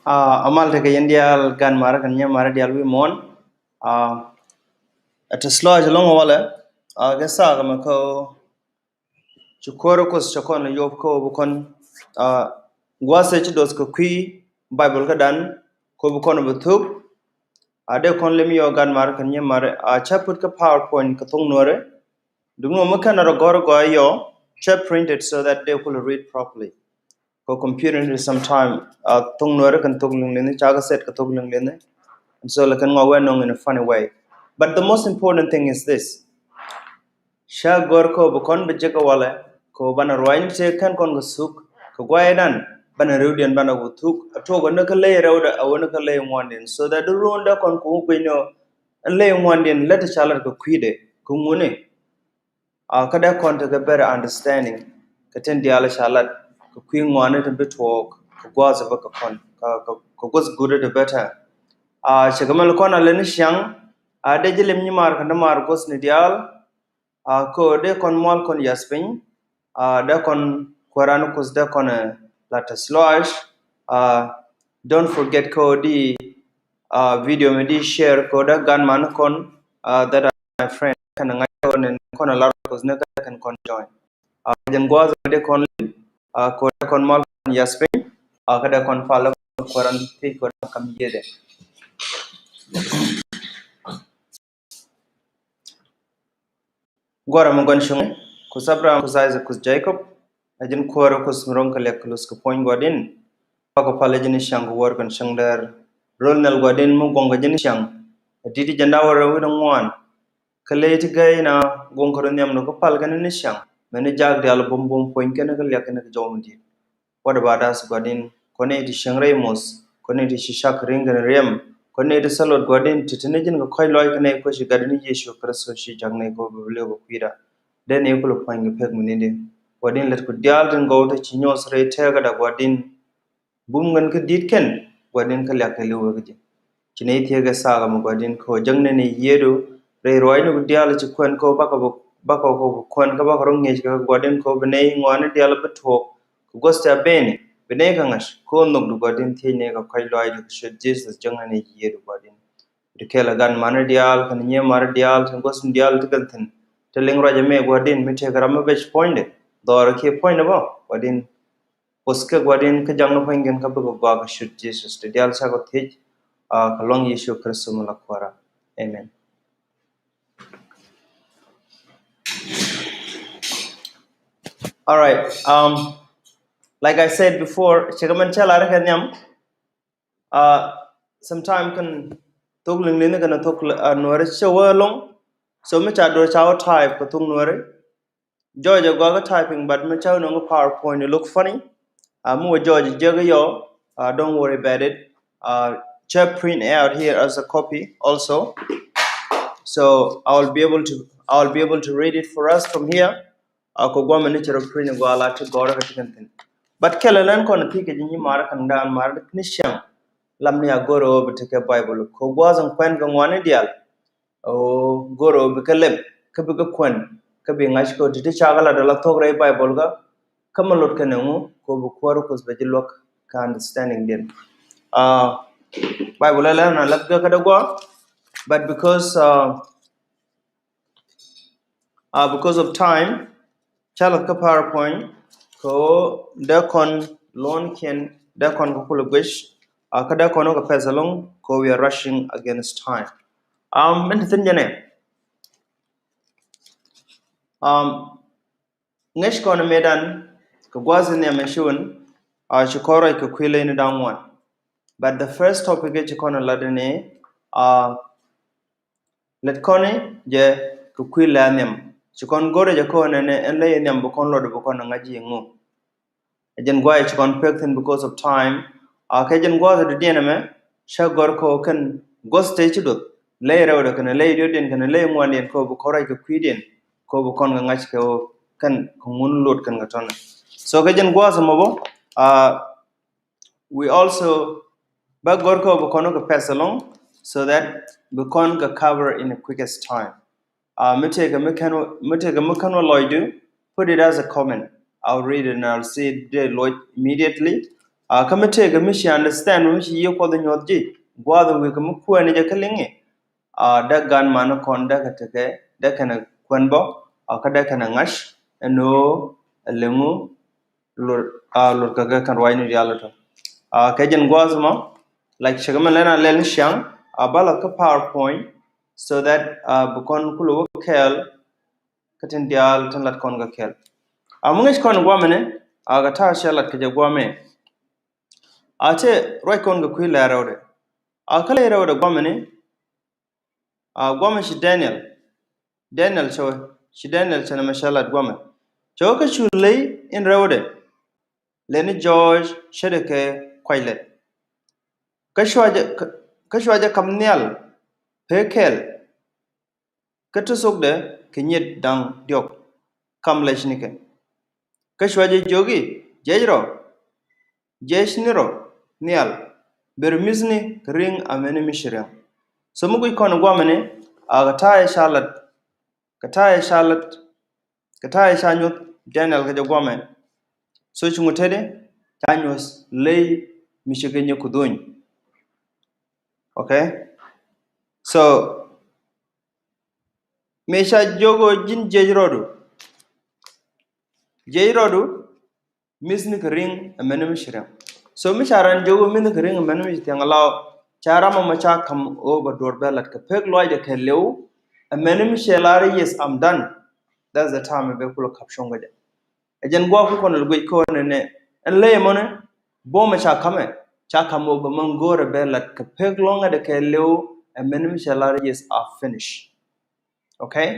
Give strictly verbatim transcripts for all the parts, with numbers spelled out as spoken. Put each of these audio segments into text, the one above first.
Amal tekɛ yɛn diaal gan marä kɛn nyɛ marä diaal wi̱i̱ muɔ̱ɔ̱n. Ɛ ti slow ci lɔŋ walɛ. Kɛ thaak ɛmɛ kä ci kuäärä Kuoth cɛ kɔn yop kä bi kɔn gua̱a̱th ɛ ci duɔth kɛ kui̱ Bible kädan kä bi kɔn bi thuk. A dee kɔn lim yɔ gan marä kɛn nyɛ marä a cä put kä PowerPoint kɛ thok Nuäärä. Duŋni mi kɛn rɔ gɔr gɔaa yɔ cä printed so that they could read properly. Kɛ computer ni sometime a thok Nuäärä kɛn thok liŋ liŋ ca kɛ set kɛ thok liŋ liŋ. And so lɛ kɛn ŋɔ wɛ nɔŋ in a funny way. But the most important thing is this. Ca gɔr kɛ bi kɔn bi jek kɛ walɛ kɛ banɛ ruacni tëë kɛn kɔn kɛ thuk kɛ guaydan banɛ rɛwdiɛn banɛ kɛ thuk a tuɔk ni kä ley rɛwdɛ a wä ni kä ley ŋuandiɛn so that di ruun dee kɔn kɛ wä guic ni ɔ. Ley ŋuandiɛn lät ca lat kɛ kui̱dɛ kɛ ŋuni. A kä dee kɔn tekɛ better understanding kɛ tin diaal ca lat kɛ kui̱ ŋuani tin bi tuɔɔk kɛ gua̱a̱th bä kɛ kɔn kɛ gua̱th guut ti better. A cɛ kɛ mɛl kɔn a leni ciaŋ a dee ji̱ lim nyi maar kɛ ni maar gua̱thni diaal. A kä dee kɔn mual kɔn yath piny. A dee kɔn kuɛran Kuoth dee kɔn la te slow. A don't forget kä di a video mi di share kä dee gan man kɔn a that my friend kɛn ŋa̱c kɔn in kɔn a lar Kuoth ni kɛ kɛn kɔn join. A jɛn gua̱a̱th mi dee kɔn lim a kä dee kɔn mual kɔn yath piny. A kä dee kɔn pal kɔn kuɛran ti kä dee kam yiëëdɛ. Gua̱a̱ra mi gua̱n cuŋ Kuoth Abraham, Kuoth Isaac, Kuoth Jacob. A ji̱n kuäärä Kuoth mi ro̱ŋ kɛ liak kɛ luth kɛ puɔ̱ny gua̱di̱n. Bakɔ pal a ji̱n i̱ ciaŋ kɛ wäär kɛn cäŋ däär. Röl nhial gua̱di̱n mi guɔ̱ŋ kɛ ji̱n i̱ ciaŋ. A di̱t i̱ jɛn da̱wä rɛw wi̱n ŋuan. Kä ley ti gäy na guɔ̱ŋ kɛ röl nhiam ni kä pal kɛn ni ciaŋ. Mɛn ni jaak diaal bum bum puɔ̱ny kɛn kɛ liak kɛn kɛ jɔw mi di̱t. What about us gua̱di̱n? Kɔn nɛy ti cieŋ rɛy moth, kɔn nɛy ti ci cak ri̱ŋ kɛn riɛm, kɔn nɛy ti thäluɔt gua̱di̱n ti te ni ji̱n kɛ kɔ̱c lɔc kɛ nɛy kuec ci gatdɛ ni Yecu Kritho ci jak nɛy kɛ ɣöö bi bi lëë kɛ kui̱da. Dee nɛy kulɛ pua̱ny kɛ pek mi ni di. Gua̱di̱n lät ku diaal tin gɔw te ci nyuɔth rɛy tɛɛkädɛ gua̱di̱n. Bum ŋän kä di̱t kɛn gua̱di̱n kä liak kɛ li̱w wek ji̱. Ci nɛy thiee kɛ thaak ɛmɛ gua̱di̱n kɛ ɣöö jäŋ nɛn i̱ yiëëdu rɛy ruacni ku diaal ci kuɛn kɛ ɣöö bakɔ bakɔ kɛ kuɛn kä bakɔ rɔ ŋi̱eec kɛ gua̱di̱n kɛ ɣöö bi nɛy ŋuani diaal bi tuɔɔk kɛ gua̱th ca beni bi nɛy kɛ ŋa̱c kɛ ɣöö nhökdu gua̱di̱n thiec nɛy kɛ kɔ̱c lɔaacdu kɛ ciöt Jesus jäŋ nɛn i̱ yiëëdu gua̱di̱n. Ti kɛl ɛ gan mani diaal kɛn nyiee mani diaal tin gua̱thni diaal ti kɛn thi̱n ti liŋ ruac ɛmɛ gua̱di̱n mi tëëkɛ ram mi bec puɔ̱nydɛ dhɔrɛ kiɛ puɔ̱nydɛ bä gua̱di̱n. Puɔth kɛ gua̱di̱n kä jaŋni puɔ̱nykiɛn kä bikɛ gɔaa kɛ ciöt Jesus ti diaal cakɔ thiec. Kɛ luaŋ Yecu Kritho mi la kuäärä. Amen. All right. Um, like I said before, cɛ kɛ mɛn cä lar kɛ nhiam. Uh, sometime kɛn thok liŋ liŋ kɛn thok uh, Nuäri cɛ wä lɔŋ. So mi ca duɔr ca wä type kɛ thok Nuäri. Jɔɔc ɛ gɔaa kä typing, but mi cä wä nɔŋ kä PowerPoint, it look funny. Uh, mi wä jɔɔc jek yɔ, uh, don't worry about it. Uh, cä print out here as a copy also. So I will be able to, I will be able to read it for us from here. Uh, kɛ guamɛ ni cɛ rɔ print gɔaa la ti gɔrä kä ti kɛn thin. But kɛlɛ lɛn kɔn ti kɛ ji̱ nyi marä kɛn daan marä ni ciaŋ. Lam ni a gɔrä wä bi ti kɛ Bible. Kɛ gua̱a̱th in kuɛn kɛ ŋuani diaal. Ɣöö go̱r ɣöö bikɛ lɛp kä bikɛ kuɛn kä bi ŋa̱c kɛ ɣöö ti̱ti̱ cakɛ lat ala thok rɛy Bible kä. Kä mi lot kɛn ɛŋu kɛ ɣöö bi kuäär Kuoth bɛ ji̱ luäk kä understanding diɛn. Uh, Bible ɛ lɛr na lɛp gɛ kä dee guɔ, but because uh, uh, because of time, ca lath kä PowerPoint kɛ ɣöö dee kɔn luɔ̱nkiɛn dee kɔn kä kulɛ guic. Uh, kä dee kɔn wä kɛ pɛth ɛlɔ̱ŋ kɛ ɣöö we are rushing against time. Um, min ti thi̱n jɛn ɛ. Um, ŋäc kɔn mëëdan kɛ gua̱a̱th in nhiam in ci wun. Uh, ci kɔn ruac kɛ kui̱ ley ni da̱ŋ ŋuan. But the first topic ɛ ci kɔn lat ni uh, lɛt kɔn jɛ kɛ kui̱ lɛ nhiam. Ci kɔn go̱rɛ jɛ kɔn ɛn ɛn lɛ nhiam bi kɔn luɔt bi kɔn ŋa̱c ji̱ ŋu. Ɛ jɛn gua̱a̱th ci kɔn pek thi̱n because of time. A kɛ jɛn gua̱a̱th dɔ̱diɛn ɛmɛ cä gɔ̱r kɔ kɛn gua̱th tëë ci duɔth lɛ rɛwdɛ kɛn lɛ idiotdiɛn kɛn lɛ ŋuandiɛn kɔ bi kɔn rɛc kɛ kui̱diɛn kɔ bi kɔn kɛ ŋa̱c kɛ kɛn kɛ ŋun luɔt kɛn kɛ tɔn. So kɛ jɛn gua̱a̱th ɛmɔ bä a we also bä gɔr kɔ bi kɔn kɛ pass along so that bi kɔn kɛ cover in the quickest time. Uh, mi tëëkɛ mi kɛn mi tëëkɛ mi kɛn wä lɔcdu, put it as a comment. I'll read it and I'll see it there lɔc immediately. A kä mi tëëkɛ mi ci understand mi ci yiëë Kuɔth nyuɔth ji̱ gua̱a̱th in wëë kɛ mi kuɛɛni jɛ kä liŋi. A dee gan mani kɔn dee kɛ tekɛ dee kɛnɛ kuɛn bä. A kä dee kɛnɛ ŋa̱c ɛn ɣöö ɛ liŋu lot a lot kɛ kɛ kɛn ruacni diaal tɔ. A kɛ jɛn gua̱a̱th mɔ like cɛ kɛ mi lɛn a lɛl ni ciaŋ a bä la kä PowerPoint so that a bi kɔn kulɛ wä kɛɛl kä tin diaal tin lat kɔn kɛ kɛɛl. A mi ŋäc kɔn guamɛ ni a kɛ ta̱a̱ cɛ lat kɛ jɛ guamɛ. A cɛ ruac kɔn kɛ kui̱ lɛ rɛwdɛ. A kä lɛ rɛwdɛ guamɛ ni a guamɛ ci Daniel. Daniel cɛ wä ci Daniel cɛ nɛ mɛ cɛ lat guamɛ. Cɛ wä kä cu ley in rɛwdɛ lɛ ni George cɛ dɛ kɛ kuac lɛt. Kä cua jɛ kä cua jɛ kam nhial pee kɛɛl. Kä ti thokdɛ kɛ nyiet da̱ŋ diɔ̱k kam lɛcnikɛ. Kä cua jɛ jiök i̱ jiɛc rɔ jiɛcni rɔ nhial ber mi̱thni kɛ ri̱ŋ amäni mi ci ria̱ŋ. So mi guic kɔn ɛ guamɛni a kɛ ta̱a̱ ɛ ca lat kɛ ta̱a̱ ɛ ca lat kɛ ta̱a̱ ɛ ca nyuɔth Daniel kɛ jɛ guamɛ. So cuŋ teti ca nyuɔth ley mi ci kɛ nyɛ kudhuny. Okay. So mëë ca jiök ɣöö ji̱n jiɛc rɔɔdu jiɛc rɔɔdu mi̱thni kɛ ri̱ŋ amäni mi ci ria̱ŋ. So mi ca ran jiök ɣöö mi̱thni kɛ ri̱ŋ amäni mi ci thiaŋ alaw ca ram ɛmɔ ca ka̱m ɣöö bɛ duɔ̱ɔ̱r bɛ lat kɛ pek lɔcdɛ kɛ liw amäni mi cɛ lar i̱ yes, I'm done. That's the time bɛ kulɛ ka̱p cuŋ kɛ jɛ. Ɛ jɛn gua̱a̱k kukɔn lɛ guic kɔn nɛ nɛ ɛn ley mɔnɛ bom ɛ ca kamɛ ca kam wä bɛ mɛn go̱o̱rɛ bɛ lat kɛ pek lɔŋɛ dɛ kɛ liw ɛ mɛn mi cɛ lar yes, I finish. Okay.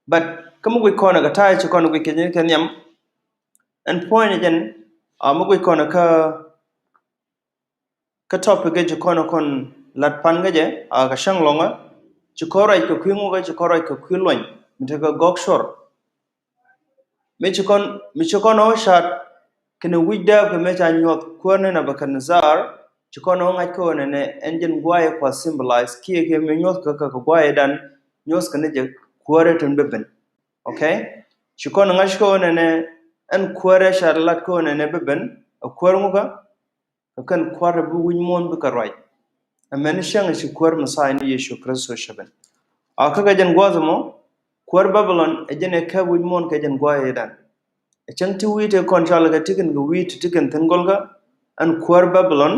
But kä mi guic kɔn ɛ kɛ ta̱a̱ ci kɔn guic kɛ jɛn kɛ nhiam. Ɛn point ɛ jɛn a mi guic kɔn ɛ kä kä topic kä ci kɔn ɛ kɔn lat pan kä jɛ a kɛ cäŋ lɔŋä ci kɔn ruac kɛ kui̱ ŋukä ci kɔn ruac kɛ kui̱ luɔny mi tekɛ gɔk cuɔr. Mi ci kɔn mi ci kɔn ɔ cat kɛnɛ wi̱c dääp kɛ mëë ca nyuɔth kuäär ni Nebukadnezar. Ci kɔn ɔ ŋa̱c kä ɣöö nɛnɛ ɛn jɛn gua̱a̱th ɛ kua symbolize kiɛ kɛ mi nyuɔth kä kɛ gua̱a̱th ɛ dan nyuɔth kɛ ni jɛ kuäär ɛ tin bi ben. Okay. Ci kɔn ŋa̱c kä ɣöö nɛnɛ ɛn kuäär ɛ cat lat kä ɣöö nɛnɛ bi ben ɛ kuäär ŋukä. Kɛ kɛn kua̱r bi wi̱c muɔ̱ɔ̱n bikɛ ruac. Amäni cäŋ ci kuäär Mɛthia ni Yecu Kritho cä ben. A kä kɛ jɛn gua̱a̱th ɛmɔ kuäär Babilon ɛ jɛn ɛ kɛp wi̱c muɔ̱ɔ̱n kɛ jɛn gua̱a̱th ëëdan. Ɛ cäŋ ti wi̱i̱ tëë kɔn cɔalkɛ ti kɛn kɛ wi̱i̱ ti ti kɛn thi̱n gɔlkä. Ɛn kuäär Babilon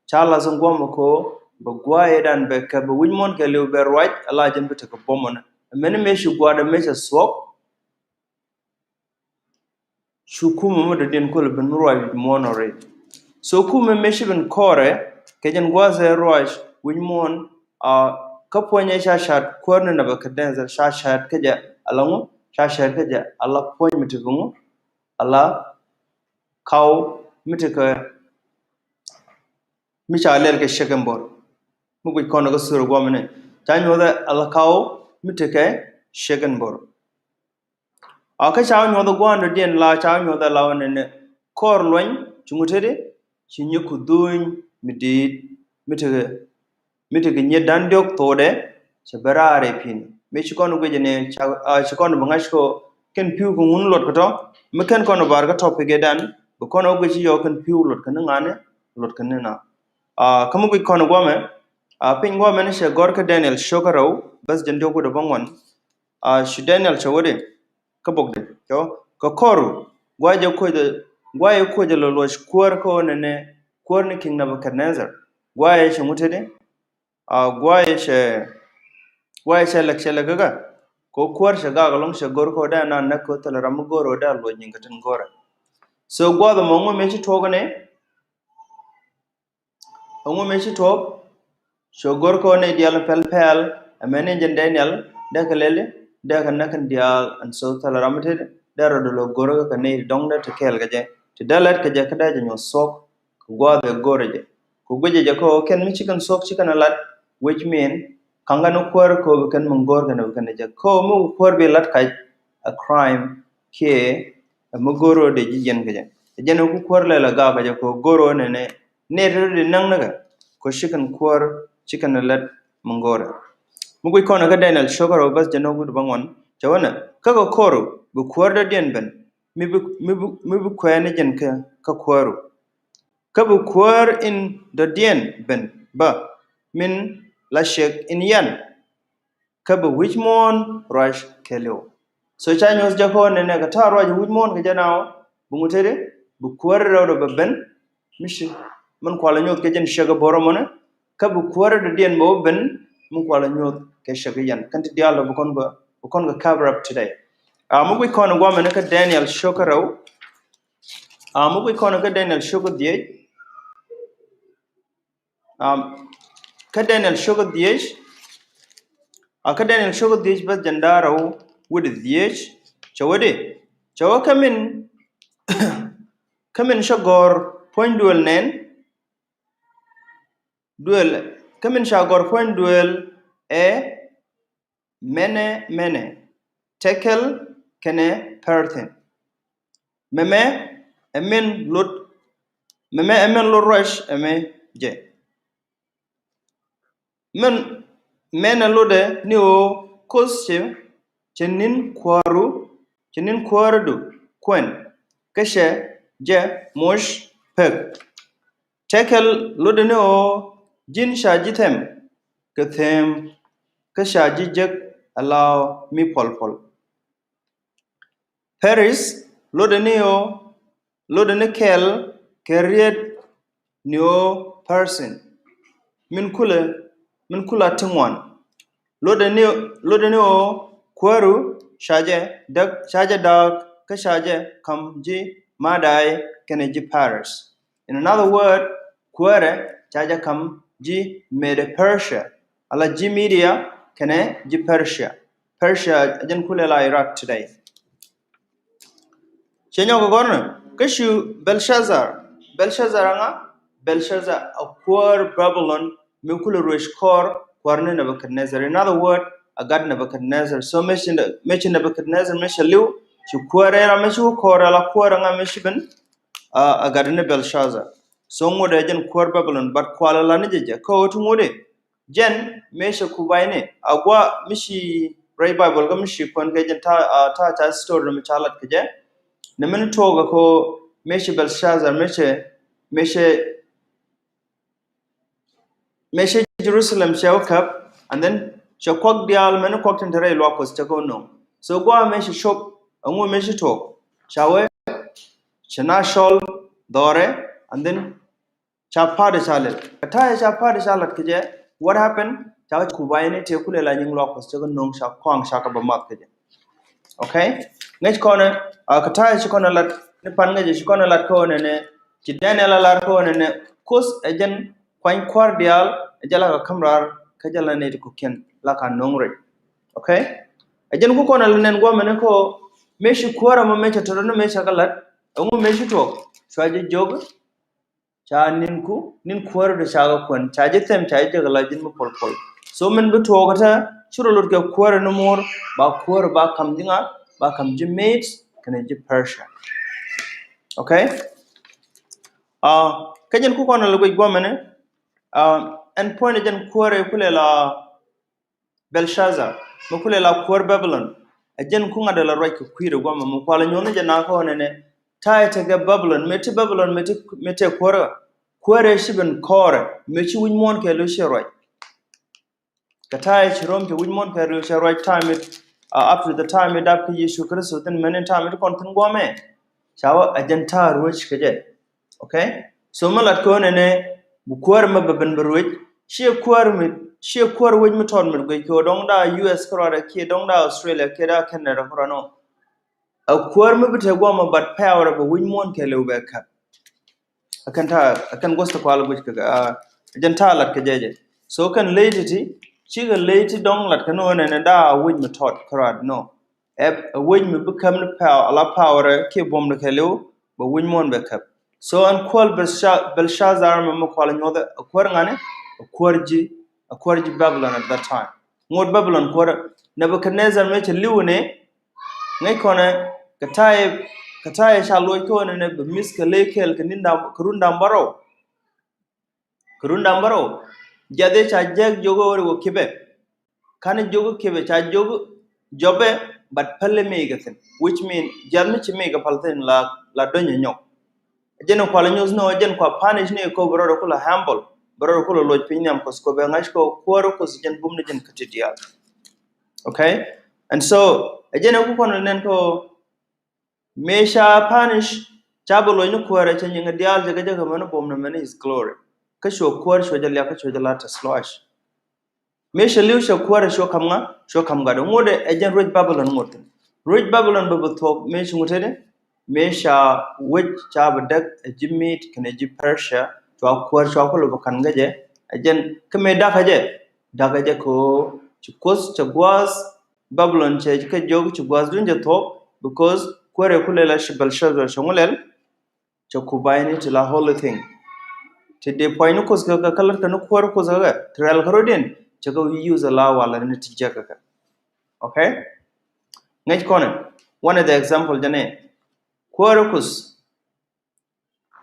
ca la̱th in gua̱a̱th ɛmɔ kɛ ɣöö bɛ gua̱a̱th ëëdan bɛ kɛp bɛ wi̱c muɔ̱ɔ̱n kɛɛliw bɛ ruac ala jɛn bi tekɛ bom ɛnɔ. Amäni mëë ci gua̱a̱th ɛ mëë cɛ thuɔ̱k. Cu kumɛ mi dɔ̱diɛn kuɔl ben mi ruac wi̱c muɔ̱ɔ̱n ɔ rɛy. So kumɛ mëë ci ben kɔrɛ kɛ jɛn gua̱a̱th ɛ ruac wi̱c muɔ̱ɔ̱n. A kä puɔ̱nyɛ ca ca̱a̱t kuäär ni Nebukadnezar ca ca̱a̱t kä jɛ ala ŋu ca ca̱a̱t kä jɛ ala puɔ̱ny mi tekɛ ŋu ala kaw mi tekɛ mi ca lɛl kɛ cek ɛn bo̱r. Mi guic kɔn kä thur guamɛ ni ca nyuɔth ala kaw mi tekɛ cek ɛn bo̱r. A kä ca nyuɔth gua̱a̱n dɔ̱diɛn la ca nyuɔth ala wä nɛnɛ kɔr luɔny cuŋ teti ci nyɛ kudhuny mi di̱i̱t mi tekɛ mi tekɛ nyiet da̱ŋ diɔ̱k thokdɛ. Cɛ bɛ raar ɛ pi̱n mi ci kɔn guic ni ca ci kɔn bi ŋa̱c kɔ kɛn pi̱w kɛ ŋun luɔt kɛ tɔ mi kɛn kɔn bar kä topic ɛ dan bi kɔn guic ci yɔ kɛn pi̱w luɔt kɛ ni ŋa̱ni luɔt kɛ ni na. A kä mi guic kɔn guamɛ a piny guamɛ ni cɛ gɔr kä Daniel cio̱kä rɛw bäth jɛn diɔ̱k wi̱dɛ bä ŋuan. A ci Daniel cɛ wä di kä bok di cɛ wä kɛ kɔr guayɛ kuocɛ guayɛ kuocɛ lɔ luɔc kuäär kä ɣöö nɛnɛ kuäär ni King Nebukadnezar. Guayɛ cɛ ŋut teti a guayɛ cɛ guayɛ cɛ lɛk cɛ lɛk kä kɛ kɛ kuäär cɛ gak ɛlɔ̱ŋ cɛ go̱r kä ɣöö dee na näk kä thilɛ ram mi go̱r ɣöö dee a luɔc nyin kɛ tin go̱rɛ. So gua̱a̱th ɛmɔ ŋu mëë ci tuɔɔk ni Ɛŋu mëë ci tuɔɔk? Cɛ go̱r kɛ ɣöö nɛy diaal pɛl pɛl ɛmɛ ni jɛn Daniel dee kɛ lɛli dee kɛ näk kɛn diaal. And so thilɛ ram mi teti dee rɔ dolo go̱r kɛ kɛ nɛy ti dɔ̱ŋ dee ti kɛɛl kɛ jɛ ti dee lɛt kɛ jɛ kä dee jɛ nyuɔth thuɔ̱k kɛ gua̱a̱th ɛ go̱r jɛ kɛ guic jɛ kɛ ɣöö kɛn mi ci kɛn thuɔ̱k ci kɛn ɛ lat. Which mean ka̱ŋ kɛn kuäär kɛ ɣöö bi kɛn mi go̱r kɛn bi kɛn jɛ kɛ ɣöö mi kuäär bi lat kac a crime kiɛ ɛ mi go̱r ɣöö dee ji̱ jiɛn kɛ jɛ. Ɛ jɛn ɛ ku kuäär lɛl ɛ gaak kɛ jɛ kɛ ɣöö go̱r ɣöö nɛnɛ nɛy ti rɔ di näk näkɛ kɛ ɣöö ci kɛn kuäär ci kɛn lät mi go̱rɛ. Mi guic kɔn kä Daniel cio̱kä rɛw bäth jɛn ɛ wi̱cdɛ bä ŋuan cɛ wä nɛ kä kɛ ko̱ru bi kuäär dɔ̱diɛn ben mi bi mi bi mi bi kuɛɛni jɛn kä kä kuääru. Kä bi kuäär in dɔ̱diɛn ben bä min la ciek in yɛn, kä bi wi̱c muɔ̱ɔ̱n ruac kɛɛliw. So ca nyuɔ̱th jɛ kɔn nɛnɛ kɛ ta̱a̱ ruac wi̱c muɔ̱ɔ̱n kɛ jɛ naw, bi ŋut tëëdi, bi kuäär rɛw dɔ bɛ ben mi ci min kualɛ nyuɔ̱th kɛ jɛn ciek ɛ bo̱r ɛmɔnɛ, kä bi kuäär dɔ̱diɛn bɛ wä ben min kualɛ nyuɔ̱th kɛ ciek in yɛn. Kɛn ti diaal dɔ bi kɔn kɛ, bi kɔn kɛ cover up today. A mi guic kɔn guamɛn kä Daniel ciök kä rɛw. A mi guic kɔn kä Daniel ciök kä dhiec. Um, kä Daniel ciök kä dhiec. A kä Daniel ciök kä dhiec bä jɛn da̱rä wä di dhiec. Cɛ wä di, cɛ wä kä min, kä min cä gɔ̱r puɔ̱ny duël nɛn. Duël, kä min ca gɔ̱r puɔ̱ny duël ɛ mɛnɛ mɛnɛ, tɛkɛl kɛnɛ pɛrthin. Mɛmɛ ɛ min lot, mɛmɛ ɛ min lot ruac ɛmɛ jɛ. Min mɛnɛ lotdɛ ni ɣöö Kuoth cɛ, cɛ ni̱n kuääru, cɛ ni̱n kuäärädu kuɛn, kä cɛ jɛ moc pek. Tɛkɛl lotdɛ ni ɣöö ji̱n ca ji̱ thɛm kɛ thɛm, kä ca ji̱ jek ala mi puɔl puɔl. Pɛrith lotdɛ ni ɣöö, lotdɛ ni kɛl kɛ riet ni ɣöö pɛrthin, min kulɛ, min kulɛ ti ŋuan. Lotdɛ ni, lotdɛ ni ɣöö kuääru ca jɛ däk, ca jɛ da̱a̱k kä ca jɛ ka̱m ji̱ Madai kɛnɛ ji̱ Pɛrth. In another word, kuäärɛ ca jɛ ka̱m ji̱ Medo-Persia, ala ji̱ Media kɛnɛ ji̱ Persia. Persia ɛ jɛn kulɛ la Iraq today. Cɛ nyɔk kɛ gɔ̱rnɛ kä cu Belshazzar. Belshazzar aŋa, Belshazzar a kuäär Babylon mi kulɛ ruec kɔr kuäär ni Nebuchadnezzar. In other word, a gat Nebuchadnezzar. So mëë ci, mëë ci Nebuchadnezzar mëë cɛ li̱w, ci kuäär ɛn ram mëë ci wä kɔr ala kuäär aŋa mëë ci ben, a, a gat ni Belshazzar. So ŋuɔ̱t ɛ jɛn kuäär Babylon, but kualɛ la ni jɛ jɛ kä ɣöö ti ŋuɔ̱t ɛ jɛn mëë cɛ kubayni a gua mi ci rɛy Bible kä mi ci kuɛn kɛ jɛn ta̱a̱, a, ta̱a̱ ca story mi ca lat kɛ jɛ. Ni min tuɔɔk kɛ ko mëë cɛ Belshazzar, mëë cɛ, mëë cɛ, mëë cɛ Jerusalem cɛ wä käp, and then cɛ kuak diaal mɛn kuak tin te rɛy luak Kuɔth cɛ kɛ wä no̱o̱ŋ. So gua mëë cɛ cop, ɛŋu mëë cɛ tuɔɔk, ca wee, cɛ na cɔl dhɔrɛ, and then ca pa̱a̱t ca lɛl. Kɛ ta̱a̱ ca pa̱a̱t ca lat kɛ jɛ, what happened? Ca wä ci kubayni tëë kulɛ la nyiŋ luak Kuɔth cɛ kɛ no̱o̱ŋ, ca kɔaŋ ca kɛ bä math kɛ jɛ. Okay? Ŋäc kɔnɛ, a, kɛ ta̱a̱ ci kɔnɛ lat ni pan ŋäc ci kɔnɛ lat kɛ ɣöö nɛnɛ, ci Daniel a lar kɛ ɣöö nɛnɛ, Kuoth ɛ jɛn kuany kua̱r diaal, ɛ jɛ la kɛ käm raar, kä jɛ la nɛy ti kɔ̱kiɛn la ka no̱o̱ŋ rɛy. Okay? Ɛ jɛn ku kɔnɛ la nɛn guamɛni kɛ ɣöö mëë ci kuäärä mɔ mëë cɛ tɔ̱tɔ̱ ni mëë cɛ kɛ lat, ɛŋu mëë ci tuɔɔk, cua jɛ jiök, ca ninku, nin kuäärä di ca kɛ kuɛn, ca ji̱ thɛm, ca ji̱ jek ala ji̱n mi puɔl puɔl. So min bi tuɔɔk kä te, ci rɔ lot kɛ kuäärä ni muɔ̱ɔ̱r, ba kuäärä ba ka̱m ji̱ ŋa, ba ka̱m ji̱ Medes kɛnɛ ji̱ Persia. Okay? A, kä jɛn ku kɔn ala guic guamɛni, a, ɛn puɔ̱ny jɛn kuäärä kulɛ la Belshazzar, mi kulɛ la kuäär Babylon, ɛ jɛn ku ŋa̱t ala ruac kɛ kui̱dɛ guamɛ, mi kualɛ nyuɔ̱n ni jɛ na kɔn nɛnɛ, ta̱a̱ tekɛ Babylon, mi ti Babylon, mi ti, mi ti kuäärä, kuäärä ci ben kɔrɛ, mi ci wi̱c muɔ̱ɔ̱n kɛɛliw ci ruac. Kɛ ta̱a̱ ci Rom cɛ wi̱c muɔ̱ɔ̱n kɛɛliw cɛ ruac ta̱a̱ mi, a, up to the time mi dap kä Yecu Kritho thin, mɛn in ta̱a̱ mi ti kɔn thin guamɛ, ca wä ɛ jɛn ta̱a̱ ruec kɛ jɛ. Okay? So mi lat kɛ ɣöö nɛnɛ bi kuäär mɛ bɛ ben bɛ ruec, ciɛ kuäär mi, ciɛ kuäär wec mi tɔt mi guic kɛ ɣöö dɔ̱ŋ da U S kärɔadɛ kiɛ dɔ̱ŋ da Australia kiɛ da Canada kärɔa nɔ. A kuäär mi bi te guamɛ, but power bɛ wi̱c muɔ̱ɔ̱n kɛɛliw bɛ käp. A kɛn ta̱a̱, a kɛn guɔth ti kual guic kɛ, a, jɛn ta̱a̱ lat kɛ jɛ jɛ. So kɛn ley ti̱ti̱, cikɛ ley ti dɔ̱ŋ lat kɛ ni ɣöö nɛnɛ da a wec mi tɔt kärɔadɛ nɔ. Ɛ, ɛ wec mi bi käp ni power, ala power kiɛ buɔ̱mdɛ kɛɛliw, bɛ wi̱c muɔ̱ɔ̱n bɛ käp. So ɛn kuäär Belsha-, Belshazzar mɛ mi kual nyuɔthɛ, ɛ kuäär ŋa̱ni, ɛ kuäär ji̱, ɛ kuäär ji̱ Babylon at that time. Ŋot Babylon kuäär Nebuchadnezzar mëë cɛ li̱w ni, ŋäc kɔnɛ, kɛ ta̱a̱, kɛ ta̱a̱ ca luɔc kɛ ɣöö nɛnɛ bɛ mi̱th kɛ ley kɛɛl kɛ ni̱n da̱ŋ, kɛ run da̱ŋ bärɔw. Kɛ run da̱ŋ bärɔw. Jiath ëë ca jääk jiök ɣöö ri wä kipɛ. Ka̱n jiök kipɛ, ca jiök jɔpɛ, but päl i̱ mëë kɛ thi̱n. Which mean, jiath mi ci mëë kɛ päl thi̱n la, la do̱nyɛ nyɔk. Jɛn kua la nyuth ni ɔ, jɛn kua punish ni kɔ bi rɔɔdɛ kulɛ humble, bi rɔɔdɛ kulɛ loc piny nhiam kɔs kɔ bɛ ŋa̱c kɔ kuäär kɔs jɛn bum ni jɛn kä ti diaal. Okay? And so ɛ jɛn ɛ ku kɔn nɛn kɔ mëë ca punish, ca bi loc ni kuäär ɛ cɛ nyiŋ diaal jɛ kɛ jɛ kɛ mɛn bum ni mɛn his glory. Kä cuɔ kuäär cuɔ jɛ liak kä cuɔ jɛ la tɛth lɔac. Mëë cɛ li̱w cɛ kuäärɛ cuɔ ka̱m ŋa, cuɔ ka̱m gatdɛ ŋotdɛ ɛ jɛn ruec Babilon ŋot thi̱n. Ruec Babilon bɛ bi thuɔ̱k mëë ci ŋut tetdɛ, mëë ca wec ca bi däk ɛ ji̱ Mid kɛnɛ ji̱ Persia, cua kuäär cua kulɛ bi ka̱n kä jɛ, ɛ jɛn kä mëë da̱kä jɛ, da̱kä jɛ kɛ ɣöö ci Kuoth cɛ gua̱a̱th Babilon cɛ kɛ jiök ci gua̱a̱thdun jɛ thuɔ̱k, because kuäärɛ kulɛ la ci Belshazzar cɛ ŋu lɛl, cɛ kubayni ti la holy thing. Ti dee puɔ̱nyni Kuoth kɛ kɛ, kä lät kɛ ni kuäär Kuoth kɛ kɛ, ti rɛl kärɔ̱diɛn, cɛ kɛ wi̱i̱ use la walɛ ni ti jɛ kɛ kɛ. Okay? Ŋäc kɔnɛ, one of the example jɛ ni, kuäär Kuoth,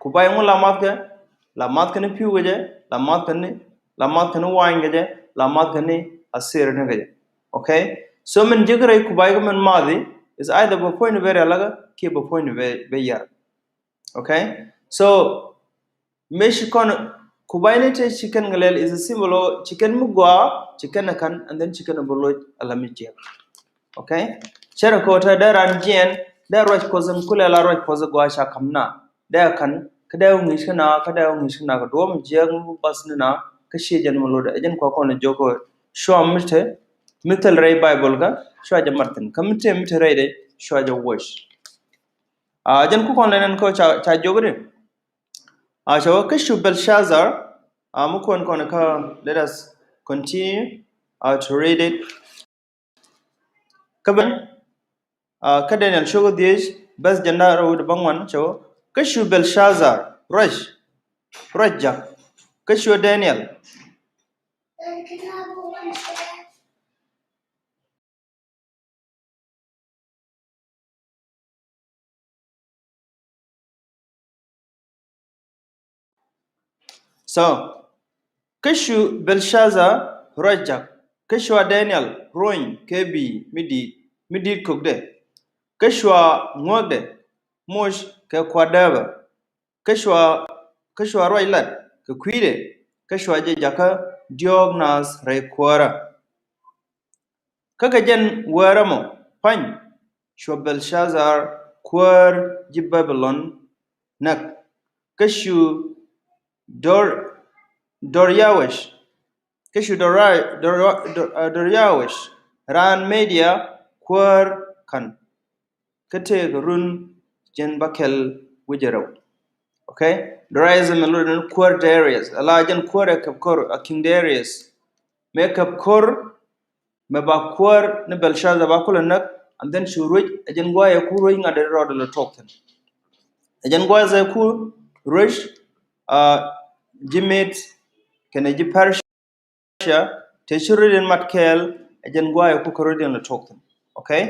kubay ŋu la math kɛ, la math kɛ ni pi̱w kɛ jɛ, la math kɛ ni, la math kɛ ni wany kɛ jɛ, la math kɛ ni asir ni kɛ jɛ. Okay? So min ji̱ kɛ rɛy kubay kɛ min mathi, is either bɛ puɔ̱nyni bɛ rɛl kɛ, kiɛ bɛ puɔ̱nyni bɛ, bɛ yar. Okay? So mëë ci kɔn kubayni te ci kɛn kɛ lɛl is a symbol ɔ ci kɛn mi gɔaa, ci kɛn ɛ ka̱n, and then ci kɛn ɛ bi loc ala mi jiɛk. Okay? Cɛ rɛ kɛ ɣöö te dee ran jiɛn, dee ruac Kuɔth in kulɛ la ruac Kuɔth in gɔaa ca ka̱m na. Dee ka̱n, kä dee wä ŋi̱i̱c kä na, kä dee wä ŋi̱i̱c kä na, kɛ duɔ̱ɔ̱p mi jiɛk mi bath ni na, kä ciɛ jɛn mi lotdɛ, ɛ jɛn kua kɔn jɔk ɣöö cua mi te, mi thil rɛy Baibol kä, cua jɛ mat thi̱n. Kä mi te, mi te rɛydɛ, cua jɛ wuɔc. A jɛn ku kɔn lɛ nɛn kä ca, ca jiök di. A cɛ wä kä cu Belshazzar, a mi kuɔn kɔn kä, let us continue, uh, to read it. Kä ben, a kä Daniel cukɛ dhiec, beth jɛn da̱ŋ rɛw wi̱cdɛ bäŋuan cɛ wä, kä cu Belshazzar ruac, ruac jak, kä cu Daniel. So, kä cu Belshazzar ruac jak, kä cua Daniel ruɔ̱ny kɛ bi̱i̱ mi di̱i̱t, mi di̱i̱t kökdɛ, kä cua ŋuäkdɛ muc kɛ kua̱r dääpä, kä cua, kä cua ruac lat kɛ kui̱dɛ, kä cua jɛ jakä diɔ̱ɔ̱k naath rɛy kuäärä. Kä kɛ jɛn wäärä mɔ pa̱ny, cua Belshazzar kuäär ji̱ Babilon näk, kä cu Dor-, Doriawec, kä cu Dora-, Dora-, Dor-, Doriawec raan Media kuäär ka̱n. Kä tëëkɛ run jiɛn bäkɛl wi̱cdɛ rɛw. Okay? Dorianism ɛ lot in kuäär Darius. Ala jɛn kuäär ɛ käp ko̱r, a King Darius. Mëë käp ko̱r, mëë ba kuäär ni Belshazzar ba kulɛ näk, and then cu ruec, ɛ jɛn gua̱a̱th ɛ ku ruec ŋa̱t rɔɔdɛ lɛ tuɔɔk thi̱n. Ɛ jɛn gua̱a̱th ɛ ku ruec, uh, ji̱ Mid kɛnɛ ji̱ Persia. Te ci rɔ̱diɛn mat kɛɛl, ɛ jɛn gua̱a̱th ɛ ku kä rɔ̱diɛn lɛ tuɔɔk thi̱n. Okay?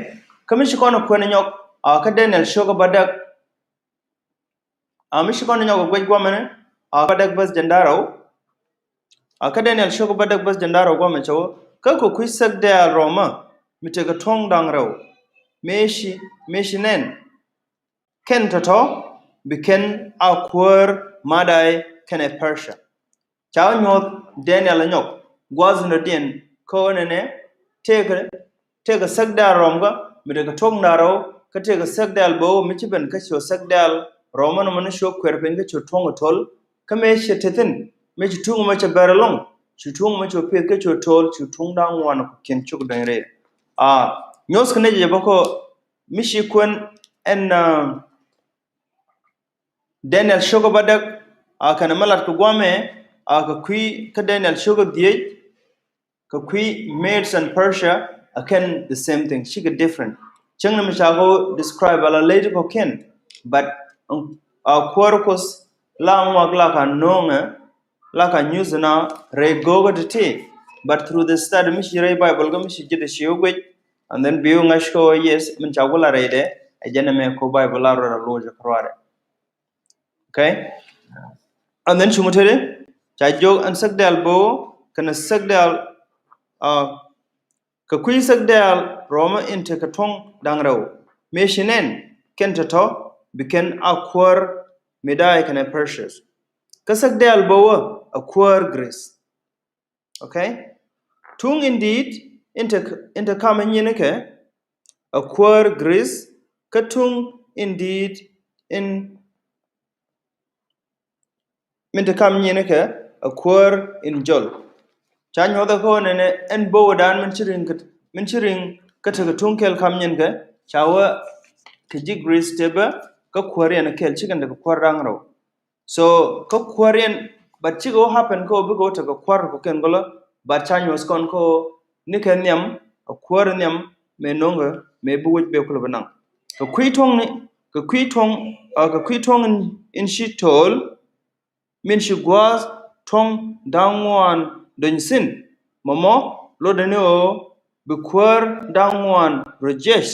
Kä mi ci kɔn ɛ kuɛn nyɔk, a kä Daniel cio̱kä bädäk, a mi ci kɔn ɛ nyɔk ɛ guɛc guamɛnɛ, a bädäk beth jɛn da̱ŋ rɛw. A kä Daniel cio̱kä bädäk beth jɛn da̱ŋ rɛw guamɛ cɛ wä, kä kɛ kui̱ thäk dɛ̈ɛ̈l rɔmä mi tekɛ tuɔ̱ŋ da̱ŋ rɛw. Mëë ci, mëë ci nɛn, kɛn tɔ̱tɔ̱ bi kɛn a kuäär Madai kɛnɛ Persia. Ca wä nyuɔ̱th Daniel ɛ nyɔk gua̱th in dɔ̱diɛn kä ɣän ɛnɛ tëëkɛ, tëëkɛ thäk dɛ̈ɛ̈l rɔmkä mi tekɛ tuɔ̱ŋ da̱ŋ rɛw, kä tëëkɛ thäk dɛ̈ɛ̈l bäwä mi ci ben kä cu thäk dɛ̈ɛ̈l rɔmä nɔmɔ ni cu kuɛr piny kä cu tuɔ̱ŋ ɛ to̱l. Kä mëë cɛ te thi̱n, mëë ci tuŋ mɛ cɛ bɛr ɛlɔ̱ŋ, ci tuŋ mɛ cɛ pith kä cu to̱l, ci tuŋ da̱ŋ ŋuan kɛ kiɛn cuk dɔ̱ny rɛy. A nyuɔ̱th kɛ nɛy jɛ bä kɔ mi ci kuɛn ɛn, uh, Daniel cio̱kä bädäk, a kɛnɛ mi lat kɛ guamɛ, a kɛ kui̱ kä Daniel cio̱kä dhiec, kɛ kui̱ Medes and Persia, a kɛn the same thing, cikɛ different. Cäŋ ni mi ca kɛ describe ala ley ti kɔ̱kiɛn, but, um, a kuäär Kuɔth la ŋuak la ka no̱o̱ŋɛ, la ka nyuth na rɛy go̱o̱kä ti̱ti̱. But through the study mi ci rɛy Bible kä mi ci ji̱ ti ci wä guic, and then bi wä ŋa̱c kä wä, yes, min ca wä la rɛydɛ, ɛ jɛn ɛmɛ kä Bible la ruɔdɛ lo̱c kä ruaadɛ. Okay? And then cuŋ tëdɛ ca jiök ɛn thäk dɛ̈ɛ̈l bäwä kɛnɛ thäk dɛ̈ɛ̈l, uh, kɛ kui̱ thäk dɛ̈ɛ̈l rɔmä in tekɛ tuɔ̱ŋ da̱ŋ rɛw. Mëë ci nɛn, kɛn tɔ̱tɔ̱ bi kɛn a kuäär Media kɛnɛ Persia. Kä sek dɛl bä wä a kuäär Greece. Okay? Tuŋ in di̱i̱t in te, in te kam nyinikɛ a kuäär Greece, kä tuŋ in di̱i̱t in min te kam nyinikɛ a kuäär in jɔl. Ca nyuɔth ɛ kɔn ɛn, ɛn bo̱wɛ dan min ci riŋ kä, min ci riŋ kä tekɛ tuŋ kɛl kam nyinikɛ, ca wä kɛ ji̱ Greece te bä kä kuäär yɛn kɛl, cikɛn tekɛ kuäär da̱ŋ rɛw. So kä kuäär yɛn, but cikɛ wä happen kä wä bikɛ wä tekɛ kuäär kɔ kɛn gɔlä, but ca nyuɔth kɔn kä wä nikɛ nhiam, a kuäär nhiam, mɛ no̱ŋɛ, mɛ bi wec bɛ kulɛ bi naŋ. Kɛ kui̱ tuɔ̱ŋ ni, kɛ kui̱ tuɔ̱ŋ, ah, kɛ kui̱ tuɔ̱ŋ in, in ci to̱l, min ci gua̱a̱th tuɔ̱ŋ da̱ŋ ŋuan dony thi̱n, mɔmɔ lotdɛ ni ɣöö bi kuäär da̱ŋ ŋuan rɔ jiɛc.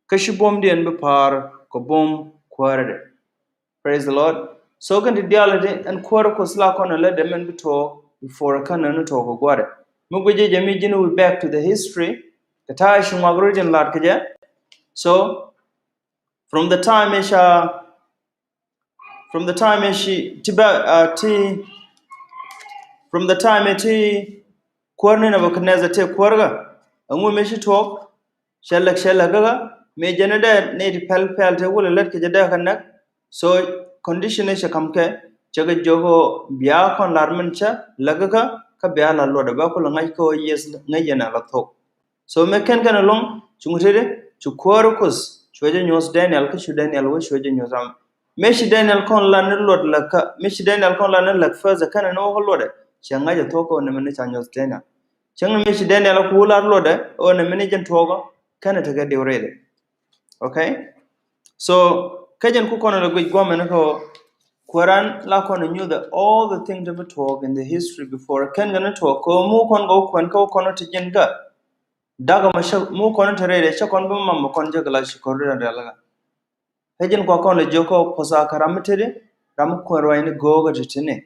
Kä ci buɔ̱mdiɛn bi pa̱a̱r kɛ buɔ̱m kuäärädɛ. Praise the Lord. So kɛn ti diaal ti ɛn kuäär Kuoth la kɔn ɛ lät dee mɛn bi tuɔɔk before kɛn ni tuɔɔk kɛ gua̱dɛ. Mi guic jɛ jɛ mi ji̱n we back to the history. Kɛ ta̱a̱ ci ŋuak rut in lat kɛ jɛ. So from the time i̱ ca, from the time i̱ ci ti bɛ, uh, ti from the time i̱ ti kuäär ni Nebuchadnezzar tëë kuäär kä, ɛŋu mëë ci tuɔɔk? Cɛ läk, cɛ läk kä kä mëë jɛn ni dee ni ti pɛl pɛl tëë wulɛ lät kɛ jɛ dee kä näk. So condition ni cɛ kam kɛ, cɛ kɛ jiök ɔ bia kɔn lar min cä läk kä kä, kä bia la luɔt ɛ bä kulɛ ŋa̱c kä ɔ yes ŋäc yɛn a la thuɔ̱k. So mëë kɛn kɛn ɛlɔ̱ŋ cuŋ tëëdɛ cu kuäär Kuoth cuɛ jɛ nyuɔ̱th Daniel kä cu Daniel wee cuɛ jɛ nyuɔ̱th ram. Mëë ci Daniel kɔn la ni luɔt läk kä, mëë ci Daniel kɔn la ni läk first ɛ kɛn ni wä kä luɔt ɛ, cɛ ŋa̱c ɛ thuɔ̱k kä ɔ nɛmɛ ni ca nyuɔ̱th Daniel. Cäŋ ni mëë ci Daniel ku la luɔt ɛ, ɔ nɛmɛ ni jɛn tuɔɔk ɔ kɛn ɛ tekɛ diw rɛydɛ. Okay? So kä jɛn ku kɔn la guic guamɛ ni kä kuäran la kɔn nyuth all the thing ti bi tuɔɔk in the history before. Kɛn kɛn ni tuɔɔk kä mu kɔn kɛ kuɛn kä kɔn ti jɛn kä. Dakä ma cä mu kɔn te rɛydɛ cä kɔn bi mam kɔn jɛ kɛ la ci kɔr ri ran rial kä. Kä jɛn kua kɔn la jiök kä Kuoth a kä ram mi tëëdi, ram mi kuɛn ruacni go̱o̱kä ti tini.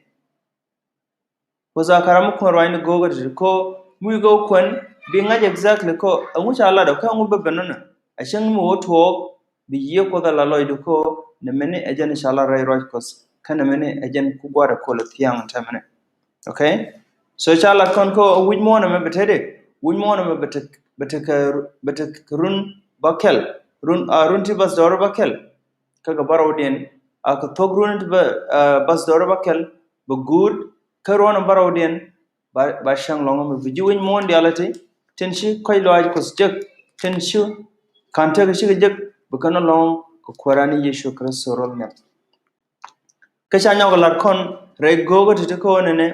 Kuoth a kä ram mi kuɛn ruacni go̱o̱kä ti tini. Ko mi wi̱i̱ kɛ kuɛn bi ŋa̱c exactly ko ɛŋu ca lat ɔ kä ɛŋu bä ben nɔnɔ. A cäŋ mi wä tuɔɔk bi yiëë Kuoth a la lɔcdu ko nɛmɛni ɛ jɛn ca lat rɛy ruac Kuɔth. Kä nɛmɛni ɛ jɛn ku gua̱dɛ kol ɛ thiaŋ tɛmɛni. Okay? So ca lat kɔn kä wi̱c muɔ̱ɔ̱n ɛmɛ bɛ te dee. Wi̱c muɔ̱ɔ̱n ɛmɛ bɛ te, bɛ te kɛ, bɛ te kɛ run bä kɛl. Run, ah, run ti bäth dɔɔr bä kɛl. Kä kɛ bärɔwdiɛn, ah, kɛ thok run ti bä, ah, bäth dɔɔr bä kɛl bɛ guut. Kä ruɔ̱n bärɔwdiɛn ba, ba cäŋ lɔ̱ŋ ɛmɛ bi ji̱ wi̱c muɔ̱ɔ̱n diaal ɛ ti tin ci kɔc lɔaac Kuɔth jek, tin ci ka̱n tekɛ cikɛ jek, bi kɛn lɔ̱ŋ kɛ Kuäärani Yecu Kritho rol nhial. Kä ca nyɔk lat kɔn rɛy go̱o̱kä ti ti ko̱o̱nɛ nɛ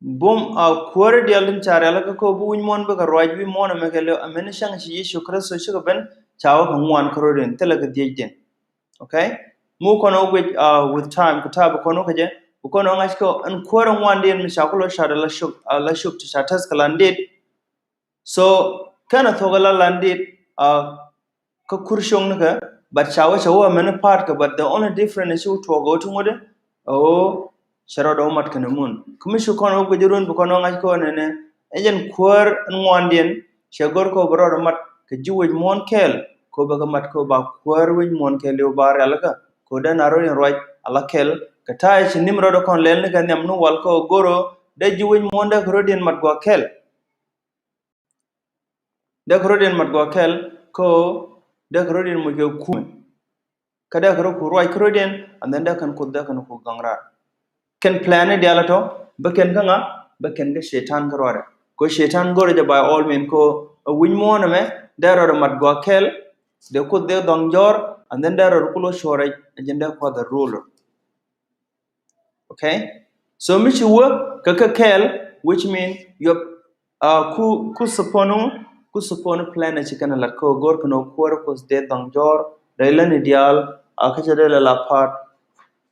bum a kuäärä diaal tin ca rial kä ko̱o̱ bi wi̱c muɔ̱ɔ̱n bikɛ ruac wi̱c muɔ̱ɔ̱n ɛmɛ kɛ lɛ amɛn cäŋ ci Yecu Kritho cikɛ ben ca wä kɛ ŋuan kä rɔ̱diɛn thilɛ kɛ dhiecdiɛn. Okay? Mu kɔn wä guic, uh, with time kɛ ta̱a̱ bi kɔn wä kɛ jɛ bi kɔn wä ŋa̱c kɛ ɛn kuäärä ŋuandiɛn mi ca kulɔ ca dee la cop, uh, la cop ti ca tɛth kɛ la ndiit. So kɛn a thok a la landit, uh, kä kur cioŋ ni kɛ, but ca wä ca wä many part kɛ, but the only difference ci wä tuɔk wä ti ŋut ɛ wä cɛ rɔɔdɛ wä mat kɛn mun. Kä mi ci kɔn wä guic run bi kɔn wä ŋa̱c kɛ wä nɛnɛ ɛ jɛn kuäär in ŋuandiɛn cɛ go̱r kɛ wä bi rɔɔdɛ mat kɛ ji̱ wec muɔ̱ɔ̱n kɛɛl kɛ wä bɛ kɛ mat kɛ wä ba kuäär wec muɔ̱ɔ̱n kɛɛl i̱ wä ba rialikä kɛ wä dee na rɔɔd in ruac a la kɛɛl kɛ ta̱a̱ ci nim rɔɔdɛ kɔn lɛl ni kɛ nhiam ni wal kɛ wä go̱r wä dee ji̱ wec muɔ̱ɔ̱n dee kɛ rɔɔd in mat gua̱a̱ kɛɛl. Dee kɛ rɔ̱diɛn mat gua̱a̱ kɛl kä dee kɛ rɔ̱diɛn muc kɛ kumɛ. Kä dee kɛ rɔ̱ ku ruac kä rɔ̱diɛn and then dee kɛn kuoth dee kɛn kuoth gaŋ raar. Kɛn plan ni diaal tɔ bä kɛn kä ŋa bä kɛn kä Cɛytan kä ruaadɛ. Kɛ Cɛytan go̱rɛ jɛ by all means kɛ ɛ wi̱c muɔ̱ɔ̱n ɛmɛ dee rɔ̱dɛ mat gua̱a̱ kɛl dee kuoth dee dhɔŋ jɔ̱ɔ̱r and then dee rɔ̱dɛ ku lo̱ cuɔrɛ ɛ jɛn dee kuath ɛ ruler. Okay? So mi ci wä kɛ kɛ kɛɛl, which mean yop, uh, ku, ku support, ku support plan ci kɛn lat kɛ go̱r kɛn kuäär ku dee dhɔŋ jɔr dee lɛ ni diaal a kä cɛ dee lɛ la part,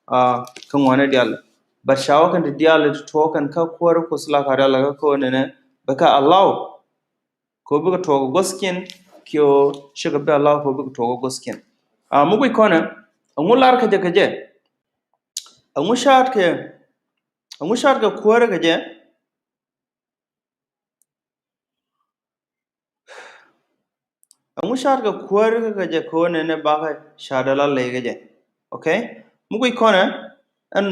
uh, kä ŋuani diaal. But ca wä kɛn ti diaal ti tuɔɔk kɛn kä kuäär ku la ka diaal kä kɛ nɛnɛ bɛ kɛ allow. Kɛ bikɛ tuɔɔk guɔth kiɛn kiɛ cikɛ bi allow kɛ bikɛ tuɔɔk guɔth kiɛn. A mi guic kɔnɛ ɛŋu lar kɛ jɛ kɛ jɛ. Ɛŋu ca̱a̱t kɛ, ɛŋu ca̱a̱t kɛ kuäärä kɛ jɛ? Ɛŋu ca̱a̱t kɛ kuäärä kɛ jɛ kɛ ɣöö nɛnɛ bakɛ ca̱a̱t ala ley kɛ jɛ? Okay? Mi guic kɔnɛ ɛn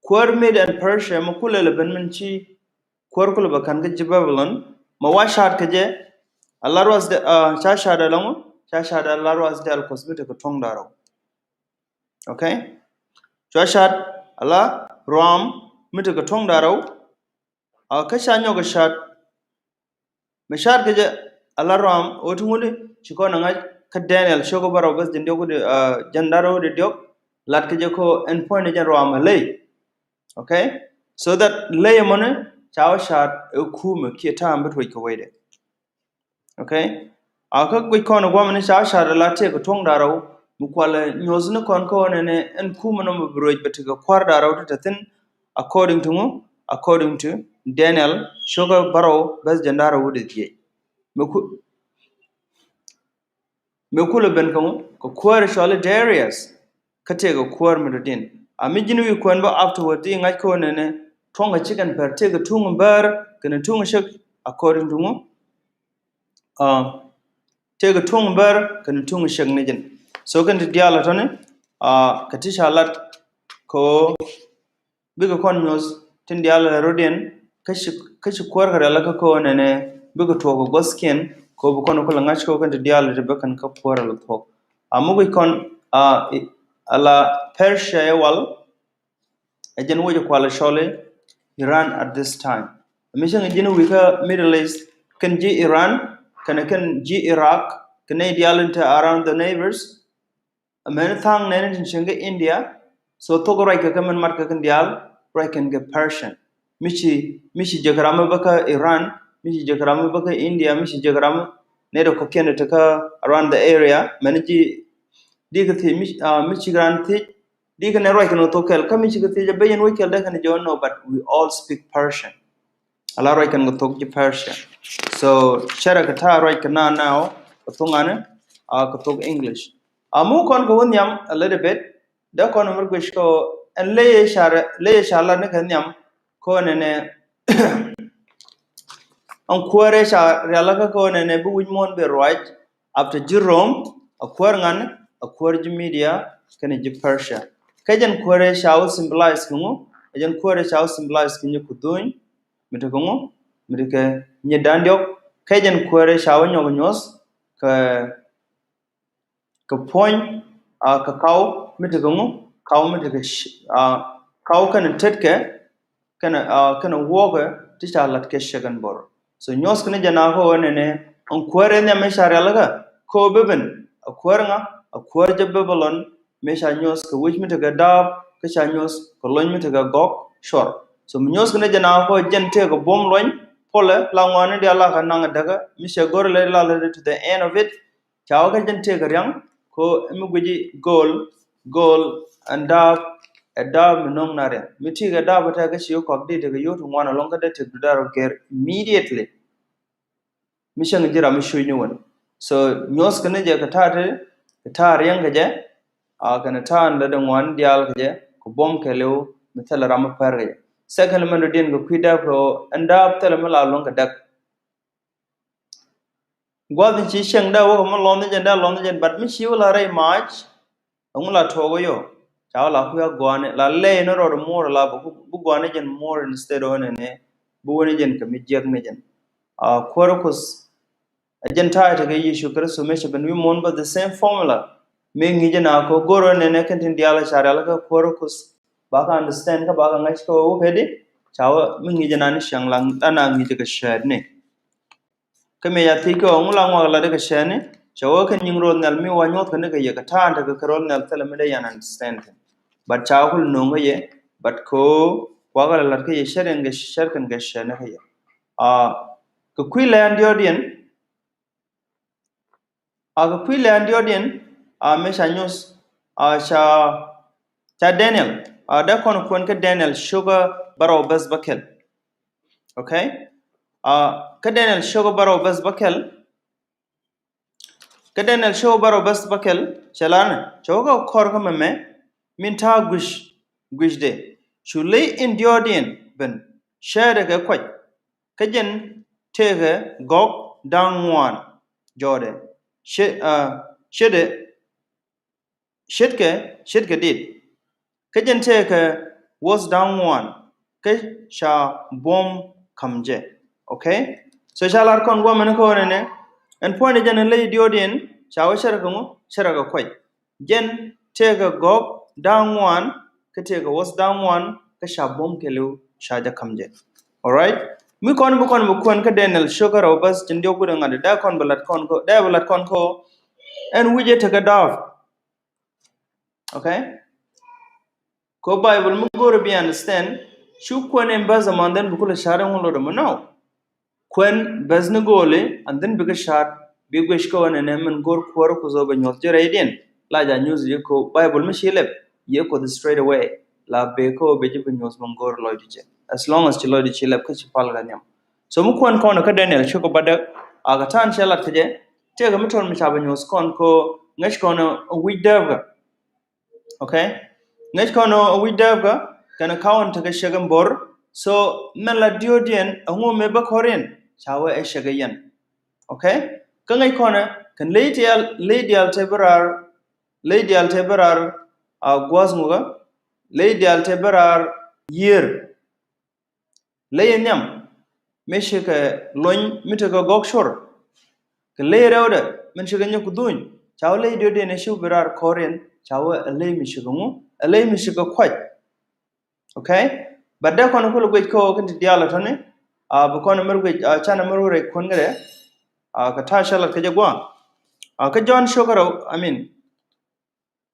kuäär Mede and Persia mi kulɛ lɛ ben min ci kuäär kulɛ bɛ ka̱n kä ji̱ Babylon, mɛ wa ca̱a̱t kɛ jɛ a la ruath dɛ, ah, ca ca̱a̱t a la ŋu, ca ca̱a̱t a la ruath dɛ al Kuɔth mi tekɛ tuɔ̱ŋ da̱rɛw. Okay? Cua ca̱a̱t a la ruaam mi tekɛ tuɔ̱ŋ da̱rɛw. A kä ca nyɔk kɛ ca̱a̱t, mɛ ca̱a̱t kɛ jɛ a la ruaam ɣöö ti ŋut ci kɔn a ŋa̱c kä Daniel cio̱k bärɔw bäth jiɛn diɔ̱k, ah, jiɛn da̱rɛw di diɔ̱k, lat kɛ jɛ kɛ ɣöö ɛn puɔ̱ny ni jɛn ruaam a ley. Okay? So that ley ɛmɔni ca wä ca̱a̱t ɛ kumɛ kiɛ ta̱a̱m bi tuɔc kɛ wecdɛ. Okay? A kä guic kɔn ɛ guamɛ ni ca wä ca̱a̱t ɛ la tëëkɛ tuɔ̱ŋ da̱rɛw, mi kualɛ nyuɔ̱thni kɔn kä ɣän ɛn, ɛn kumɛ nɔmɔ bi ruëc bɛ tekɛ kua̱r da̱rɛw ti te thi̱n, according to ŋu, according to Daniel cio̱k bärɔw bäth jiɛn da̱rɛw di dhiec. Mi ku, mi kulɛ ben kä ŋu, kä kuäär cɔali Darius, kä tëëkɛ kuäär mi dɔ̱diɛn. A mi ji̱n wi̱i̱ kuɛn bä afterward di ŋa̱c kä ɣän ɛn, tuɔ̱ŋ kɛ cikɛn pɛr tëëkɛ tuŋ bär kɛnɛ tuŋ cek, according to ŋu, ah, tëëkɛ tuŋ bär kɛnɛ tuŋ cek ni jɛn. So kɛn ti diaal a tɔ̱ni, ah, kɛ ti ca lat kɛ ɣöö bikɛ kɔn nyuɔ̱th tin diaal a rɔ̱diɛn kä ci, kä ci kuäär kɛ rial kä kɛ ɣän ɛn, bikɛ tuɔɔk kɛ gua̱thkiɛn kɛ ɣöö bi kɔn kulɛ ŋa̱c kɛ ɣöö kɛn ti diaal ti bä kɛn kä kuäär a lɛ thuɔ̱k. A mi guic kɔn, ah, i, a la Persia ɛ wal, ɛ jɛn wec ɛ kual ɛ cɔli Iran at this time. Mi cäŋ ji̱n wi̱i̱ kä Middle East, kɛn ji̱ Iran, kɛnɛ kɛn ji̱ Iraq, kɛn nɛy diaal in te around the neighbors. Mɛn tha̱a̱ŋ nɛn tin cieŋ kä India, so thok ruac kɛ kɛ mɛn mat kɛ kɛn diaal, ruac kɛn kɛ Persian. Mi ci, mi ci jek ram mi bä kä Iran, mi ci jek ram mi bä kä India, mi ci jek ram mi nɛy dɔ kɔ̱kiɛn te kä around the area, mɛn ji̱, di kɛ thiec, mi, ah, mi ci ran thiec, di kɛn ruac kɛn kɛ thok kɛl, kä mi ci kɛ thiec a ben yɛn wec kɛl dee kɛn jɛ wä nɔ, but we all speak Persian. A la ruac kɛn kɛ thok ji̱ Persia. So cärɛ kɛ ta̱a̱ ruac kɛ na now kɛ thok ŋa̱ni, ah, kɛ thok English. A mi kɔn kɛ wä nhiam a little bit, dee kɔn mɛr guic kɛ ɛn ley ca, ley ca lat ni kɛ nhiam kɛ ɣän ɛn, ɛn kuäär ca rial kä kɛ ɣän ɛn bi wi̱c muɔ̱ɔ̱n bi ruac, after ji̱ Rome, a kuäär ŋa̱n, a kuäär ji̱ Media kɛnɛ ji̱ Persia. Kä jɛn kuäär ca wä symbolize kɛ ŋu, ɛ jɛn kuäär ca wä symbolize kɛ nyɛ kudhuny, mi tekɛ ŋu, mi tekɛ nyɛ da̱ŋ diɔ̱k. Kä jɛn kuäär ca wä nyɔk nyuɔ̱th kɛ, kɛ puɔ̱ny, ah, kɛ kaw mi tekɛ ŋu, kaw mi tekɛ, ah, kaw kɛnɛ tetkɛ, kɛnɛ, ah, kɛnɛ wuɔkɛ ti ca lat kɛ cɛ kɛn bor. So nyuɔ̱th kɛn jɛ na kɛ ɣän ɛn, ɛn kuäär ɛn nhiam mi ca rial kä kɛ ɣöö bi ben, a kuäär ŋa, a kuäär jɛ Babylon, mi ca nyuɔ̱th kɛ wec mi tekɛ daap, kä ca nyuɔ̱th kɛ luɔ̱ny mi tekɛ gɔk cuɔr. So mi nyuɔ̱th kɛn jɛ na kɛ ɣän jɛn tëëkɛ buɔ̱m luɔ̱ny, puɔlɛ la ŋuani diaal la kɛ naŋ a däkä, mi cɛ go̱r lɛ la lɛ to the end of it, ca wä kä jɛn tëëkɛ riaŋ, kɛ ɣöö mi guici gold, gold ɛn daap, ɛ daap mi no̱o̱ŋ na riaŋ. Mi tëëkɛ daap ɛ tɛk kä ci kɔak di tekɛ yio̱w ti ŋuan ɛlɔ̱ŋ kä dee tëëk du daap rɔ gɛr immediately. Mi cäŋ ji̱ ram mi cuc ni wän. So nyuɔ̱th kɛn jɛ kɛ ta̱a̱ ti, kɛ ta̱a̱ riaŋ kɛ jɛ, a kɛn ta̱a̱ in lɛ dee ŋuan diaal kɛ jɛ, kɛ buɔ̱m kɛɛliw mi thilɛ ram mi pär kɛ jɛ. Second mɛn dɔ̱diɛn kɛ kui̱ daap kɛ ɣöö ɛn daap thilɛ mi la luäŋ kɛ däk. Gua̱th in ci cieŋ dee wä kɛ mi lɔnh jɛn, dee lɔnh jɛn, but mi ci wä la rɛy mac, ɛŋu la tuɔɔk yɔ? Ca wä la kui̱ a gɔani, la lɛy ni rɔɔd muɔɔr la bi gɔani jɛn muɔɔr instead of nɛnɛ bi wä ni jɛn kɛ mi jiɛk ni jɛn. A kuäär Kuoth, a jɛn ta̱a̱ tekɛ Yecu Kritho mi cɛ ben wi̱i̱ muɔ̱ɔ̱n bä the same formula. Mi ŋi̱i̱c jɛn a kɛ go̱r nɛnɛ kɛn tin diaal ca rial kä kuäär Kuoth. Ba kɛ understand kä ba kɛ ŋa̱c kä wä kɛ di, ca wä mi ŋi̱i̱c jɛn a ni cieŋ la, la na ŋi̱i̱c kɛ cɛɛt ni. Kä mëë ca thiec kɛ ɣöö ŋu la ŋuak lat kɛ cɛɛni, cɛ wee kɛn nyiŋ ro̱l nhial mi wa nyuɔ̱th kɛ ni kɛ yɛ kɛ ta̱a̱n tekɛ kɛ ro̱l nhial thilɛ mi dee yan understand thi̱n. But ca wä kul no̱o̱ŋ kä yɛ, but kɛ ɣöö kuakä la lat kä yɛ cɛɛt in kɛ cɛɛt kɛn kɛ cɛɛni kä yɛ. A kɛ kui̱ lɛ an diɔ̱ɔ̱diɛn, a kɛ kui̱ lɛ an diɔ̱ɔ̱diɛn, a mëë ca nyuɔ̱th, a ca, ca Daniel, a dee kɔn kuɛn kä Daniel cio̱kä bärɔw bäth bäkɛl. Okay? A kä Daniel cio̱kä bärɔw bäth bäkɛl. Kä Daniel cio̱kä bärɔw bäth bäkɛl cɛ lar ni, cɛ wä kä kɔr kä mɛmɛ min ta̱a̱ guic, guicdɛ cu ley in diɔ̱ɔ̱kdiɛn ben cɛɛtdɛ kɛ kuac. Kä jɛn tëëkɛ gɔ̱k da̱ŋ ŋuan jɔɔdɛ. Ciɛ, a, ciɛtdɛ Ce̱tkɛ, ce̱tkɛ dit. Kä jɛn tëëkɛ wuɔth da̱ŋ ŋuan kä ca buɔ̱m ka̱m jɛ. Okay? So ca lar kɔn guɔmɛ ni kɔn ɛnɛ. Ɛn puɔ̱nydɛ jɛn in ley diɔ̱ɔ̱diɛn ca wä cärɛ kɛ ŋu, cärɛ kɛ kuac. Jɛn tëëkɛ gɔ̱k da̱ŋ ŋuan kä tëëkɛ wuɔth da̱ŋ ŋuan kä ca buɔ̱m kɛɛliw ca jɛ ka̱m jɛ. Alright? Mi kɔn bi kɔn bi kuɛn kä Daniel cio̱kä rɛw bäth tin diɔ̱k wi̱cdɛ ŋa̱t, dee kɔn bi lat kɔn kä, dee bi lat kɔn kä ɛn wi̱c ɛ tekɛ daap. Okay? Ko Bible mi go̱o̱ri bi understand, cu kuɛn in bäth ɛmɔ and then bi kulɛ car in ŋun lot ɛmɔ, no. Kuɛn bäth ni go̱o̱li and then bikɛ car, bi guic kä ɣän ɛnɛ min go̱o̱r kuäär ku dhɔ bɛ nyuɔth ji̱ rɛydiɛn. La ja nyuɔth ji̱ ko Bible mi ci lɛp, yɛ Kuɔth straight away. La bɛ ko bɛ ji̱ bi nyuɔth min go̱o̱r lɔcdu jɛ. As long as ci lɔcdu ci lɛp kä ci pal kɛ nhiam. So mi kuɛn kɔn kä Daniel cio̱kä bädäk, a kɛ ta̱a̱n cɛ lat kä jɛ, tëëkɛ mi tɔl mi ca bɛ nyuɔth kɔn ko ŋäc kɔn wi̱c dääpkä. Okay? Ŋäc kɔn ɔ wi̱c dääpkä kɛnɛ ka̱wän tekɛ ciek in bo̱r. So mɛn la diɔ̱ɔ̱diɛn ɛŋu mëë bä kɔriɛn ca wee ɛ ciek in yɛn. Okay? Kä ŋäc kɔn ɛ kɛn ley diaal, ley diaal te bi raar, ley diaal te bi raar a gua̱a̱th ŋukä, ley diaal te bi raar yiër. Ley in nhiam mi cikɛ lony mi tekɛ gɔ̱k cor. Kɛ ley rɛwdɛ min cikɛ nyɔk kɛ dhuny ca wä ley diɔ̱diɛn ɛ ci wä bi raar kɔriɛn ca wä ɛ ley mi cikɛ ŋu, ɛ ley mi cikɛ kuac. Okay? But dee kɔn kulɛ guic kä ɣöö kin ti diaal ɛ tɔ̱ni a bi kɔn mɛr guic a canɛ mɛr wä rɛy kuɔn kä dɛ. A kɛ ta̱a̱ cä lat kä jɛ gua̱a̱ a kä Jɔ̱ɔ̱n cio̱kä rɛw, I mean,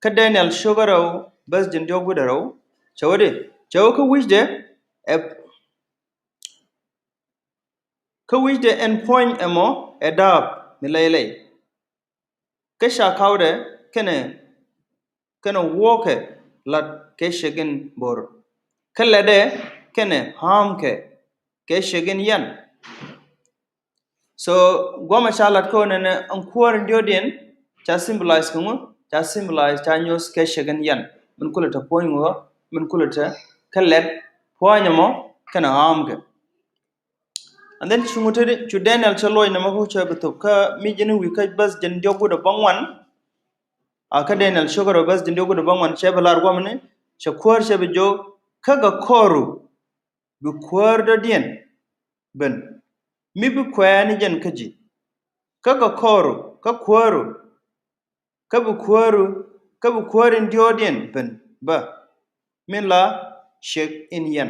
kä Daniel cio̱kä rɛw bäth ji̱n diɔ̱k wi̱cdɛ rɛw. Cɛ wä di, cɛ wä kä wi̱cdɛ ɛ, kä wi̱cdɛ ɛn puɔ̱ny ɛmɔ ɛ daap mi lɛy lɛy. Kä ca ka̱wdɛ kɛnɛ, kɛnɛ wuɔ̱kɛ lat kɛ ciek in bo̱r. Kä lɛtdɛ kɛnɛ ha̱a̱mkɛ kɛ ciek in yɛn. So guɔmɛ ca lat kä ɣöö nɛnɛ ɛn kuäär in diɔ̱ɔ̱diɛn ca symbolize kɛ ŋu, ca symbolize ca nyuɔ̱th kɛ ciek in yɛn. Min kulɛ te puɔ̱ny ŋukä, min kulɛ te kä lɛt puɔ̱ny ɛmɔ kɛnɛ ha̱a̱mkɛ. And then cu ŋu te di, cu Daniel cɛ luɔc nɛmɛ kä cɛ bi thop kä mi ji̱n wi̱i̱ kä bäth ji̱n diɔ̱k wi̱cdɛ bäŋuan. A kä Daniel cio̱kä rɛw bäth ji̱n diɔ̱k wi̱cdɛ bäŋuan cɛ bi lar guɔmɛ ni cɛ kuäär cɛ bi jiök kä kɛ kɔru bi kuäär dɔ̱diɛn ben mi bi kuɛɛni jɛn kä ji̱. Kä kɛ kɔru, kä kuääru, kä bi kuääru, kä bi kuäär in diɔ̱ɔ̱diɛn ben bä min la ciek in yɛn.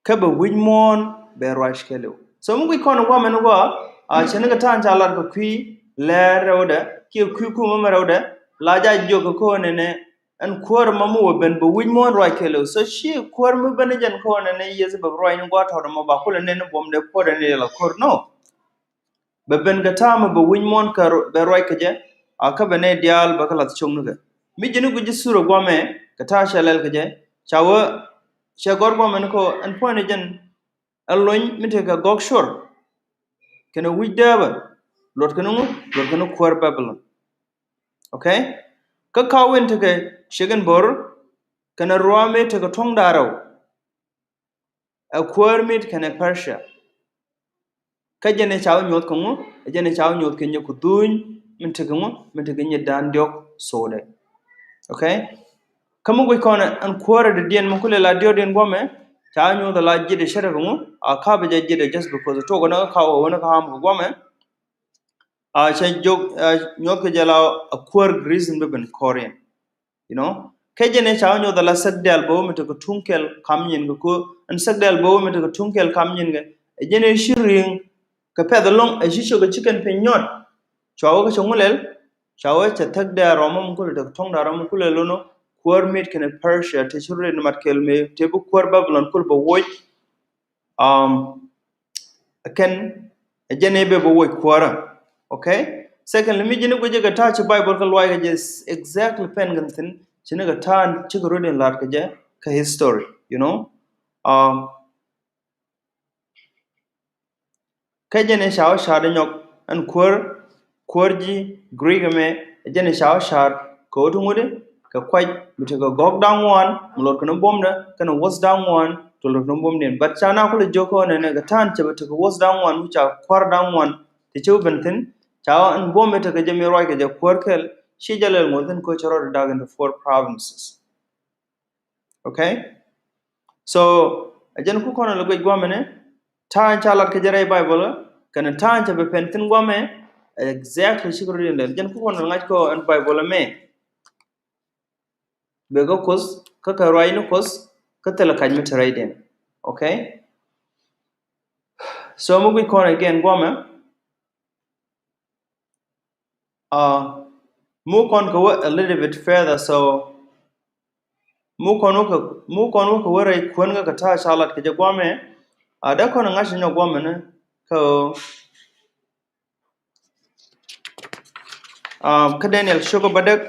Kä bɛ wi̱c muɔ̱ɔ̱n bɛ ruac kɛɛliw. So mi guic kɔn guamɛ ni gua a cɛ ni kɛ ta̱a̱n ca lar kɛ kui̱ lɛɛr rɛwdɛ kiɛ kui̱ kumɛ mɛ rɛwdɛ la ja jiök kɛ ko̱o̱nɛ nɛ ɛn kuäär ma mi wä ben bɛ wi̱c muɔ̱ɔ̱n ruac kɛɛliw. So ci kuäär mi ben ni jɛn ko̱o̱nɛ nɛ yieth bɛ ruac ni gua tɔ̱t mɔ ba kulɛ nɛn ni buɔ̱m dee puɔ̱t ɛn ilɛ la ko̱r nɔ. Bɛ ben kɛ ta̱a̱ mi bɛ wi̱c muɔ̱ɔ̱n kɛ bɛ ruac kɛ jɛ a kä bɛ nɛy diaal bɛ kɛ lath cok ni kɛ. Mi ji̱n ni guic ji̱ thurɛ guamɛ kɛ ta̱a̱ cɛ lɛl kɛ jɛ ca wä cɛ gɔr guamɛ ni kɛ ɛn puɔ̱ny ni jɛn. Ɛ lony mi tekɛ gɔk cor kɛnɛ wi̱c dääpä luɔt kɛn ŋu, luɔt kɛn kuäär Babilon. Okay? Kä ka̱w in tekɛ ciek in bo̱r kɛnɛ ruaam mi tekɛ tuɔ̱ŋ da̱ŋ rɛw. Ɛ kuäär mit kɛnɛ Persia. Kä jɛn ɛ ca wä nyuɔth kɛ ŋu, ɛ jɛn ɛ ca wä nyuɔth kɛ nyɛ ku dhuny min tekɛ ŋu, min tekɛ nyɛ da̱a̱n diɔ̱k sodɛ. Okay? Kä mi guic kɔn ɛn kuäärä dɔ̱diɛn mi kulɛ la diɔ̱kdiɛn guamɛ ca wä nyuɔth ɛ la ji̱dɛ cärɛ kɛ ŋu, a ka̱pɛ jɛ ji̱dɛ just because ɛ tuɔk kɛ ni kä ka̱w ɛ wä ni kä am kɛ guamɛ. A cɛ jok a nyuɔth kɛ jɛ la a kuäär Greece in bi ben kɔriɛn. You know, kɛ jɛn ɛ ca wä nyuɔth ala sek diaal bä wä mi tekɛ tuŋ kɛl kam nyin kɛ ko ɛn sek diaal bä wä mi tekɛ tuŋ kɛl kam nyin kɛ. Ɛ jɛn ɛ ci ri̱ŋ kɛ pɛth ɛlɔ̱ŋ ɛ ci cok ɛ ci kɛn piny nyɔt. Cua wä kɛ cɛ ŋulɛl ca wä cɛ thek diaal rɔm mi kulɛ tekɛ tuŋ diaal rɔm mi kulɛ lo̱n ɔ kuäär mit kɛnɛ Persia te ci rit mat kɛl mi te bi kuäär Babilon kulɛ bɛ woc. Um, kɛn ɛ jɛn i̱ bɛ bɛ woc kuäärä. Okay? Secondly, mi ji̱n i̱ guic i̱ kɛ ta̱a̱ ci Bible kɛ luac kɛ jɛ exactly pɛn kɛn thi̱n ci ni kɛ ta̱a̱ ci kɛ rot in la̱t kɛ jɛ kɛ history, you know. Um, kɛ jɛn i̱ ca wä ca̱a̱t i̱ nyɔk ɛn kuäär kuäär ji̱ Greek ɛmɛ ɛ jɛn ɛ ca wä ca̱a̱t kɛ ɣöö ti ŋut i̱ kɛ kuac mi tekɛ gɔ̱k da̱ŋ ŋuan mi luɔt kɛn i̱ buɔ̱mdɛ kɛn i̱ wuɔ̱th da̱ŋ ŋuan ti luɔt kɛn i̱ buɔ̱mdiɛn. But ca na kulɛ jiök kä ɣän ɛnɛ kɛ ta̱a̱n cɛ bɛ tekɛ wuɔ̱th da̱ŋ ŋuan wi̱c ca kua̱r da̱ŋ ŋuan ti cɛ wä ben thi̱n ca wä ɛn buɔ̱m i̱ tekɛ jɛ mi ruac kɛ jɛ kuäär kɛl. ci jɛ lɛl ŋuɔ̱th in ko̱ cɛ rɔɔd dak into four provinces. Okay? So a jɛn ku kɔn lɛ guic guamɛ ni ta̱a̱ in ca lat kɛ jɛ rɛy Bible kɛn ta̱a̱ in ca bɛ pɛn thin guamɛ. Exactly, ci kɛ rɔɔd in lɛl jɛn ku kɔn lɛ ŋa̱c kɔ ɛn Bible mɛ. Bɛ kä Kuoth kä kɛ ruac ni Kuoth kä thilɛ kac mi te rɛydiɛn. Okay? So mi guic kɔn again guamɛ. Uh, muk kɔn kɛ wä a little bit further, so muk kɔn wä kɛ muk kɔn wä kɛ wä rɛy kuän kä kɛ ta̱a̱ ca lat kɛ jɛ guamɛ. Uh, dee kɔn ŋa̱c nyɔ guamɛ ni kä uh, kä Daniel cio̱kä bädäk.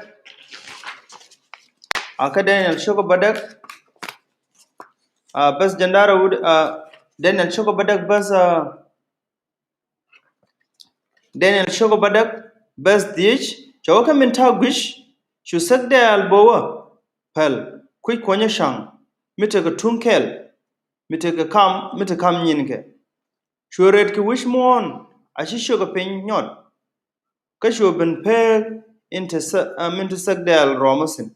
Uh, kä Daniel cio̱kä bädäk. Uh, bäth jɛn da̱rä wut uh, Daniel cio̱kä bädäk bäth uh, Daniel cio̱kä bädäk bäth dhiec. Cɛ wä kä min ta̱a̱ guic cu thäk dɛɛl bä wä päl kui̱c kuɔnyä ca̱ŋ mi tekɛ tuŋ kɛl mi tekɛ kam mi tekɛ kam nyinkɛ. Cuɛ rɛt kɛ wi̱c muɔ̱ɔ̱n a ci ciökɛ piny nyɔt. Kä cuɛ ben pek in te thäk dɛɛl rɔmä thi̱n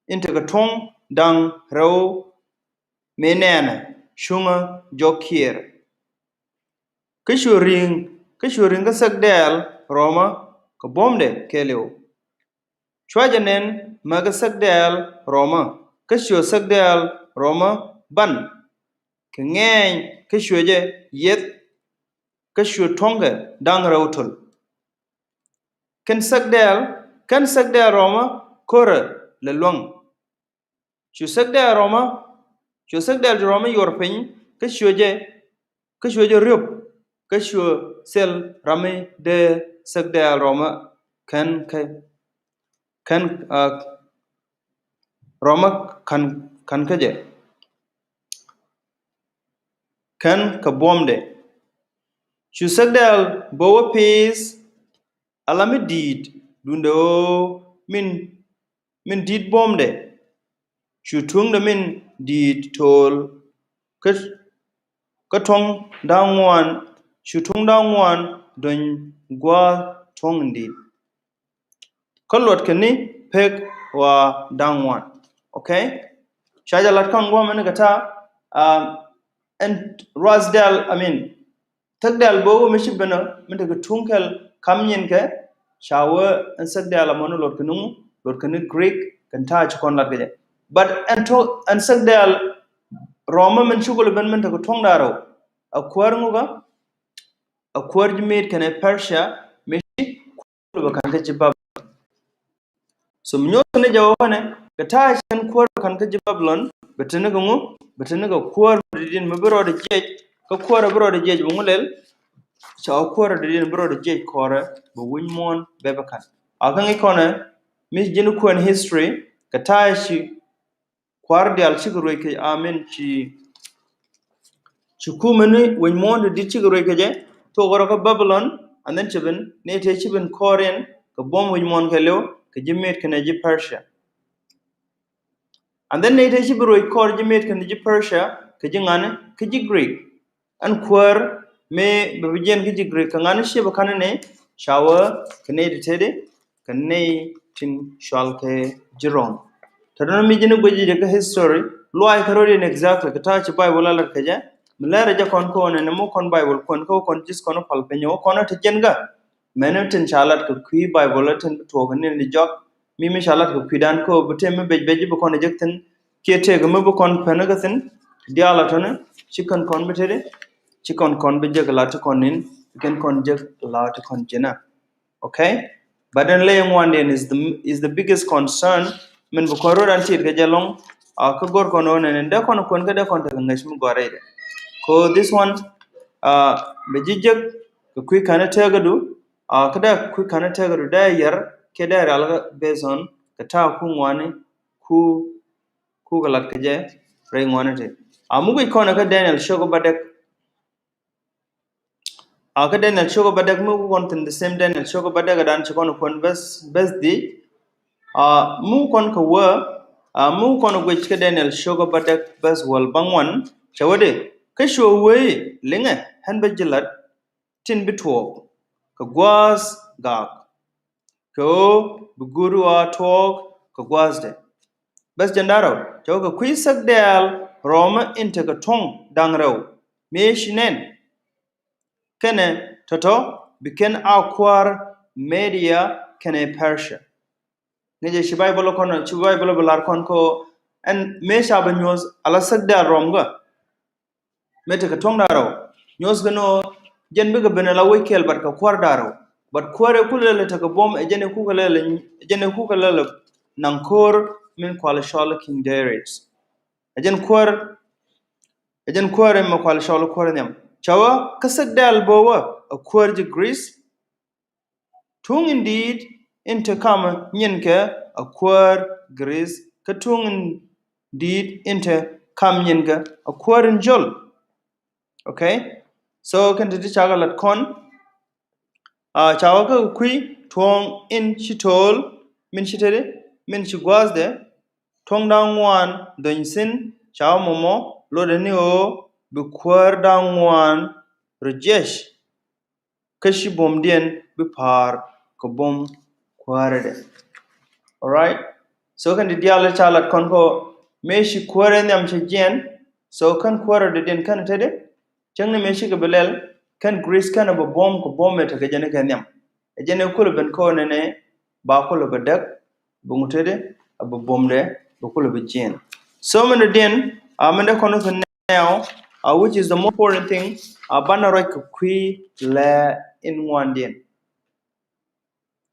in tekɛ tuɔ̱ŋ da̱ŋ rɛw mëë nɛɛnɛ cuŋä jɔk kiɛɛr. Kä cuɛ ri̱ŋ kä cuɛ ri̱ŋ kä thäk dɛɛl rɔmä kɛ buɔ̱mdɛ kɛɛliw. Cua jɛ nɛn mɛ kä thäk dɛɛl rɔmä kä cuɛ thäk dɛɛl rɔmä ban kɛ ŋɛɛny kä cuɛ jɛ yieth kä cuɛ tuɔ̱ŋkɛ da̱ŋ rɛw töl. Kɛn thäk dɛɛl kɛn thäk dɛɛl rɔmä ko̱rɛ lɛ luäŋ. Cu thäk dɛɛl rɔmä cu thäk dɛɛl ti rɔmä yuɔr piny kä cuɛ jɛ kä cuɛ jɛ riöp kä cuɛ thil ram mi dee thäk dɛɛl rɔmä kɛn kä kɛn uh, rɔmä kän kän kä jɛ kän kɛ buɔ̱mdɛ. Cu thäk dɛɛl bä wä pi̱i̱th ala mi di̱i̱t duundɛ ɣöö min min di̱i̱t buɔ̱mdɛ. Cu tuŋdɛ min di̱i̱t to̱o̱l kä kä tuɔ̱ŋ da̱ŋ ŋuan. Cu tuɔ̱ŋ da̱ŋ ŋuan duny gua̱a̱th tuɔ̱ŋ in di̱i̱t. Kä luɔt kɛ ni pek wa da̱ŋ ŋuan. Okay. Ca jɛ lat kɔn guɔ̱mɛ ni kɛ ta̱a̱ ɛn ruath dɛl amin. Thäk dɛl bä wä mi ci benä mi tekɛ tuŋ kɛl kam nyinkɛ. Ca wä ɛn thäk dɛl amɔni luɔt kɛ ni ŋu luɔt kɛ ni Greek kɛn ta̱a̱ ci kɔn lat kɛ jɛ. But ɛn to ɛn thäk dɛl rɔmä min cukul ben min tekɛ tuɔ̱ŋ da̱rɛw. A kuäär ŋukä a kuäär ji̱ Med kɛnɛ Persia mi ci bɛ ka̱n kä ji̱ Babilon. So mi nyuɔth kɛn jɛ wä kɛnɛ kɛ ta̱a̱ ci kɛn kuäär bɛ ka̱n kä ji̱ Babilon bɛ teni kɛ ŋu bɛ teni kɛ kuäär mi di̱t mi bi rɔɔdɛ jiɛc kä kuäär bi rɔɔdɛ jiɛc bɛ ŋu lɛl. Ca wä kuäär di̱t mi bi rɔɔdɛ jiɛc kɔrɛ bɛ wi̱ny muɔ̱ɔ̱n bɛ bɛ ka̱n. A kä ŋi̱c kɔnɛ mi ji̱n kuäär history kɛ ta̱a̱ ci kua̱r diaal cikɛ ruec kɛ amin ci ci kumɛ ni wec muɔ̱ɔ̱n ti di̱t cikɛ ruec kɛ jɛ. Thok rɔ kä Babilon and then ci ben ni te ci ben kɔɔr in kɛ buɔ̱m wec muɔ̱ɔ̱n kɛ liw kɛ ji̱ Med kɛnɛ ji̱ Persia. And then ni te ci ben ruec kɔɔr ji̱ Med kɛnɛ ji̱ Persia kɛ ji̱ ŋa̱ni kɛ ji̱ Greek. Ɛn kuäär mëë bɛ bi jiɛn kä ji̱ Greek kɛ ŋa̱ni ciɛ bɛ ka̱n ni ca wä kɛ nɛy ti teti kɛ nɛy tin cual kɛ ji̱ Rom. Tɔ̱tɔ̱ mi ji̱n guic ji̱ kä history luay kä rot in exactly kɛ ta̱a̱ ci Bible a lat kɛ jɛ. Mi lɛr jɛ kɔn kä wä nɛn muk kɔn Bible kuɛn kä wä kɔn ji̱th kɔn wä pal piny wä kɔn wä ti jiɛn kä. Mɛn tin ca lat kɛ kui̱ Bible tin bi tuɔɔk ni ni jɔak. Mi mi ca lat kɛ kui̱dan kä bi tëë mi bec bec bi kɔn jek thin kiɛ tëëk mi bi kɔn pɛn kä thin. Diaal a tɔni ci kɛn kɔn bi tëëdi ci kɔn kɔn bi jek la ti kɔn nin kɛn kɔn jek la ti kɔn jina. Okay. But then lay ŋuan den is the is the biggest concern. Min bi kɔn rot an tit kɛ jɛ lɔŋ. A kä gor kɔn wä nɛn dee kɔn kuɛn kä dee kɔn tekɛ ŋäc mi gɔrɛ dɛ. Ko this one a bɛ ji̱ jek kɛ kui̱ kɛn tëëk du. A kä dee kui̱ kɛn tëëk du dee yɛr kiɛ dee rial kä based on kɛ ta̱a̱ ku ŋuani ku ku kɛ lat kɛ jɛ rɛy ŋuani ti. A mi guic kɔn kä Daniel cio̱k bädäk. A kä Daniel cio̱k bädäk mi ku kɔn thin the same Daniel cio̱k bädäk dan ci kɔn kuɛn bäth bäth di. A mi ku kɔn kɛ wä a mi ku kɔn guic kä Daniel cio̱k bädäk bäth wäl bäŋuan cɛ wä di kä cuɛ wee liŋɛ ɣän bä ji̱ lat. Tin bi tuɔɔk kɛ gua̱a̱th gak kɛ ɣöö bi guut ɣɔaa tuɔɔk kɛ gua̱a̱thdɛ. Bɛ̈th jiɛn da̱ŋ rɛw cɛ wä kɛ kui̱ thäk dɛ̈ɛ̈l rɔmä in tekɛ tuɔ̱ŋ da̱ŋ rɛw mëë ci nɛn. Kɛnɛ tɔ̱tɔ̱ bi kɛn a kuäär Media kɛnɛ Persia. Ŋäcɛ ci Baibol kɔn, ci Baibol bi lar kɔn kɛ ɣöö ɛn mëë ca bɛ nyuɔ̱th ala thäk dɛ̈ɛ̈l rɔm kä. Mëë tekɛ tuɔ̱ŋ da̱ŋ rɛw nyuɔ̱th kɛ ni ɣöö jɛn bikɛ ben ala wec kɛɛl, but kɛ kuäär da̱ŋ rɛw. But kuäär ɛ kulɛ lɛ tekɛ buɔ̱m, ɛ jɛn ɛ kukɛ lɛ lɛ, ɛ jɛn ɛ kukɛ lɛ lɛ naŋ ko̱r min kual cɔl King Darius. Ɛ jɛn kuäär, ɛ jɛn kuäär ɛmɛ kual cɔl kuäär nhiam. Cɛ wä kä thäk dɛ̈ɛ̈l bä wä ɛ kuäär ji̱ Greece. Tuɔ̱ŋ in di̱i̱t in te kam nyinkɛ a kuäär Greece, kä tuɔ̱ŋ in di̱i̱t in te kam nyinkɛ a kuäär in jol. Okay? So kɛn te ti cakɛ lat kɔn, a, cakɛ kä kui̱ tuɔ̱ŋ in ci to̱o̱l, min ci te di, min ci gua̱a̱thdɛ, tuɔ̱ŋ da̱ŋ ŋuan dhony thi̱n, cakɛ mɔmɔ lotdɛ ni ɣöö bi kuäär da̱ŋ ŋuan rɔ jiɛc. Kä ci buɔ̱mdiɛn bi pa̱a̱r kɛ buɔ̱m kuäärädɛ. Alright? So kɛn ti diaal ca lat kɔn kɔ mëë ci kuäärä nhiam cɛ jiɛn. So kɛn kuäärädɛ diɛn kɛn te di. Cäŋ ni mëë cikɛ bi lɛl kɛn Greece kɛn bɛ buɔ̱m kɛ buɔ̱m ɛ tekɛ jɛn kɛ nhiam. Ɛ jɛn ɛ kulɛ ben kɔ nɛnɛ ba kulɛ bɛ däk, bi ŋu te di, a bi buɔ̱mdɛ bi kulɛ bi jiɛn. So mɛn dɛ diɛn a mɛn dɛ kɔn wä thi̱n now, uh, which is the most important thing, uh, banɛ ruac kɛ kui̱ lɛ in ŋuandiɛn.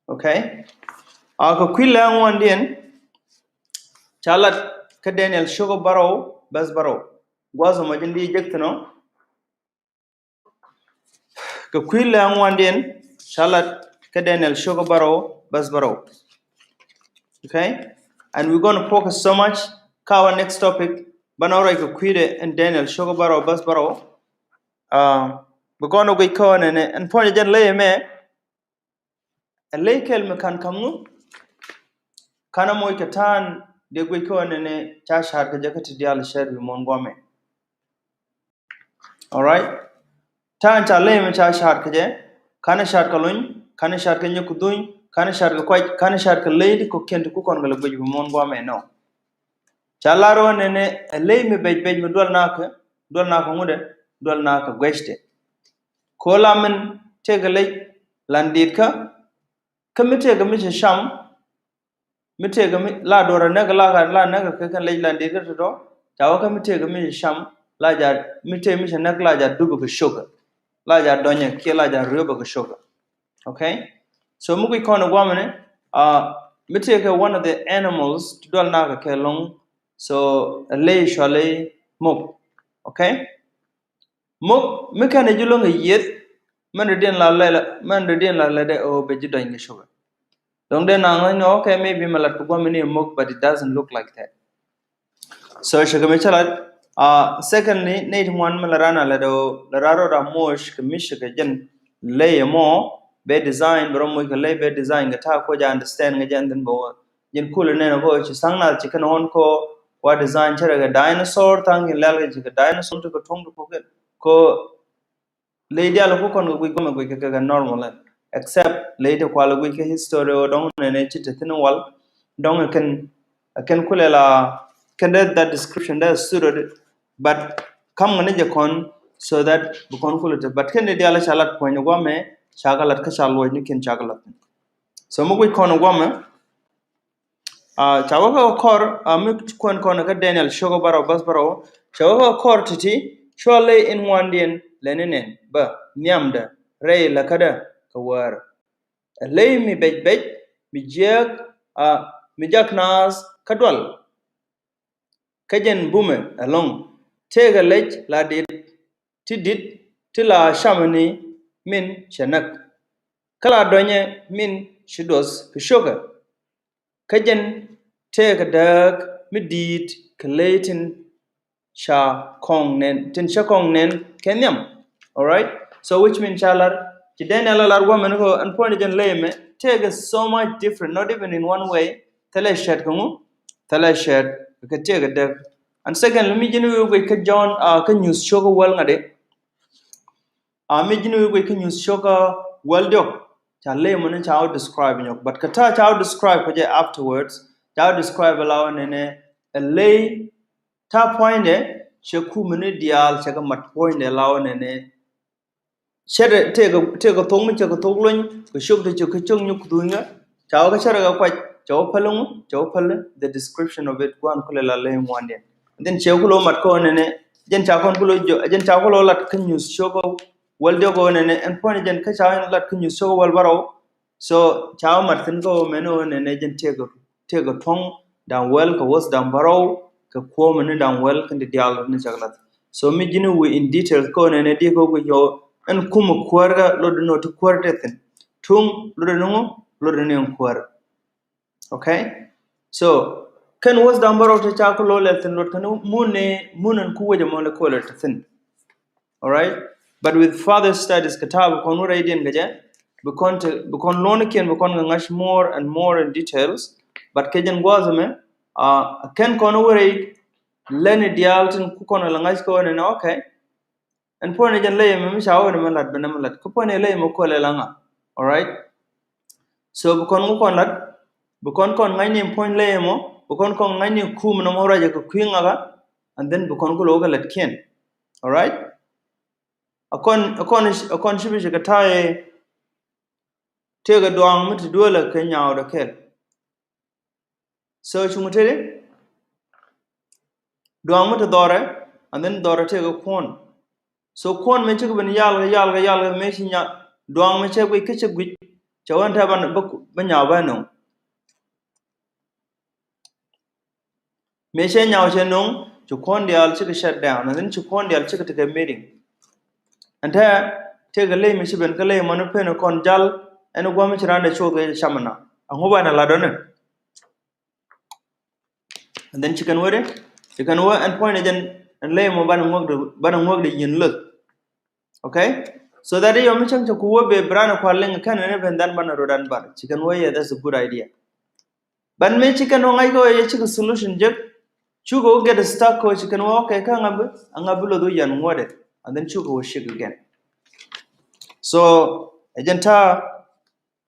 Okay? Uh, kɛ kui̱ lɛ ŋuandiɛn ca lat kä Daniel cio̱kä bärɔw bäth bärɔw. Gua̱th ɛmɔ ji̱n di jek thi̱n ɔ. Kɛ kui̱ lɛ ŋuandiɛn ca lat kä Daniel cio̱kä bärɔw bäth bärɔw. Okay? And we're gonna focus so much kä our next topic. Banɛ ruac kɛ kui̱dɛ in Daniel cio̱kä bärɔw bäth bärɔw. Uh, bi gɔn ɔ guic kä ɣän ɛnɛ ɛn puɔ̱ny jɛn ley ɛmɛ. Ɛ ley kɛl mi kan ka̱m ŋu? Kan ɛ moc kɛ ta̱a̱n dee guic kä ɣän ɛnɛ ca ca̱a̱t kɛ jɛ kä ti diaal cɛɛt wi̱i̱ muɔ̱ɔ̱n guamɛ. Alright. Ta̱a̱n ca ley mi ca ca̱a̱t kɛ jɛ, kan ɛ ca̱a̱t kɛ luny, kan ɛ ca̱a̱t kɛ nyɔk kɛ dhuny, kan ɛ ca̱a̱t kɛ kuac, kan ɛ ca̱a̱t kɛ ley ti kɔ̱kiɛn ti ku kɔn kɛ lɛ guic wi̱i̱ muɔ̱ɔ̱n guamɛ nɔ. Ca lar ɣän ɛnɛ ɛ ley mi bɛc bɛc mi dual nakä, dual nakä ŋut ɛ, dual nakä guecdɛ. Ko̱ la min tëëkɛ lec lan di̱i̱t kä, kä mi tëëkɛ mi cɛ cam, mi tëëkɛ mi la duɔrɛ näk la ka la näk kɛ kɛn lec lan di̱i̱t kä tɔ̱tɔ̱, ca wä kä mi tëëkɛ mi cɛ cam, la ja mi tëëkɛ mi cɛ näk la ja dupɛ kɛ cio̱kä, la ja dɔnyɛ kiɛ la ja riöpɛ kɛ cio̱kä. Okay? So mi guic kɔn ɛ guamɛ ni, uh, mi tëëkɛ one of the animals ti dual nakä kɛ lo̱ŋ. So ɛ ley cɔali mok. Okay? Mok mi kɛn ɛ ji̱ lo̱ŋ ɛ yieth, mɛn dɔ̱diɛn la lɛ, mɛn dɔ̱diɛn la lɛ dɛ ɔ bɛ ji̱ dɔny kɛ cio̱kä. Dɔ̱ŋ dee naŋ ni, okay, maybe mɛ lat kɛ guamɛ ni ɛ mok, but it doesn't look like that. So cɛ kɛ mi cä lat. Uh, secondly, nɛy ti ŋuan mi la ran a lɛ dɔ la ran rɔ da moc kɛ mi cɛ kɛ jɛn ley mɔ bɛ design, bɛ rɔ moc kɛ ley bɛ design kɛ ta̱a̱ kɔ ja understand kɛ jɛn thin bɛ wä. Jɛn kulɛ nɛn kɔ ci thaŋ nath ci kɛn ɣɔn kɔ wa design cɛ rɛ kɛ dinosaur, thaŋ in lɛl kɛ ci kɛ dinosaur ti kɛ tuɔ̱ŋ ti kɔ kɛ kɔ. Ley diaal ku kɔn kɛ guic guamɛ guic kɛ kɛ normal ɛ. Except ley ti kual guic kɛ history ɔ dɔŋ nɛnɛ ci te thin wal. Dɔŋ ɛ kɛn, ɛ kɛn kulɛ la kɛn dee that description dee suited. But kam ŋä ni jɛ kɔn so that bi kɔn kulɛ te. But kɛn di diaal ca lat puɔ̱ny guamɛ ca kɛ lat kä ca luɔc ni kɛn ca kɛ lat. So mi guic kɔn guamɛ. Ah, ca wä kä kɔr, ah, mi kuɛn kɔn kä Daniel cio̱kä bärɔw bäth bärɔw. Ca wä kä kɔr ti̱ti̱, cua ley in ŋuandiɛn lɛ ni nɛn bä nhiamdä rɛy lɛ kädä kɛ wäär. Ɛ ley mi bɛc bɛc, mi jiääk, ah, mi jak naath kä dual. Kä jɛn bumɛ ɛlɔ̱ŋ tëëkɛ lec la dit ti dit ti la camɛ ni min cɛ näk. Kä la dɔnyɛ min ci duɔth kɛ cio̱kä. Kä jɛn tëëkɛ dääk mi di̱i̱t kɛ ley tin ca kɔŋ nɛn, tin cä kɔŋ nɛn kɛ nhiam. Alright? So which mean ca lar ci Daniel a lar guamɛ ni kɔ ɛn puɔ̱ny jɛn ley mɛ tëëkɛ so much different, not even in one way. Thilɛ cɛt kɛ ŋu, thilɛ cɛt kɛ tëëkɛ dääk. And secondly, mi ji̱n wi̱i̱ guic kä John, ah, kä nyuuth cio̱kä wäl ŋa̱t di. Ah, mi ji̱n wi̱i̱ guic kä nyuuth cio̱kä wäl diɔk. Ca ley mɔ ni ca wä describe nyɔk, but kɛ ta̱a̱ ca wä describe kɛ jɛ afterwards, ca wä describe la wä nɛnɛ ɛ ley ta̱a̱ puɔ̱nydɛ cɛ kumɛ ni diaal cɛ kɛ mat puɔ̱nydɛ la wä nɛnɛ. Cɛ tëëkɛ, tëëkɛ thok mi cɛ kɛ thok lony kɛ cok ti cɛ kɛ cok nyuk dhunyä. Ca wä kä cɛ rɛ kɛ kuac, cɛ wä päl ŋu, cɛ wä päl the description of it, gua̱n kulɛ la ley ŋuandiɛn. And then cɛ kulɛ wä mat kä wä nɛnɛ, jɛn ca kɔn kulɛ wä jɔ, jɛn ca kulɛ wä lat kä nyuth cok wä wäl diɔk wä nɛnɛ, ɛn puɔ̱nydɛ jɛn kä ca wä lat kä nyuth cok wä wäl bärɔw. So ca wä mat thi̱n kä wä mɛn wä nɛnɛ jɛn tëëkɛ, tëëkɛ tuɔ̱ŋ da̱ŋ wäl kɛ wäth da̱ŋ bärɔw kɛ kuɔ̱mɛ ni da̱ŋ wäl kɛn ti diaal ni cak lath. So mi ji̱n wi̱i̱ in details kä wä nɛnɛ diɛ kä wä guic yɔ ɛn kumɛ kuäär kä lot ni wä ti kuäär tɛ thi̱n. Tuŋ lot ni ŋu, lot ni ɛn kuäär. Okay. So kɛn wäth da̱ŋ bärɔw ti ca ku lo̱ lɛ thi̱n lot kɛn mun ni mun ɛn ku wecɛ mɔ lɛ kuäär tɛ thi̱n. All right. But with further studies kɛ ta̱a̱ bi kɔn wä rɛydiɛn kɛ jɛ, bi kɔn te, bi kɔn luɔ̱nikiɛn bi kɔn kɛ ŋa̱c more and more in details. But kɛ jɛn gua̱a̱th ɛmɛ, uh, kɛn kɔn wä rɛy lɛni diaal tin ku kɔn kɛ lɛ ŋa̱c kɛ wä nɛnɛ, okay. Ɛn puɔ̱nydɛ jɛn ley ɛmɛ mi ca wä nɛmɛ lat bi nɛmɛ lat kä puɔ̱nydɛ ley ɛmɛ kuɔlɛ la ŋa. All right. So bi kɔn ku kɔn lat, bi kɔn kɔn ŋa̱cni puɔ̱ny ley ɛmɔ, bi kɔn kɔn ŋa̱cni kum nɔmɔ ruacɛ kɛ kui̱ ŋakä. And then bi kɔn ku lo̱ kɛ lat kiɛn. All right. A kɔn, a kɔn, a kɔn ci bi ci kɛ ta̱a̱ yɛ tëëkɛ duaŋ mi ti duëlɛ kɛ nyaawdɛ kɛl. So cuŋ tëëdi duaŋ mi ti dhɔrɛ, and then dhɔrɛ tëëkɛ kuɔn. So kuɔn mi cikɛ ben yal kɛ yal kɛ yal kɛ mi ci nya duaŋ mi cɛ guic kä cɛ guic cɛ wän tɛ ban bä nyaaw bä nuŋ. Mëë cɛ nyaw cɛ no̱ŋ ci kuɔ̱n diaal cikɛ shut down, and then ci kuɔ̱n diaal cikɛ tekɛ meeting. And tɛ tëëkɛ ley mi ci ben kä ley mɔni pen kɔn jal ɛn gua̱mi ci randɛ cuɔth kɛ camina. Aŋu banɛ la dɔni. And then ci kɛn wä di ci kɛn wä ɛn puɔ̱nydɛ jɛn ɛn ley mɔ banɛ ŋuɔk di banɛ ŋuɔk di yin luth. Okay. So that yɔ mi cäŋ cɛ ku wä bɛ bi randɛ kual liŋ kɛn ɛn ben dhan banɛ rodan bar ci kɛn wä yɛ, that's a good idea. But mi ci kɛn wä ŋa̱c kɛ wä yɛ cikɛ solution jek. Cukɛ wä get stuck kɛ wä ci kɛn wä, okay, kä ŋa̱ bi a ŋa̱ bi loth wä yan ŋuɔ̱tdɛ. And then cukɛ wä shake again. So ɛ jɛn ta̱a̱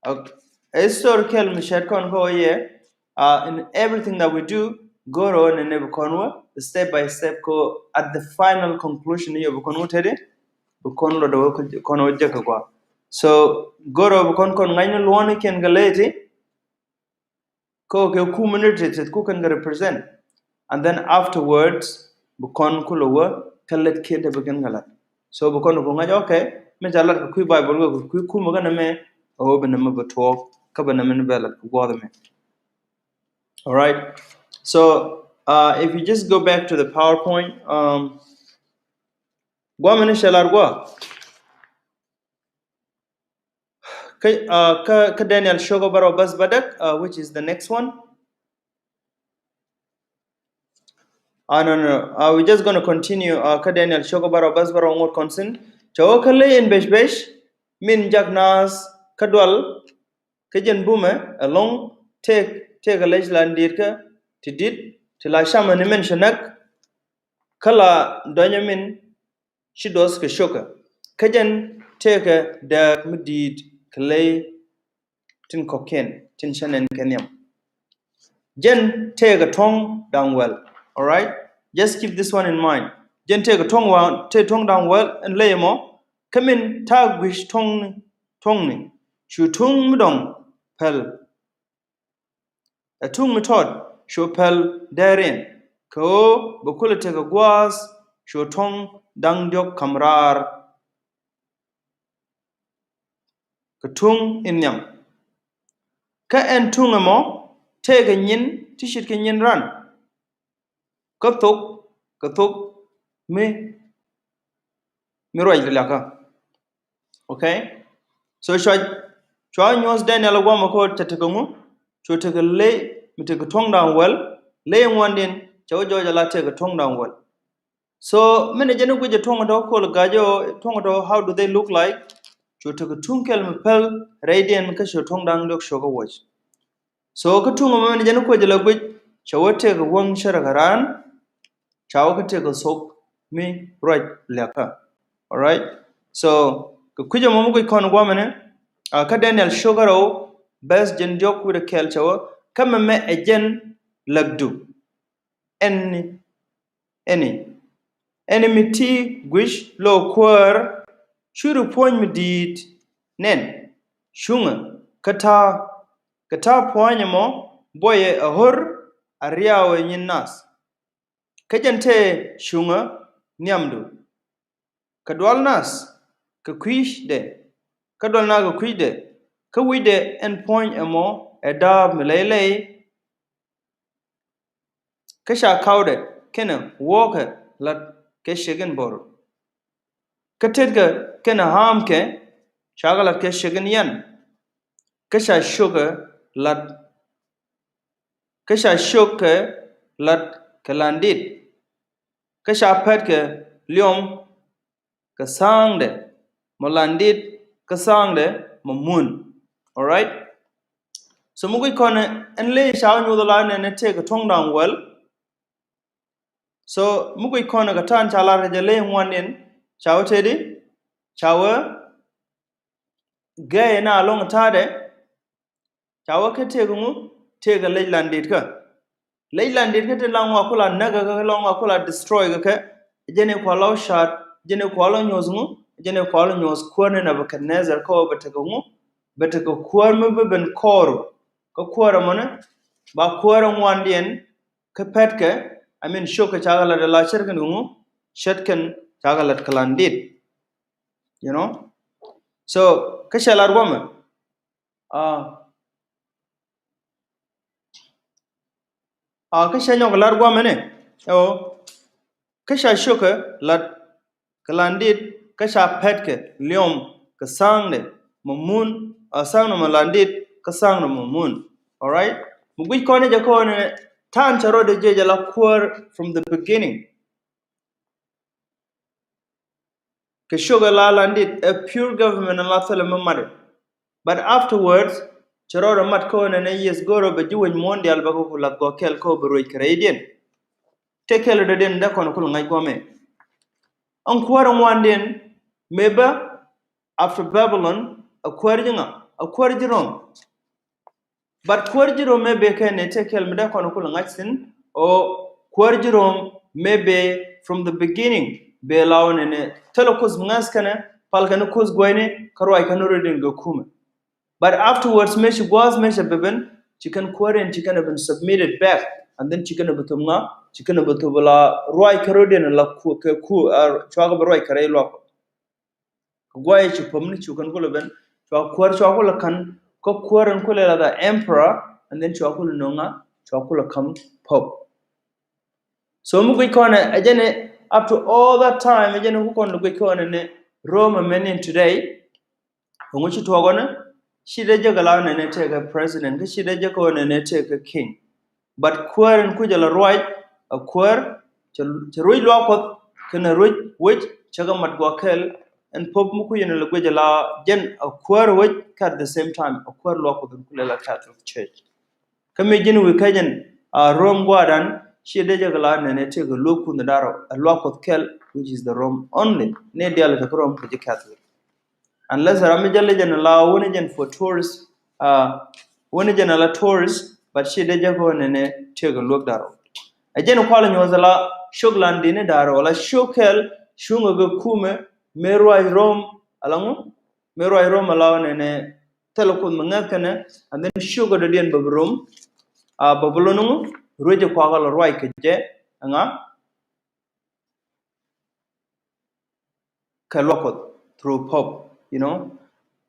a historical mi cɛt kɔn kɛ wä yɛ, uh, in everything that we do, go̱rɛ wä nɛnɛ bi kɔn wä step by step kɛ wä at the final conclusion yɛ bi kɔn wä tɛdi bi kɔn lotdɛ wä kɔn wä jek kɛ gua. So go̱rɛ wä bi kɔn kɔn ŋa̱cni luɔ̱nikiɛn kɛ leti. Kä kɛ community ti ku kɛn kɛ represent. And then afterwards bi kɔn kulɛ wä kä lät kiɛn te bi kɛn kɛ lat. So bi kɔn ku ŋa̱c, okay, mi ca lat kɛ kui̱ Bible kɛ kui̱ kumɛ kɛn mɛ a wä bi nɛmɛ bi tuɔɔk kä bi nɛmɛ ni bɛ lat kɛ guɔth mɛ. All right. So uh, if you just go back to the PowerPoint, um, guamɛ ni cɛ lat gua. Kä, uh, kä, kä Daniel cio̱kä bärɔw bäth bädäk, uh, which is the next one. Uh, no, no, no. Uh, we're just gonna continue. Uh, kä Daniel cio̱kä bärɔw bäth bärɔw ŋot kɔn thi̱n. Cɛ wä kä ley in bɛc bɛc min jak naath kä dual kä jɛn bumɛ ɛlɔ̱ŋ tëëk tëëk lɛc la ndi̱i̱t kä ti di̱t ti la camɛ ni min cɛ näk kä la dɔ̱nyɛ min ci duɔth kɛ cio̱kä. Kä jɛn tëëkɛ dääk mi di̱i̱t kɛ ley tin kɔ̱kiɛn tin cä nɛn kɛ nhiam. Jɛn tëëkɛ tuɔ̱ŋ da̱ŋ wäl. All right. Just keep this one in mind. Jɛn tëëkɛ tuɔ̱ŋ wa tëë tuɔ̱ŋ da̱ŋ wäl ɛn ley ɛmɔ. Kä min ta̱a̱ gui̱c tuɔ̱ŋni tuɔ̱ŋni cu tuŋ mi dɔ̱ŋ päl. Ɛ tuŋ mi tɔt cu päl dɛɛrin kɛ ɣöö bɛ kulɛ tekɛ gua̱a̱th cu tuɔ̱ŋ da̱ŋ diɔ̱k ka̱m raar. Kɛ tuŋ in nhiam. Kä ɛn tuŋ ɛmɔ tëëkɛ nyin ti ce̱tkɛ nyin ran. Kä thok kɛ thok mi mi ruac liakä. Okay. So cua cua nyuɔ̱th Daniel guamɛ kä cɛ tekɛ ŋu? Cu tekɛ ley mi tekɛ tuɔ̱ŋ da̱ŋ wäl. Ley ŋuandiɛn cɛ wä jɔɔc ala tekɛ tuɔ̱ŋ da̱ŋ wäl. So minɛ jɛn i̱ guic ɛ tuɔ̱ŋ ɛ tɔ̱ kol ga̱c ɛ tuɔ̱ŋ ɛ tɔ̱, how do they look like? Cu tekɛ tuŋ kɛl mi päl rɛydiɛn kä cu tuɔ̱ŋ da̱ŋ diɔ̱k cu kä wuɔc. So kä tuŋ ɛmɔ minɛ jɛn i̱ kuec ɛ la guic cɛ wä tekɛ wäŋ cärɛ kɛ raan. Ca wä kä tekɛ thok mi ruac liakä. All right. So kɛ kui̱c ɛmɔ mi guic kɔn guamɛ ni Kä Daniel cio̱kä rɛw bɛth jiɛn diɔ̱k wi̱cdɛ kɛl cɛ wee, kä mɛmɛ ɛ jɛn läkdu, ɛn, ɛni, ɛni mi ti guic lo̱ kuäär, cuŋdu puɔ̱ny mi di̱i̱t nɛn cuŋɛ, kä ta̱a̱, kä ta̱a̱ puɔ̱ny ɛmɔ buɔyɛ ɛ ɣör a riaw ɛ nyin nath. Kä jɛn te cuŋä nhiamdu, kä dual nath kɛ kui̱dɛ, kä dual nath kɛ kui̱dɛ, kä wi̱cdɛ ɛn puɔ̱ny ɛmɔ ɛ da̱a̱p mi lɛy lɛy. Kä ca kawdɛ kɛnɛ wuɔ̱kɛ la̱t kɛ ciek in bo̱r, kä tetkɛ kɛnɛ ha̱a̱mkɛ cakɛ la̱t kɛ ciek in yian. Kä ca ciökɛ la̱t, kä ca ciökɛ la̱t kɛ la̱ndit, kä ca pɛtkɛ liɔm kɛ tha̱a̱ŋdɛ mɔ la̱ndit kä tha̱a̱ŋdɛ mɔ mun. Alright. So mi guic kɔnɛ ɛn ley ca wä nyuth la nɛnɛ tëëkɛ tuɔ̱ŋdan wäl. So mi guic kɔnɛ kɛ ta̱a̱n ca lar kɛ jɛ ley ŋuan in ca wä tëëdi, ca wä gɛy na lo̱ŋ ta̱a̱dɛ. Ca wä kä tëëkɛ ŋu? Tëëkɛ lec la̱ndit kä. Lec la̱ndit kä ti la ŋuak kula näk kä, la ŋuak kula destroy kä kɛ. Jɛn i̱ kua la wä cat, jɛn i̱ kua la nyuɔ̱th ŋu? Jɛn i̱ kua la nyuɔ̱th kuäär ni Nebuchadnezzar kä wä bɛ tekɛ ŋu? Bɛ tekɛ kuäär mi bi ben kɔɔru. Kä kuäär ɛmɔni ba kuäär ŋuandiɛn kä pɛtkɛ, I mean, ciökɛ cakɛ la̱t ɛ la ce̱tkɛn kɛ ŋu? Ce̱tkɛn cakɛ la̱t kɛ la̱ndit. You know? So kä cɛ lat guamɛ. Ah, ah, kä cɛ nyɔk lat guamɛ ni. Ɛwɔ. Kä ca ciökɛ la̱t kɛ la̱ndit, kä ca pɛtkɛ liɔm kɛ tha̱a̱ŋdɛ mɔ mun, a tha̱a̱ŋdɛ mɔ la̱ndit kä tha̱a̱ŋdɛ mɔ mun. Alright? Mi guic kɔn ni jɛ kɔn ni ta̱a̱n cɛ rɔɔdɛ jɛ jɛ la kuäär from the beginning. Kɛ ciökɛ la la̱ndit ɛ pure government la thilɛ mi matdɛ. But afterwards cɛ rɔɔdɛ mat kä ɣöö nɛnɛ yieth go̱o̱rä bɛ ji̱ wec muɔ̱ɔ̱n diaal bɛ kɛ ku lath gɔ̱a̱r kɛl kä ɣöö bɛ ruec kɛ rɛydiɛn. Tëë kɛl dɔ̱diɛn dee kɔn kul ŋa̱c guɔ̱mɛ. Ɛn kuäär ŋuandiɛn mëë bä after Babylon ɛ kuäär ji̱ ŋa? Ɛ kuäär ji̱ Rom. But kuäär ji̱ Rom mëë bëë kɛn ni tëë kɛl mi dee kɔn kul ŋa̱c thi̱n, ɔ kuäär ji̱ Rom mëë bëë from the beginning bëë law nɛnɛ thilɛ kuoth mi ŋäth kɛnɛ, pal kɛn kuoth guäyni kä ruac kɛn rɔ̱diɛn kɛ kumɛ. But afterwards mëë ci gua̱a̱th mëë cɛ bɛ ben, ci kɛn kuäär in ci kɛn a ben submitted back, and then ci kɛn a bɛ thop ŋa? Ci kɛn a bɛ thop la ruac kä rɔ̱diɛn la ku kɛ ku, uh, cua kɛ bɛ ruac kɛ rɛy luak. Kɛ gua̱a̱th ci pom ni cu kɛn kulɛ ben, cua kuäär cua kulɛ ka̱n kä kuäär in kulɛ la the emperor, and then cua kulɛ no̱ŋa, cua kulɛ ka̱m pope. So mi guic kɔnɛ ɛ jɛn ni up to all that time ɛ jɛn ni ku kɔn guic kɔnɛ ni Rome mɛn in today. Ɛŋu ci tuɔɔk ɣän? Ci dee jek ala nɛnɛ tëëkɛ president, kä ci dee jek ɣän nɛnɛ tëëkɛ king. But kuäär in kuc ala ruac, a kuäär cɛ, cɛ ruec luaak Kuɔth kɛnɛ ruec wec cɛ kɛ mat gua̱a̱th kɛl. Ɛn pop mi kuc in ala guic ala jɛn a kuäär wec kä at the same time a kuäär luaak Kuɔth in kulɛ la Catholic Church. Kä mi ji̱n wi̱i̱ kä jɛn a Rome gua̱a̱dan, ci dee jek ala nɛnɛ tëëkɛ luäk Kuɔth in da̱rɔ a luaak Kuɔth kɛl, which is the Rome only. Ni diaal kɛ Rome kɛ ji̱ Catholic. Unless ram mi jɛ lɛ jɛn ala wuni jɛn for tourist, uh, wuni jɛn ala tourist, but ci dee jek ɣän nɛnɛ tëëkɛ luäk da̱rɔ. Ɛ jɛn kual nyuɔth ala ciök landit ni da̱rɔ ala ciök kɛl cuŋɛ kɛ kumɛ mëë ruac Rome ala ŋu? Mëë ruac Rome ala nɛnɛ thilɛ Kuoth mi ŋäth kɛnɛ, and then ciökä dɔ̱diɛn bɛ bi Rome, uh, bɛ bi lon ŋu? Ruec kuak ala ruac kɛ jɛ ɛŋa? Kɛ luaak Kuɔth through pope, you know.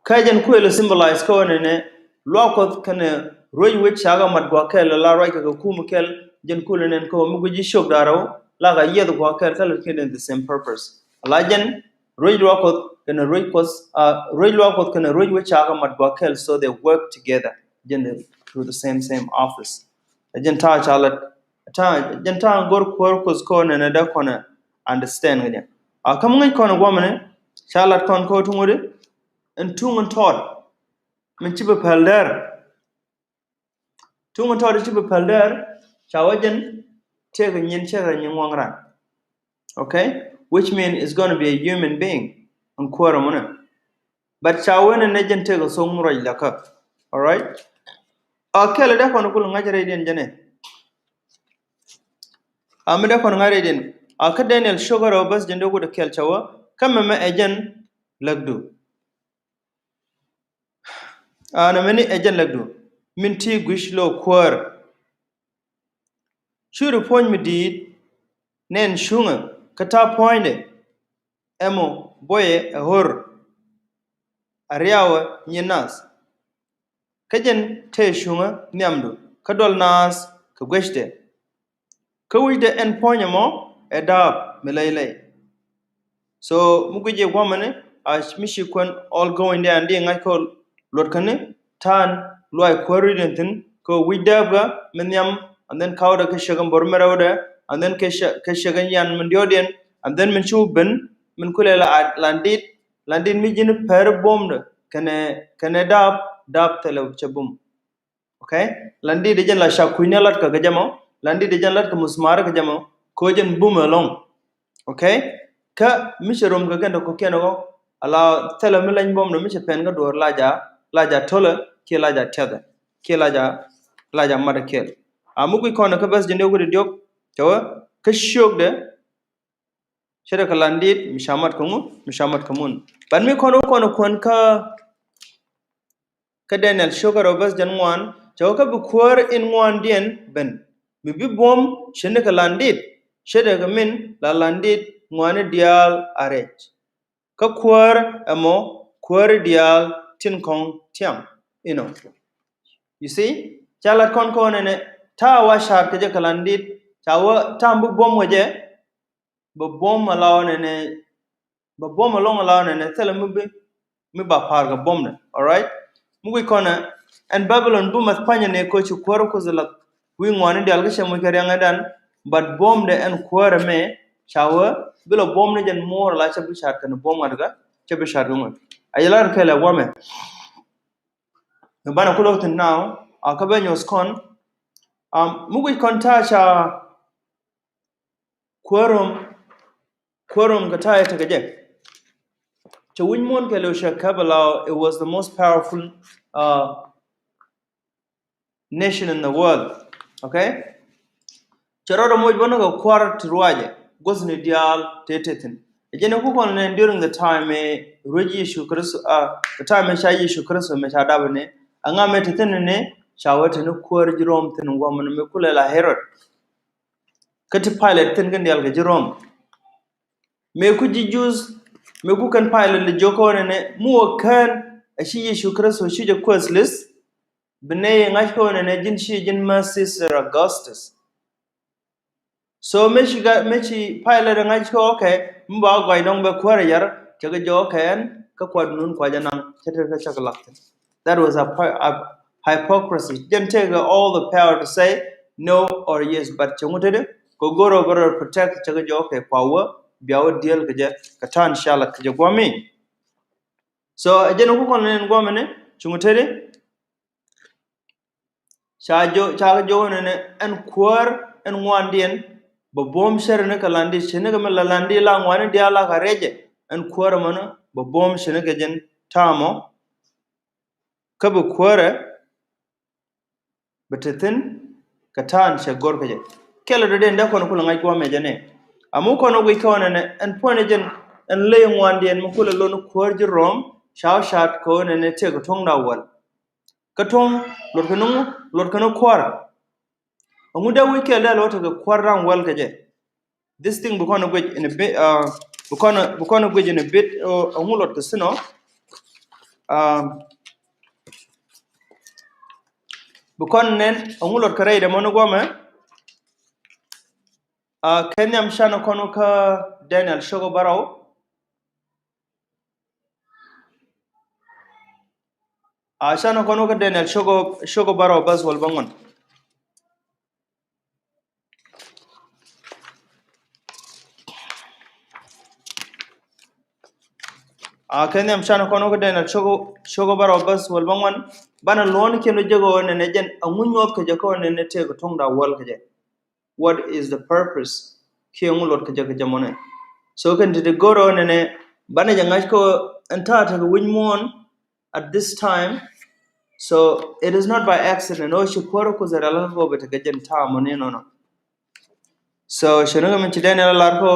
Kä jɛn kuël symbolize kä ɣän nɛnɛ luaak Kuɔth kɛnɛ ruec wec cakɛ mat gua̱a̱th kɛl la ruac kɛ kɛ kumɛ kɛl. Jɛn kuël nɛn kä ɣän mi guic ji̱ ciök da̱rɔ la kɛ yieth gua̱a̱th kɛl kä lɛ kɛn in the same purpose. Ala jɛn ruec luaak Kuɔth kɛnɛ ruec Kuɔth, uh, ruec luaak Kuɔth kɛnɛ ruec wec cakɛ mat gua̱a̱th kɛl, so they work together. Jɛn through the same, same office. Ɛ jɛn ta̱a̱ ca lat, ta̱a̱, jɛn ta̱a̱ go̱r kuäär Kuɔth kä ɣän nɛnɛ dee kɔnɛ understand kɛ jɛ. A kä mi ŋäc kɔn guamɛ ni ca lat kɔn kä tuŋ wä di, ɛn tuŋ in tɔt min ci bi päl däär. Tuŋ in tɔt ci bi päl däär ca wä jɛn tëëkɛ nyin cɛ kɛ nyin ŋuɔ̱ŋ ran. Okay? Which mean it's gonna be a human being. Ɛn kuäär ɛmɔ ni. But ca wen ni jɛn tëëkɛ thok mi ruac läkä. Alright. A kɛl dee kɔn kul ŋa̱c rɛydiɛn jɛn ɛ. A mi dee kɔn ŋa̱c rɛydiɛn. A kä Daniel cio̱kä rɛw bäth jɛn dee kut kɛl cɛ wä kä mɛmɛ ɛ jɛn läkdu. A nɛmɛ ni ɛ jɛn läkdu min ti guic lo̱ kuäär. Curi puɔ̱ny mi di̱i̱t nɛn cuŋä kä ta̱a̱ puɔ̱nydɛ. Ɛmɔ buɔyɛ ɛ ɣör a riawä nyin nath. Kä jɛn tëë cuŋä nhiamdu kä duɔl naath kɛ guecdɛ. Kä wi̱cdɛ ɛn puɔ̱ny ɛmɔ ɛ da̱a̱p mi lɛy lɛy. So mi guic jɛ gua̱mɛni a mi ci kuɛn all going dɛ an di ŋa̱c kɛ luɔt käni ta̱a̱n luay kuäär ri̱t in thi̱n kɛ wi̱c da̱a̱p kä mi nhiam, and then kawdɛ kɛ ciek in bor mi rɛwdɛ, and then kɛ ciek in yan mi diɔ̱ɔ̱diɛn, and then min ci wä ben min kulɛ la landit, landit mi ji̱n pɛr buɔ̱mdɛ kɛnɛ kɛnɛ da̱a̱p, da̱a̱p thilɛ cɛ bum. Okay? Landit jɛn la ca kui̱ni lat kä kɛ jɛ mɔ, landit jɛn lat kä musmar kä jɛ mɔ, ko jɛn bum ɛlɔŋ. Okay? Kä mi cɛ rom kɛ kɛn dɛ ko kɛn kɔ ala thilɛ mi leny buɔmdɛ mi cɛ pɛn kä duɔr la ja, la ja tolɛ kiɛ la ja tiɛthɛ kiɛ la ja, la ja mat kɛl. A mi guic kɔn kä bäth jɛn dee wut diɔk cɛ wä kä ciökdɛ. Cɛ dee kɛ landit mi ca mat kä ŋu, mi ca mat kä mun. But mi kɔn wä kɔn kuɛn kä kä Daniel cio̱kä rɛw bäth jɛn ŋuan cɛ wä kä bi kuäär in ŋuandiɛn ben mi bi buɔ̱m cɛ ni kɛ landit cɛ dee kɛ min la landit ŋuani diaal a rɛc. Kä kuäär ɛmɔ kuäär diaal tin kɔŋ tiam inɔ. You see? Ca lat kɔn kɔn ɛnɛ ta̱a̱ wa ca̱a̱t kɛ jɛ kɛ landit ca wä ta̱a̱ bi buɔ̱m kɛ jɛ. Bɛ buɔ̱m a law nɛnɛ, bɛ buɔ̱m a lɔŋ a law nɛnɛ thilɛ mi bi mi ba pa̱a̱r kɛ buɔ̱mdɛ. Alright. Mi guic kɔnɛ ɛn Babylon bi mɛth pa̱nyɛ ni koci kuäär kuth lath wi̱i̱ ŋuani diaal kä cɛ muc kɛ riaŋɛ dan. But buɔ̱mdɛ ɛn kuäärɛ mɛ ca wä bi lɔ buɔ̱mdɛ jɛn muɔɔr la cɛ bi ca̱a̱t kɛn buɔ̱m ŋa̱t kä cɛ bi ca̱a̱t kɛ ŋuɔ̱t. A yɛ lar kɛlɛ buɔ̱mɛ. Mi banɛ kulok thin now a kä bɛ nyuɔth kɔn. Um, mi guic kɔn ta̱a̱ ca Kuäär rom, kuäär rom kɛ ta̱a̱ tekɛ jɛ. Cɛ wi̱c muɔ̱ɔ̱n kɛ lɛ cɛ käp a la, it was the most powerful uh, nation in the world. Okay? Cɛ rɔɔdɛ moc bä ni kɛ kua̱r ti ruacɛ guɔ̱thni diaal tëë te thi̱n. Ɛ jɛn ɛ kukɔn nɛ during the time ɛ ruec Yecu Kritho, uh, the time ɛ ca Yecu Kritho mɛ ca dap ni, a ŋa mɛ te thi̱n ni ca wä te ni kuäär ji̱ Rom thi̱n guɔ̱mɛ ni mi kulɛ la Herod. Kä ti Pilate thi̱n kɛn diaal kɛ ji̱ Rom. Mëë ku ji̱ Jews, mëë ku kɛn Pilate lɛ jiök kä ɣän ɛnɛ mi wä kään a ci Yecu Kritho ci jɛ kueth li̱th. Bi nɛy ŋa̱c kä ɣän ɛnɛ ji̱n ci ji̱n ma Caesar Augustus. So mëë ci, mëë ci Pilate ŋa̱c kä, okay, mi ba gɔ̱a̱c dɔ̱ŋ bɛ kuäär a yar, cɛ kɛ jɛ, okay, ɛn kä kuat nun kua jɛ naŋ cɛ te kä cak lak thi̱n. That was a, a hypocrisy. Jɛn tekɛ all the power to say no or yes, but cɛ ŋut tede kɛ go̱r ɔ bɛ rɔ protect cɛ kɛ jɔk kɛ kua wä bia wä diel kɛ jɛ kɛ ta̱a̱n cia lat kɛ jɛ guami. So jɛn ku kɔn nen guami ni ci ŋut tede ca jɔ, ca kɛ jɔk ni ɛn kuäär ɛn ŋuandiɛn bɛ buɔ̱m cɛr ni kɛ landi ci ni kɛ mi la landi la ŋuani diaal la kɛ rɛcɛ ɛn kuäär mɔni bɛ buɔ̱m ci ni kɛ jɛn ta̱a̱mɔ. Kä bi kuäärɛ bi te thi̱n kɛ ta̱a̱n cɛ go̱r kä jɛ. Kɛlɛ dɔ̱diɛn dee kɔn kulɛ ŋa̱c guamɛ jɛ nɛ. Amu kɔn wä guic kɔn ɛnɛ ɛn puɔ̱nydɛ jɛn ɛn ley ŋuandiɛn mi kulɛ lon kuäär ji̱ Rom ca wä ca̱a̱t kɔn ɛnɛ tëëkɛ tuɔ̱ŋda wäl. Kä tuɔ̱ŋ luɔtkɛ ni ŋu, luɔtkɛ ni kuäär. Aŋu dee wi̱c kɛl dee luɔt tekɛ kuäär da̱ŋ wäl kɛ jɛ. This thing bi kɔn guic in a bit, uh, bi kɔn, bi kɔn guic in a bit, uh, aŋu luɔt kɛ thin ɔ. Um, bi kɔn nɛn aŋu luɔt kɛ rɛy dɛ mɔni guamɛ. Uh, kɛ nhiam canɛ kɔn kä Daniel cio̱k bärɔw. A canɛ kɔn kä Daniel cio̱k, cio̱k bärɔw bäth wäl bäŋuan. A kɛ nhiam canɛ kɔn kä Daniel cio̱k, cio̱k bärɔw bäth wäl bäŋuan. Banɛ luɔ̱n kiɛn wä jek ɣöö nɛnɛ jɛn aŋu nyuɔth kɛ jɛ kä ɣöö nɛnɛ tëëkɛ tuɔ̱ŋda wäl kɛ jɛ. What is the purpose? Kiɛ ŋu luɔt kɛ jɛ kɛ jɛ mɔnɛ. So kɛn ti ti go̱r ɔ nɛnɛ banɛ jɛ ŋa̱c kä ɛn ta̱a̱ tekɛ wi̱c muɔ̱ɔ̱n at this time. So it is not by accident. Ɣöö ci kuäärä Kuoth ɛ rɛl kä kɔ bɛ tekɛ jɛn ta̱a̱ mɔ ni nɔnɔ. So cɛ ni kɛ min ci Daniel lar kɔ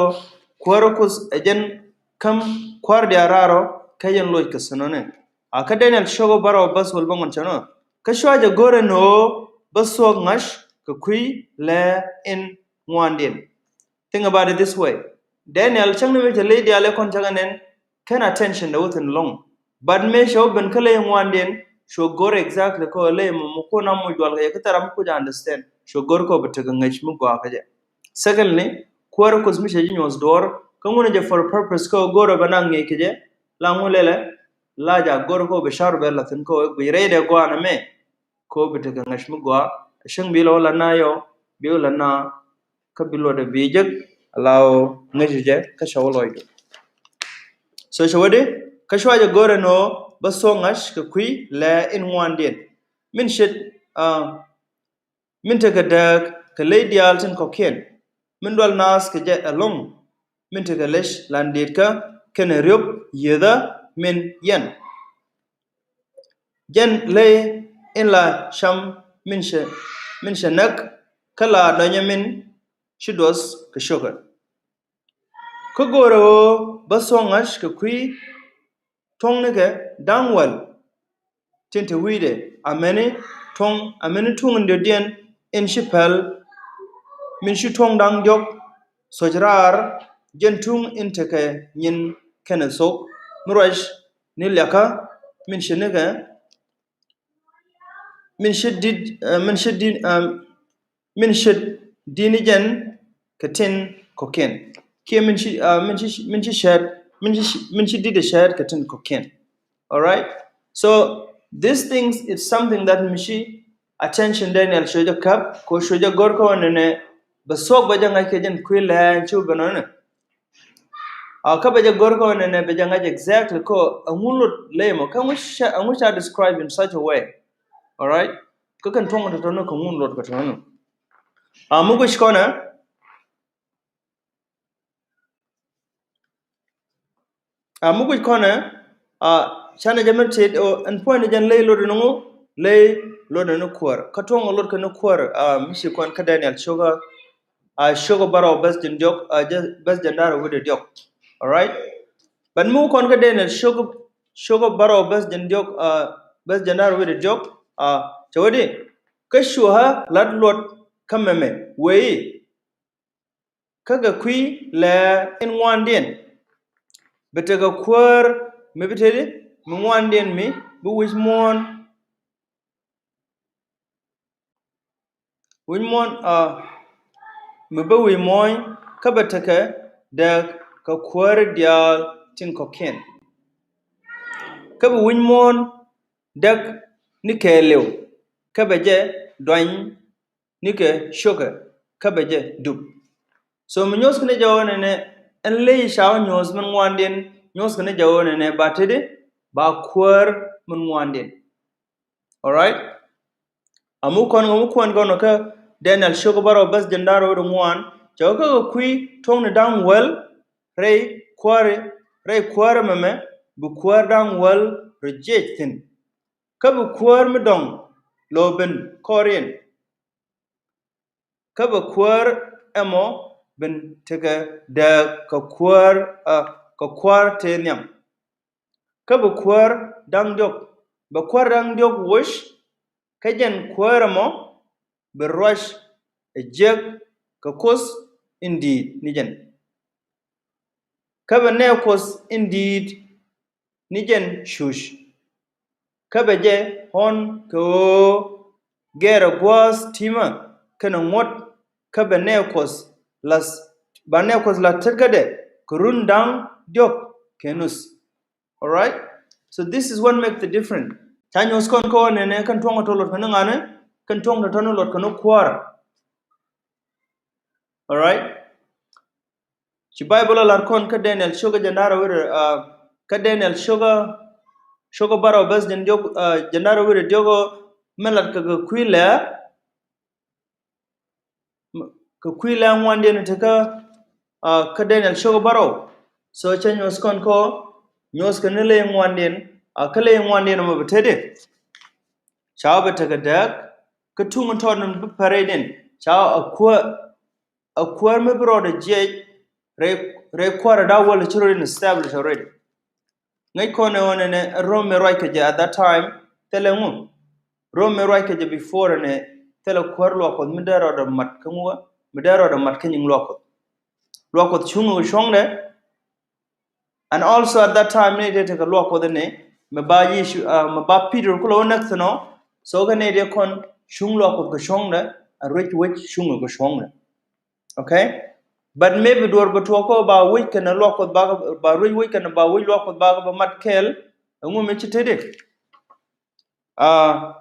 kuäärä Kuoth ɛ jɛn käm kua̱r diaal raar ɔ kɛ jɛn loc kɛ thin ɔ ni. A kä Daniel cio̱k bärɔw bäth wäl bäŋuan cɛ nɔ. Kä cua jɛ go̱r ɛn ɣöö bä thuɔ̱k ŋa̱c kɛ kui̱ lɛ in ŋuandiɛn. Think about it this way. Daniel cäŋ ni mi cɛ ley diaal ɛ kɔn cä kɛ nɛn kɛn attention dɛ wä thi̱n lɔ̱ŋ. But mëë cɛ wä ben kä ley ŋuandiɛn cua go̱r exactly kɔ ley mɔ mɔ kun a muc dual kɛ jɛ kä thɛr a mi kuc understand. Cua go̱r kɔ bi tekɛ ŋäc mi gɔaa kä jɛ. Secondly, kuäärä Kuoth mi cɛ ji̱ nyuɔth duɔ̱ɔ̱r kä ŋun jɛ for purpose kɔ go̱r ɛ bɛ na ŋi̱i̱c kɛ jɛ. La ŋun lɛlɛ la ja go̱r kɔ bi car bɛ la thi̱n kɔ ɛ guic rɛy dɛ gɔaa nɛ mɛ. Kɔ bi tekɛ ŋäc mi gɔaa cäŋ bi lɔ la na yɔ bi la na kä bi luɔtdɛ bi jek ala ɣöö ŋäc jɛ kä cɛ wä lɔcdu. So cɛ wä di kä cua jɛ go̱r ɛn ɣöö bä thuɔ̱k ŋa̱c kɛ kui̱ lɛ in ŋuandiɛn. Min ce̱t, ah, min tekɛ dääk kɛ ley diaal tin kɔ̱kiɛn. Min dual naath kɛ jɛ ɛlɔ̱ŋ. Min tekɛ lec landit kä kɛnɛ riöp yiethä min yɛn. Jɛn ley in la cam min cɛ, min cɛ näk kä la dɔnyɛ min ci duɔth kɛ ciökɛ. Kä go̱o̱rɛ ɣöö bä thuɔ̱k ŋa̱c kɛ kui̱ tuɔ̱ŋnikɛ da̱ŋ wäl tin te wi̱i̱dɛ amäni tuɔ̱ŋ, amäni tuŋ in diɔ̱kdiɛn in ci päl min ci tuɔ̱ŋ da̱ŋ diɔ̱k thuɔ̱c raar jɛn tuŋ in tekɛ nyin kɛnɛ thok mi ruac ni liakä min ci nikɛ min ci dit, eh, min ci dit, eh, min ci dit ni jɛn kɛ tin kɔ̱kiɛn kiɛ min ci, eh, min ci, min ci cɛɛt, min ci, min ci dit cɛɛt kɛ tin kɔ̱kiɛn. Alright. So these things is something that mi ci attention Daniel cuɛ jɛ käp kɛ cuɛ jɛ gör kɛ wä nɛnɛ bɛ thuɔ̱k bɛ jɛ ŋa̱c kɛ jɛn kui̱ lɛɛn ci wä ben ɔnɛ. A kä bɛ jɛ gör kɛ wä nɛnɛ bɛ jɛ ŋa̱c exactly kɛ ɛŋu lot ley mɔ kä ɛŋu ca, ɛŋu ca describe in such a way. Alright. Kä kɛn tuɔ̱ŋ tɔ̱tɔ̱ ni kɛ ŋun lot kɛ tɔ̱tɔ̱ ni. A mi guic kɔnɛ A mi guic kɔnɛ, a, canɛ jɛ mi tit, o, ɛn puɔ̱ny ni jɛn ley lot ni ŋu, ley lot ni kuäär. Kä tuɔ̱ŋ lot kɛ ni kuäär, a, mi ci kɔn kä Daniel cio̱kä, a, cio̱kä bärɔw bäth jɛn diɔ̱k, a, jɛ, bäth jɛn da̱r wi̱cdɛ diɔ̱k. Alright? But mi kɔn kä Daniel cio̱kä, cio̱kä bärɔw bäth jɛn diɔ̱k, a, bäth jɛn da̱r wi̱cdɛ diɔ̱k, a, cɛ wä di, kä cua lat luɔt kä mɛmɛ, wee i̱, kä kɛ kui̱ lɛ in ŋuandiɛn. Bɛ tekɛ kuäär mi bi teti mi ŋuandiɛn mi bi wi̱c muɔ̱ɔ̱n. Wi̱c muɔ̱ɔ̱n, a, mi bi wi̱c muɔ̱ɔ̱ny kä bɛ tekɛ dääk kɛ kuäär diaal tin kɔ̱kiɛn. Kä bi wi̱c muɔ̱ɔ̱n däk ni kɛɛliw kä bɛ jɛ duany nikɛ ciökɛ kä bɛ jɛ dup. So mi nyuɔ̱th kɛ ni jɛ ɣöö nɛnɛ ɛn ley ca wä nyuɔ̱th min ŋuandiɛn nyuɔ̱th kɛ ni jɛ ɣöö nɛnɛ ba teti ba kuäär min ŋuandiɛn. Alright. A mi kɔn kɛ mi kuɛn kɔn kä Daniel cio̱kä bärɔw bäth jɛn da̱r wi̱cdɛ ŋuan cɛ wä kä kɛ kui̱ tuɔ̱ŋni da̱ŋ wäl rɛy kuäär, rɛy kuäär mɛmɛ bi kuäär da̱ŋ wäl rɔ jiɛc thi̱n. Kä bi kuäär mi dɔ̱ŋ lo̱ ben kɔriɛn. Kä bɛ kuäär ɛmɔ ben tekɛ dääk kɛ kuäär, a, kɛ kuäär tëë nhiam. Kä bɛ kuäär da̱ŋ diɔ̱k, bɛ kuäär da̱ŋ diɔ̱k woc, kä jɛn kuäär ɛmɔ bɛ ruac ɛ jiäk kɛ Kuoth in di̱i̱t ni jɛn. Kä bɛ nɛɛ Kuoth in di̱i̱t ni jɛn cuc. Kä bɛ jɛ ɣɔ̱n kɛ ɣöö gɛrɛ gua̱a̱th ti̱mä kɛnɛ ŋuɔ̱t kä bɛ nɛɛ Kuɔth la̱th, ba nɛɛ Kuɔth la̱th tetkädɛ kɛ run da̱ŋ diɔ̱k kɛ nuth. Alright? So this is what makes the difference. Ca nyuɔ̱th kɔn kä ɣöö nɛnɛ kɛn tuɔ̱ŋ tɔ̱ luɔt kɛn ŋa̱nɛ, kɛn tuɔ̱ŋ tɔ̱ tɔ̱ ni luɔt kɛn kuäärä. Alright? Ci Baibol a lar kɔn kä Daniel cio̱kä jɛn da̱r wi̱cdɛ, a, kä Daniel cio̱kä, cio̱kä bärɔw bäth jɛn diɔ̱k, a, jɛn da̱r wi̱cdɛ diɔ̱k ɔ, mi lat kɛ kɛ kui̱ lɛ, kɛ kui̱ lɛ ŋuandiɛn ti kä, a, kä Daniel cio̱kä bärɔw. So cɛ nyuɔ̱th kɔn kɔ, Nyuɔth kɛ ni ley ŋuandiɛn, a kä ley ŋuandiɛn mɔ bi tetdi. Ca wä bɛ tekɛ dääk, kä tuŋ tɔt ni bi pärɛydiɛn. Ca wä a kuäär, a kuäär mi bi rɔɔdɛ jiɛc, rɛy, rɛy kuäär a da̱a̱ wäl ci rɔɔdɛ establish already. Ŋäc kɔn ɛ ɣöö nɛnɛ rom mi ruac kɛ jɛ at that time, thilɛ ŋu. Rom mi ruac kɛ jɛ before ɛnɛ, thilɛ kuäär luaak Kuɔth mi dee rɔɔdɛ mat kä ŋu, mi dee rɔɔdɛ mat kä nyiŋ luaak Kuɔth. Luaak Kuɔth cuŋ kɛ cuɔ̱ŋdɛ. And also at that time ni dee tekɛ luaak Kuɔth ni mi ba Yecu, uh, mi ba Peter kulɛ wä näk thi̱n ɔ. So kɛ ni dee kɔn cuŋ luaak Kuɔth kɛ cuɔ̱ŋdɛ, a ruec wec cuŋ kɛ cuɔ̱ŋdɛ. Okay? But maybe duɔr bɛ tuɔɔk kä ba wec kɛnɛ luaak Kuɔth ba, ba ruec wec kɛnɛ ba wec luaak Kuɔth ba, ba mat kɛɛl. Ɛŋu mi ci tetdi? Uh,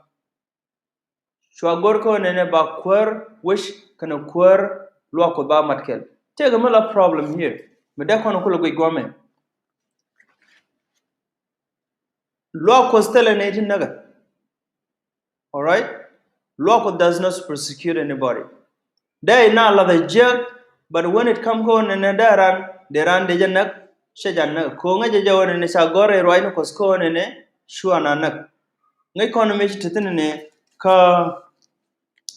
Cua go̱r kä nɛnɛ ba kuäär wec kɛnɛ kuäär luaak Kuɔth ba mat kɛl. Tëëkɛ mi la problem here. Mi dee kɔn kulɛ guic guamɛ. Luaak Kuɔth thilɛ nɛy ti näkɛ. All right? Luaak Kuɔth does not persecute anybody. Dee na lath a jiäk, but when it come kä nɛnɛ dee ran, dee ran dee jɛ näk, cɛ jɛ näk. Ko̱ ŋäcɛ jɛ wä nɛnɛ ca gɔ̱r rɛy ruacni Kuɔth kä nɛnɛ cua na näk. Ŋäc kɔn mi ci te thi̱n ni kä,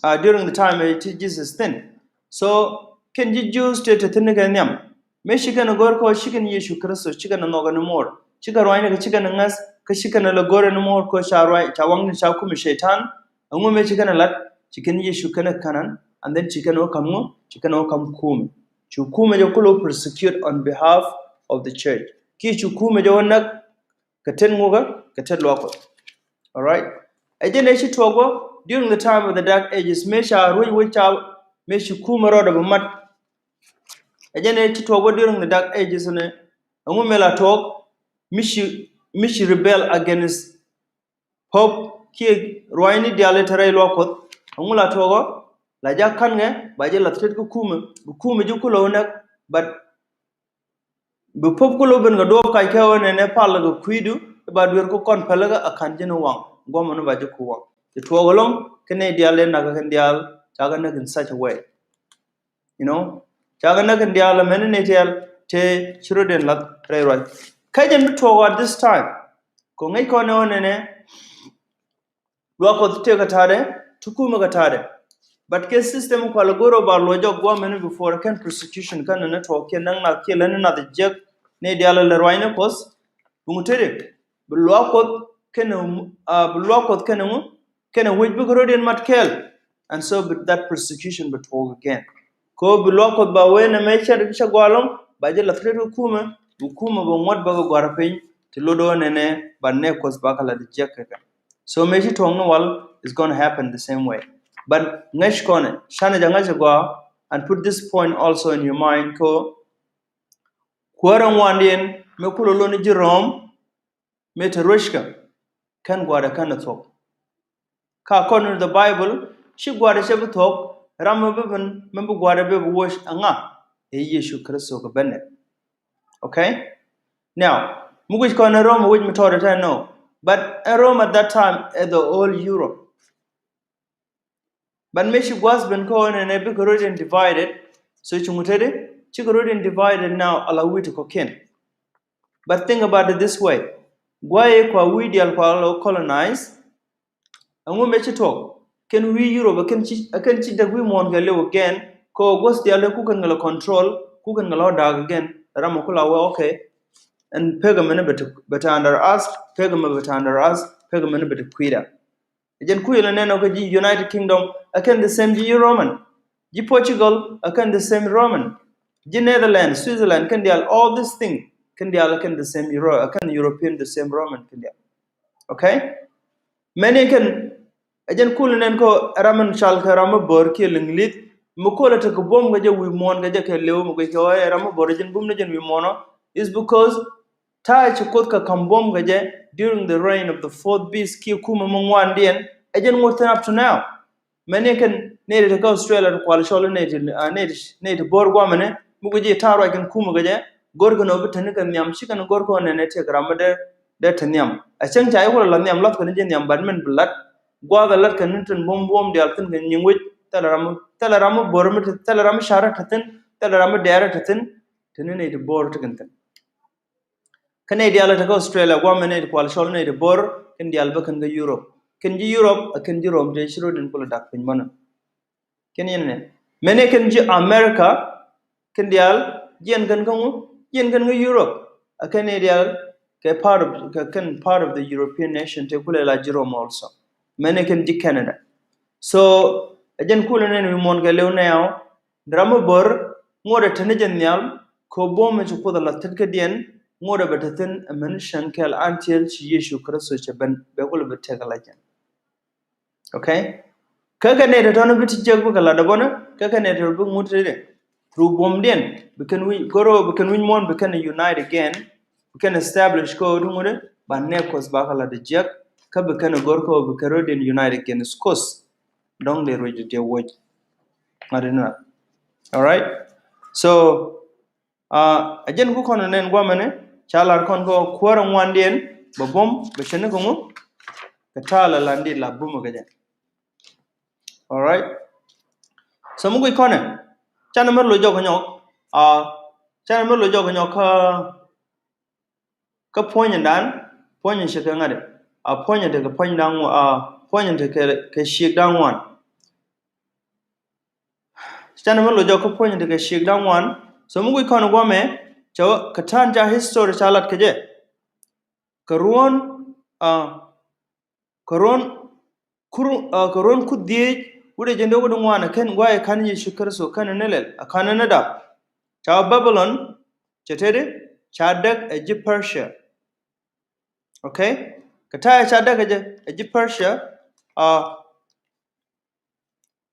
uh, during the time ti Jesus thi̱n. So kɛn ji̱ Jews te te thi̱n kɛ nhiam. Mi ci kɛn go̱r kɔ ci kɛn Yecu Kritho ci kɛn nhɔk ni mor. Ci kɛn ruacni kɛ ci kɛn ŋäth kä ci kɛn lɛ go̱r ni mor kɔ ca ruac ca waŋni ca kumi Cɛytan. Ɛŋu mi ci kɛn lat ci kɛn Yecu kɛn kanan, and then ci kɛn wä kam ŋu, ci kɛn wä kam kumi. Ci kumi jɛ kulɛ persecute on behalf of the church. Ki ci kumi jɛ wä näk kɛ tet ŋukä, kɛ tet luaak Kuɔth. All right? Ɛ jɛn ɛ ci tuɔɔk wä during the time of the dark ages, mëë ca ruec wec ca, mëë ci kumɛ rɔɔdɛ bi mat. Ɛ jɛn ɛ ci tuɔɔk wä during the dark ages ni, ɛŋu mëë la tuɔɔk, mi ci, mi ci rebel against Pope kiɛ ruacni diaal i̱ te rɛy luaak Kuɔth, ɛŋu la tuɔɔk wä, la jak ka̱n ŋɛ, ba jɛ lath tet kä kumɛ, bi kumɛ ji̱ kulɛ wä näk, but bi Pope kulɛ ben kɛ duɔɔp kac kɛ ɣöö nɛnɛ pal kɛ kui̱du i̱ ba dueer kä kɔn päl kä a ka̱n ji̱n waŋ guɔmɛ ni ba ji̱ ku waŋ. Ci tuɔɔk ɛlɔ̱ŋ kɛ nɛy diaal dee nak kɛ kɛn diaal ca kɛ näk in such a way. You know, ca kɛ näk kɛn diaal ɛmɛn ni tiɛɛl tëë ci rɔ̱diɛn lath rɛy ruac. Kä jɛn bi tuɔɔk at this time kɛ ŋäc kɔn ɛ ɣöö nɛnɛ Luaak Kuɔth tëëkɛ ta̱a̱dɛ, ti kumɛ kɛ ta̱a̱dɛ. But kɛ system kualɛ go̱r ɔ ba luɔc jɔk guamɛ ni before kɛn persecution kɛn ni tuɔɔk kiɛ näk nath kiɛ lät ni nath jiäk ni diaal lɛ ruacni Kuɔth. Buŋ tëëdɛ bi luaak Kuɔth kɛn, uh, bi luaak Kuɔth kɛn ŋu kɛn wec bikɛ rɔ̱diɛn mat kɛɛl. And so bi that persecution bi tuɔɔk again. Kɛ ɣöö bi luaak Kuɔth ba wee nɛ mɛ cɛ, cɛ gɔaa ɛlɔ̱ŋ ba jɛ lath tet kä kumɛ, bi kumɛ bɛ ŋuɔ̱t bɛ kɛ gɔ̱a̱r piny ti lot ɣöö nɛnɛ ba nɛ Kuɔth ba kɛ lath jiäk kɛ kɛ. So mëë ci tuɔɔk ni wal is gonna happen the same way. But ŋäc kɔnɛ canɛ jɛ ŋäc ɛ gɔaa and put this point also in your mind kɛ ɣöö kuäärä ŋuandiɛn mëë kulɛ lot ni ji̱ Röm mëë te rueckä kɛn gua̱a̱dɛ kɛn ɛ thuɔ̱k. Ka according to the Bible ci gua̱a̱dɛ cɛ bi thuɔ̱k, ram mi bi ben mi bi gua̱a̱dɛ bi bi woc ɛŋa? Ɛ Yecu Kritho kɛ benɛ. Okay? Now mi guic kɔn ɛ Röm ɛ wec mi tɔɔdɛ tɛn nɔ. But ɛ Röm at that time ɛ the whole Europe. But mëë ci gua̱a̱th ben kä ɣöö nɛnɛ bikɛ rɔ̱diɛn divided. So ci ŋut tëëdɛ cikɛ rɔ̱diɛn divided now ala wi̱i̱ ti kɔ̱kiɛn. But think about it this way. Gua̱a̱th ëë kua wi̱i̱ diaal kua lɔ colonize. Ɛŋu mëë ci tuɔɔk kɛn wi̱i̱ Europe ɛ kɛn ci, ɛ kɛn ci däk wi̱i̱ muɔ̱ɔ̱n kɛ liw again. Kɛ ɣöö gua̱a̱th diaal ëë ku kɛn kɛ lɛ control, ku kɛn kɛ lɛ ɔ da̱a̱k again. Ram ɛ ku la wee, okay. Ɛn pek ɛmɛn bɛ te, bɛ te under us, pek ɛmɛ bɛ te under us, pek ɛmɛn bɛ te kui̱da. Ɛ jɛn kui̱ lɛ nɛn ɔ kɛ ji̱ United Kingdom ɛ kɛn the same ji̱ Roman. Ji̱ Portugal ɛ kɛn the same Roman. Ji̱ Netherlands, Switzerland, kɛn diaal, all this thing kɛn diaal ɛ kɛn the same Euro, ɛ kɛn European the same Roman kɛn diaal. Okay? Mɛni kɛn ɛ jɛn kui̱ lɛ nɛn kɔ ɛ ram in cal kɛ ram mi bör kiɛ liŋlith mi kolɛ tekɛ buɔ̱m kɛ jɛ wi̱i̱ muɔ̱ɔ̱n kɛ jɛ kɛ liw mi guic kɛ ɣöö ɛ ram mi bör ɛ jɛn bum ni jɛn wi̱i̱ muɔ̱ɔ̱n ɔ. Is because ta̱a̱ ci Kuoth kɛ ka̱m buɔ̱m kɛ jɛ during the reign of the fourth beast kiɛ kumɛ mi ŋuandiɛn. Ɛ jɛn ŋot thi̱n up to now. Mɛni kɛn nɛy ti te kä Australia ti kual cɔl nɛy ti, ah, nɛy ti, nɛy ti bo̱o̱r guamɛni mi guic i̱ ta̱a̱ ruac kɛn kumɛ kɛ jɛ. Go̱r kɛn ɔ bi te ni kɛ nhiam, ci kɛn go̱r kɛ ɔ nɛnɛ tëëkɛ ram mi dee, dee te nhiam. A cäŋ ca i̱ kulɛ la nhiam, lath kɛn ji̱ nhiam, but min bi la̱t. Gua̱a̱th a la̱t kɛn ni tin buɔ̱m buɔ̱m diaal thi̱n kɛ nyiŋ wec. Thilɛ ram mi, thilɛ ram mi bo̱o̱r mi te, thilɛ ram mi ca̱rä te thi̱n, thilɛ ram mi dɛɛrä te thi̱n. Te ni nɛy ti bo̱o̱r ti kɛn thi̱n. Kä nɛy diaal te kä Australia guamɛ, nɛy ti kual cɔl nɛy ti bo̱r, kɛn diaal bä kɛn kä Europe. Kɛn ji̱ Europe a kɛn ji̱ Rom tëë ci rot in kulɛ dak piny bänä. Kɛn yɛn nɛ mɛnɛ kɛn ji̱ America, kɛn diaal jiɛn kɛn kä ŋu, jiɛn kɛn kä Europe. A kɛn nɛy diaal kɛ part of, kɛ kɛn part of the European nation tëë kulɛ la ji̱ Rom also. Mɛnɛ kɛn ji̱ Canada. So a jɛn kulɛ nɛn wi̱i̱ muɔ̱ɔ̱n kɛ lëw nɛɛw, dramä bär, ŋuɔ̱t ɛ te ni jɛ nhial, kɛ buɔ̱m mi ci Kuoth a la thit kädiɛn, ŋuɔ̱t ɛ bɛ te thi̱n ɛ mɛn cäŋ kɛl until ci Yecu Kritho cɛ ben, bɛ kulɛ bi tëk a la jɛn. Okay? Kä kɛ nɛy tɔ̱tɔ̱ ni bi ti jiäk bikɛ lat däbɔni, kä kɛ nɛy tɔ̱tɔ̱ bi ŋut ti dɛ. Through buɔ̱mdiɛn, bi kɛn wi̱c, goro bi kɛn wi̱c muɔ̱ɔ̱n, bi kɛn unite again, bi kɛn establish kä ɣöö ti ŋut, ba nɛɛk Kuɔth bakɛ lat di jiäk, kä bi kɛn gor kä ɣöö bi kɛn rɔ̱diɛn unite against Kuɔth. Dɔ̱ŋ dee ruec di diɛ wuɔc. Ŋa̱t in ŋa̱t. All right? So, a jɛn ku kɔn nɛn guamɛni, ca lar kɔn kɛ kuäärä ŋuandiɛn bɛ buɔ̱m, bɛ cɛ ni kɛ ŋu, kɛ ta̱a̱ la landit la buɔ̱m kɛ jɛ. All right? So mi guic kɔnɛ, canɛ mi loc jɔk kɛ nyɔk, a canɛ mi loc jɔk kɛ nyɔk kä, kä puɔ̱nydan, puɔ̱ny in ci kɛ ŋa̱t, a puɔ̱ny in tekɛ puɔ̱nydan ŋuan, a puɔ̱ny in tekɛ kɛ ciekdan ŋuan. Canɛ mi loc jɔk kä puɔ̱ny in tekɛ ciekdan ŋuan. So mi guic kɔn guamɛ, cɛ wä kɛ ta̱a̱n ca history ca lat kɛ jɛ. Kɛ ruɔ̱n, a kɛ ruɔ̱n kur, a kɛ ruɔ̱n kur dhieec wi̱cdɛ jiɛn dee wi̱cdɛ ŋuan, a kɛn gua̱a̱c ɛ ka̱n Yecu Kritho kɛn ni lɛl, a ka̱n ni dap. Ca wä Babylon, cɛ teti, ca däk ɛ ji̱ Persia. Okay? Kɛ ta̱a̱ ca däk ɛ jɛ, ɛ ji̱ Persia, a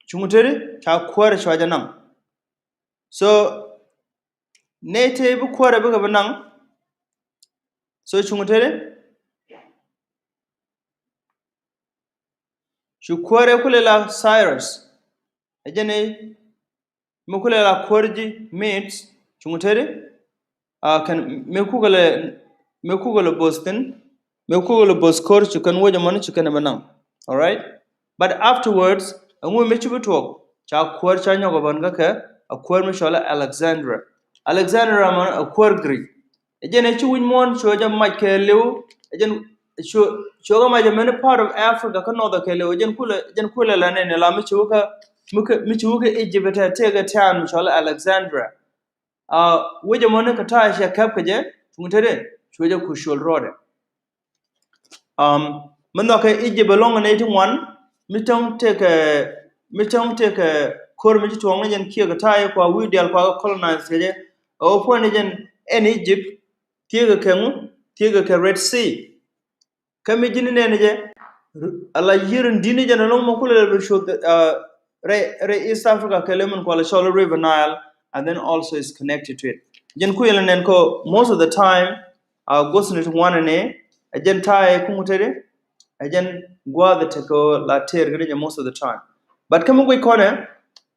cuŋ teti ca kuäärä cua jɛ naŋ. So nɛy tëë bi kuäärä bikɛ bi naŋ. So cuŋ teti cu kuäärä kulɛ la Cyrus. Ɛ jɛn ɛ mi kulɛ la kuäär ji̱ Medes, cuŋ teti, a kɛn mi kukɛ lɛ, mi kukɛ lɛ bo̱th thi̱n, mi kukɛ lɛ bo̱th ko̱r, cu kɛn wec ɛmɔni, cu kɛn ɛ bi naŋ. All right? But afterwards, ɛŋu mi ci bi tuɔɔk, ca kuäär ca nyɔk ɛ ben kä kɛ, a kuäär mi cɔl Alexandria. Alexandria mɔni a kuäär Greek. Ɛ jɛn ɛ ci wi̱c muɔ̱ɔ̱n cuɛ jɛ mac kɛɛliw, ɛ jɛn cuɛ, cuɛ kɛ mac ɛ many part of Africa kä North kɛɛliw, ɛ jɛn kulɛ, ɛ jɛn kulɛ la nɛn ɛ la mi ci wä kä, mi ci wä kä Egypt ɛ tɛ, tëëkɛ town mi cɔl Alexandria. A wec ɛmɔni kɛ ta̱a̱ cɛ kɛp kɛ jɛ, cuŋ teti, cuɛ jɛ ku col rɔɔdɛ. Um, mi nhɔkɛ Egypt ɛlɔ̱ŋ ɛ nɛy ti ŋuan, mi täŋ tëëkɛ, mi täŋ tëëkɛ ko̱r mi ci tuɔɔk ni jɛn kiɛ kɛ ta̱a̱ kua wi̱i̱ diaal kua kɛ colonize kɛ jɛ. Ɛ wä puɔ̱ny ni jɛn ɛn Egypt, thieekɛ kɛ ŋu, thieekɛ kɛ Red Sea. Kä mi ji̱n nɛn jɛ, ala yier in di̱n jɛn ɛlɔ̱ŋ mɛ kulɛ lɛ bi cuth, uh, rɛy, rɛy East Africa kɛɛliw min kualɛ cɔl River Nile, and then also is connected to it. Jɛn ku yɛlɛ nɛn kɔ most of the time, a guɔth ni ti ŋuan ni, ɛ jɛn ta̱a̱ ɛ kuŋ teti, ɛ jɛn gua̱a̱th tekɛ la tëër kɛ ni jɛ most of the time. But kä mi guic kɔnɛ,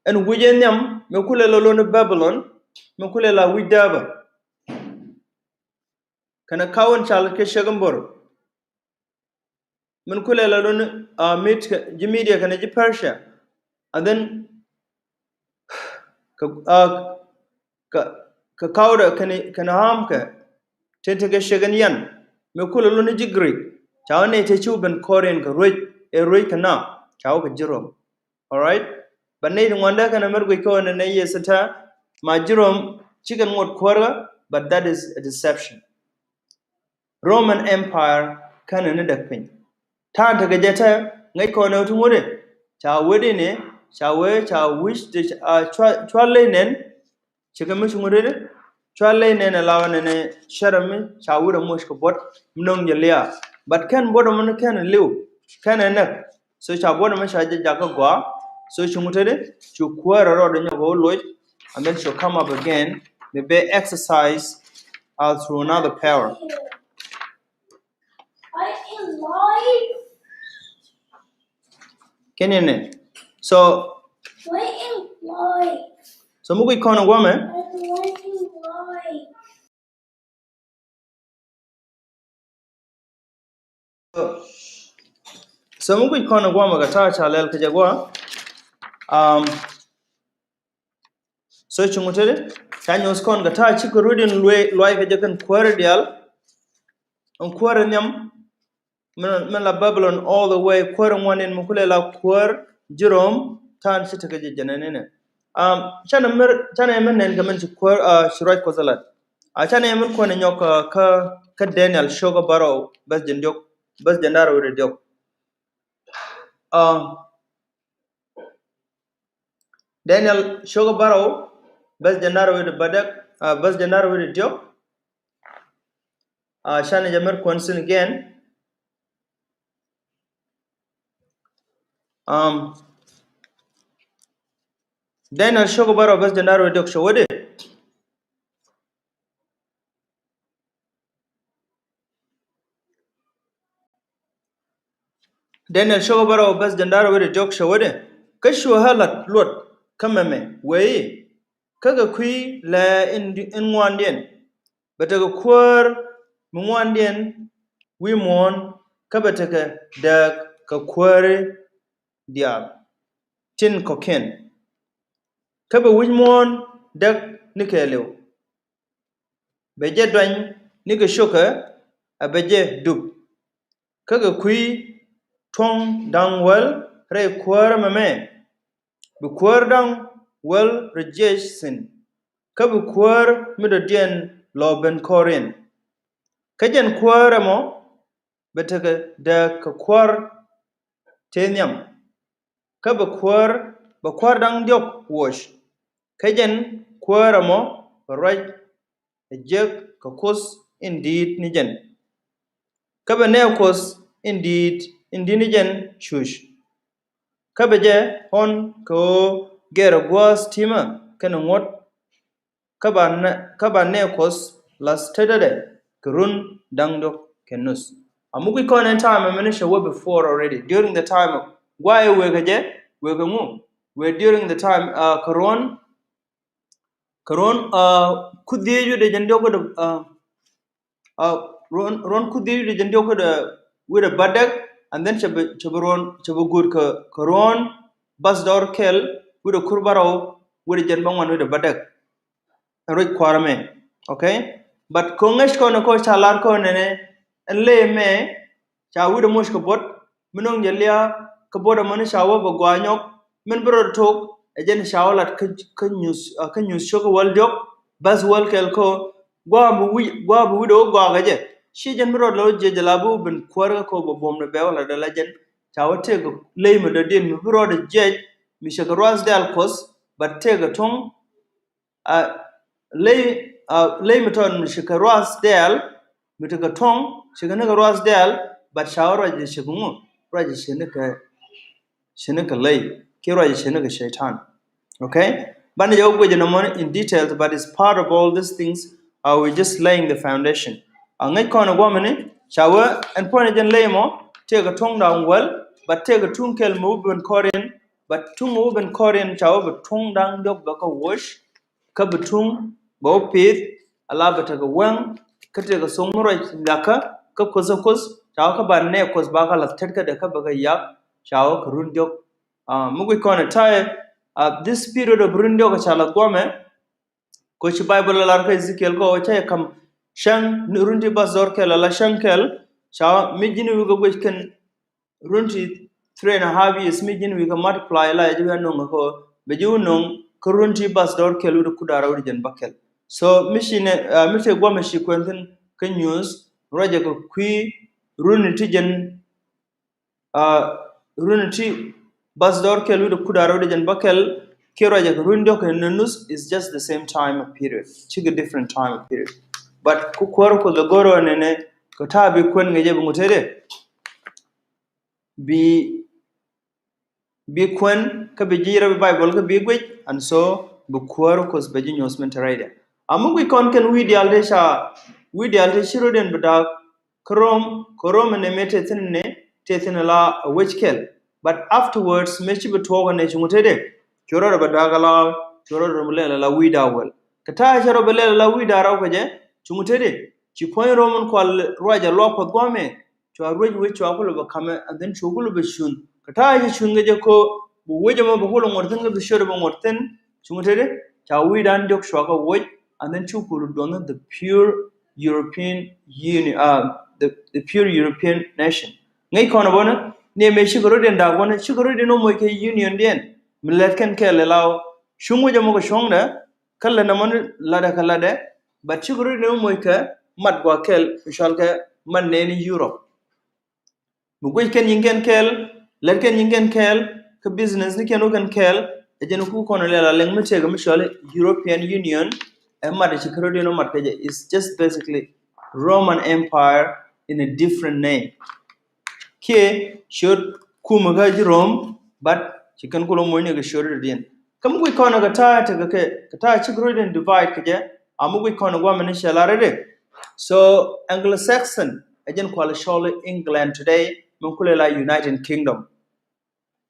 ɛn wi̱c ɛ nhiam mi kulɛ la lon Babylon, mi kulɛ la wi̱c dääbä. Kɛnɛ kaw in cal kɛ ciek in bo̱r. Min kulɛ la lon, uh, Med, ji̱ Media kɛnɛ ji̱ Persia. And then kɛ, uh, kɛ, kɛ kawdɛ kɛnɛ, kɛnɛ Ham kɛ tin tekɛ ciek in yɛn. Mi kulɛ lon ji̱ Greek. Ca wä nɛy tëë ci wä ben kɔr in kɛ ruec, ɛ ruec kɛ na, ca wä kɛ ji̱ Rom. All right? But nɛy ti ŋuandɛ kɛn a mɛr guic kɛ ɣöö nɛ nɛ yɛ sita ma ji̱ Rom cikɛn ŋot kuäärä, but that is a deception. Roman Empire kɛn ni däk piny. Ta̱a̱n tekɛ jɛ tɛ ŋäc kɔn ɛ ti ŋot i̱ ca wee di ni ca wee ca wi̱c ti, ah, cua, cua ley nɛn. Cikɛ mi cuŋ rili cua ley nɛn ɛ la wä nɛn ɛ cɛrɛ mi ca wi̱r ɛ muc kɛ buɔt mi no̱ŋ jɛ lia̱a̱. But kɛn buɔt ɛmɔ ni kɛn ɛ li̱w kɛn ɛ näk. So ca buɔt ɛmɔ ca jɛ jakä gɔaa. So cuŋ teti cu kuäär ɛ rɔɔdɛ nyɔk ɛ wä loc. And then she'll come up again. Maybe exercise, uh, through another power. Kɛn yɛn nɛ. So, so mi guic kɔn ɛ guamɛ. So mi guic kɔn ɛ guamɛ kɛ ta̱a̱ ca lɛl kɛ jɛ gua. Um, So cuŋ teti ca nyuɔth kɔn kɛ ta̱a̱ cikɛ ruet in luay, luay kɛ jɛ kɛn kuäärä diaal. ɛn kuäär in nhiam, min, min la Babylon all the way, kuäär in ŋuan in mi kulɛ la kuäär ji̱ Rom, ta̱a̱n ci tekɛ jɛ jɛn ɛn inɛ. Um, canɛ mir, canɛ min nɛn kɛ min ci kuäär, uh, ci ruac Kuɔth ɛ lat. A canɛ min kuäär in nyɔk, uh, kä, kä Daniel cio̱kä bärɔw bäth jiɛn diɔ̱k, bäth jiɛn da̱ŋ rɛw wi̱cdɛ diɔ̱k. Uh, Daniel cio̱kä bärɔw bäth jiɛn da̱ŋ rɛw wi̱cdɛ bädäk, uh, bäth jiɛn da̱ŋ rɛw wi̱cdɛ diɔ̱k. Uh, canɛ jɛ mir kuäär in sin again. Um, Daniel cio̱kä bärɔw bäth jiɛn da̱ŋ rɛw wi̱cdɛ diɔ̱k, cɛ wä di. Daniel cio̱kä bärɔw bäth jiɛn da̱ŋ rɛw wi̱cdɛ diɔ̱k, cɛ wä di. Kä cuɛ ɣä lat luɔt kä mɛmɛ, wëë i̱, kä kɛ kui̱ lɛ in, in ŋuandiɛn, bɛ tekɛ kuäär mi ŋuandiɛn wi̱i̱ muɔ̱ɔ̱n, kä bɛ tekɛ dääk kɛ kuääri diaal tin kɔ̱kiɛn. Kä bɛ wi̱c muɔ̱ɔ̱n däk ni kɛɛliw. Bɛ jɛ duany ni kɛ cio̱kä, a bɛ jɛ dup. Kä kɛ kui̱ tuɔ̱ŋ da̱ŋ wäl rɛy kuäärä mɛmɛ, bi kuäär da̱ŋ wäl rɔ jiɛc thi̱n. Kä bi kuäär mi dɔ̱diɛn lɔ ben kɔriɛn. Kä jɛn kuäärä mɔ bɛ tekɛ dääk kɛ kuäär tëë nhiam. Kä bɛ kuäär, bɛ kuäär da̱ŋ diɔ̱k wuɔc. Kä jɛn kuäärä mɔ bɛ ruac ɛ jiäk kɛ Kuoth in di̱i̱t ni jɛn. Kä bɛ nɛɛ Kuoth in di̱i̱t, in di̱i̱t ni jɛn cuc. Kä bɛ jɛ ɣɔ̱n kɛ ɣöö gɛrɛ gua̱a̱th ti̱mä kɛnɛ ŋuɔ̱t. Kä ba nɛ, kä ba nɛɛ Kuɔth la̱th tetdɛ kɛ run da̱ŋ diɔ̱k kɛ nuth. A mi guic kɔn ɛn time mɛni cɛ wä before already. During the time of, guayɛ wëë kɛ jɛ, wëë kɛ ŋu? Wëë during the time, uh, kɛ ruɔ̱n, kɛ ruɔ̱n, uh, ku dhieec wi̱cdɛ jiɛn diɔ̱k wi̱cdɛ, uh, uh, ruɔ̱n, ruɔ̱n ku dhieec wi̱cdɛ jiɛn diɔ̱k wi̱cdɛ, wi̱cdɛ bädäk, and then cɛ bi, cɛ bi ruɔ̱n, cɛ bi guut kɛ, kɛ ruɔ̱n bäth dɔɔr kɛl wi̱cdɛ kur bärɔw wi̱cdɛ jiɛn bäŋuan wi̱cdɛ bädäk. Ɛn ruec kua̱r ɛmɛ. Okay? But kɛ ŋäc kɔn ɛ kɔ ca lar kɔn ɛnɛ, ɛn lëë mɛ ca wi̱cdɛ moc kɛ buɔt, mi no̱ŋ jɛ lia̱a̱ kɛ buɔt ɛmɔni ca wä bɛ gɔaa nyɔk, min bi rɔ tok, ɛ jɛn ca wä lat kä, kä nyuth, ah, kä nyuth cio̱kä wäl diɔ̱k, bäth wäl kɛl kä, gua̱a̱ bi wi̱c, gua̱a̱ bi wi̱cdɛ wä gɔaa kɛ jɛ. Ci jɛn bi rɔ lɔ jiɛc jɛ la bi wä ben kuäär kä kɔ bɛ buɔ̱m ni bɛ wä la dee la jɛn. Ca wä tëëkɛ ley mi dɔ̱diɛn mi bi rɔ dee jiɛc, mi cɛ kɛ ruath dɛl Kuɔth, but tëëkɛ tuɔ̱ŋ, a ley, a ley mi tɔt mi ci kɛ ruath dɛl, mi tekɛ tuɔ̱ŋ, ci kɛ ni kɛ ruath dɛl, but ca wä ruac jɛ ci kɛ ŋu, ruac jɛ ci ni kɛ, ci ni kɛ ley, kiɛ ruac jɛ ci ni kɛ cɛytan. Okay? Banɛ jɛ wä guic nɔmɔ in details, but it's part of all these things, uh, we just laying the foundation. A ŋäc kɔn ɛ guɔ̱mɛni, ca wä ɛn puɔ̱ny jɛn ley mɔ, tëëkɛ tuɔ̱ŋ da̱ŋ wäl, but tëëkɛ tuɔ̱ŋ kɛl mi wä ben kɔriɛn, but tuɔ̱ŋ mi wä ben kɔriɛn, ca wä bɛ tuɔ̱ŋ da̱ŋ diɔ̱k bɛ kɛ wuɔ̱c, kä bi tuŋ bɛ wä pith, ala bɛ tekɛ wäŋ, kä tekɛ thok mi ruac liakä, kä Kuoth ɛ Kuoth, ca wä kä ba nɛɛ Kuoth ba kä lath tetkädɛ kä bɛ kɛ yak, ca wä kɛ run diɔ̱k. Ah, mi guic kɔn ɛ ta̱yɛ, ah, this period of run diɔ̱k ca lath guɔmɛ, kɛ ci Bible ɛ lar kä Ezekiel kɛ wä ca yɛ kam cäŋ, run ti bäth dɔr kɛl, ala cäŋ kɛl, ca wä mi ji̱n wi̱i̱ kɛ guic kɛn run ti three and a half years mi ji̱n wi̱i̱ kɛ multiply la ji̱ wi̱i̱ a no̱ŋ kɛ bɛ ji̱ wi̱i̱ no̱ŋ kä run ti bäth dɔr kɛl wi̱i̱ ti kut da̱ŋ rɛw wi̱i̱ ti jiɛn bäkɛl. So mi ci nɛ, ah, mi ci guɔmɛ ci kuɛn thi̱n kä nyuuth, ruacɛ kɛ kui̱ run ti jiɛn, ah, run ti bäth dɔr kɛl wi̱i̱ ti kut da̱ŋ rɛw wi̱i̱ ti jiɛn bäkɛl, kiɛ ruacɛ kɛ run diɔ̱k kɛ nuth is just the same time period. Cikɛ different time period. But ku kuäär Kuoth ɛ go̱r ɣöö nɛnɛ kɛ ta̱a̱ bi kuɛn kɛ jɛ bi ŋut tetdɛ. Bi, bi kuɛn kä bi ji̱ rɛ bi Bible kä bi guic, and so bi kuäär Kuoth bɛ ji̱ nyuɔ̱th min te rɛydɛ. A mi guic kɔn kɛn wi̱i̱ diaal te ca, wi̱i̱ diaal te ci rɔ̱diɛn bi da̱a̱k kä Rom, kä Rom ɛn ɛ mëë te thi̱n ɛn ɛ te thi̱n ala a wec kɛl. But afterwards mëë ci bi tuɔɔk ɛn ɛ cuŋ tetdɛ, cu rɔ̱dɛ bɛ da̱a̱k ala, cu rɔ̱dɛ bɛ lɛl ala wi̱i̱ da̱a̱k wäl. Kɛ ta̱a̱ cɛ rɔ bɛ lɛl ala wi̱i̱ da̱a̱k rɛw kɛ jɛ, cuŋ tetdɛ ci puɔ̱ny Rom in kual ruacɛ luaak Kuɔth guɔmɛ, cua ruec wec cua kulɛ bɛ kamɛ, and then cu kulɛ bɛ cuŋ. Kɛ ta̱a̱ cɛ cuŋ kɛ jɛ ko bɛ wec ɛmɔ bɛ kulɛ ŋuɔ̱t thi̱n, kɛ bɛ ciöt bɛ ŋuɔ̱t thi̱n, cuŋ tetdɛ ca wi̱i̱ da̱a̱k diɔ̱k cua kɛ wec, and then cu kulɛ duɔth ni the pure European Union, ah, the, the pure European nation. Ŋäc kɔn bä ni ni mëë cikɛ rɔ̱diɛn da̱a̱k bä ni cikɛ rɔ̱diɛn wä moc kɛ union diɛn mi lɛt kɛn kɛɛl ɛ law cuŋ wec ɛmɔ kɛ cuɔ̱ŋdɛ kä lät ɛmɔ ni latdɛ kɛ latdɛ. But cikɛ rɔ̱diɛn wä moc kɛ mat gua̱a̱k kɛl mi cɔal kɛ mat nɛɛni Europe. Mi guic kɛn nyin kɛn kɛɛl, lɛt kɛn nyin kɛn kɛɛl, kä business ni kɛn wä kɛn kɛɛl. Ɛ jɛn ku kɔn lɛ la lɛŋ mi tëëk mi cɔal European Union. Ɛ mat ci kärɔ̱diɛn wä mat kɛ jɛ is just basically Roman Empire in a different name. Kiɛ ciöt kumä kä ji̱ Rome, but ci kɛn kulɛ moc ni kɛ ciöt rɔ̱diɛn. Kä mi guic kɔn kɛ ta̱a̱ tekɛ kɛ kɛ ta̱a̱ cikɛ rɔ̱diɛn divide kɛ jɛ. A mi guic kɔn guamɛ ni cɛ la rɛdɛ. So Anglo-Saxon ɛ jɛn kual cɔl England today, mi kulɛ la United Kingdom.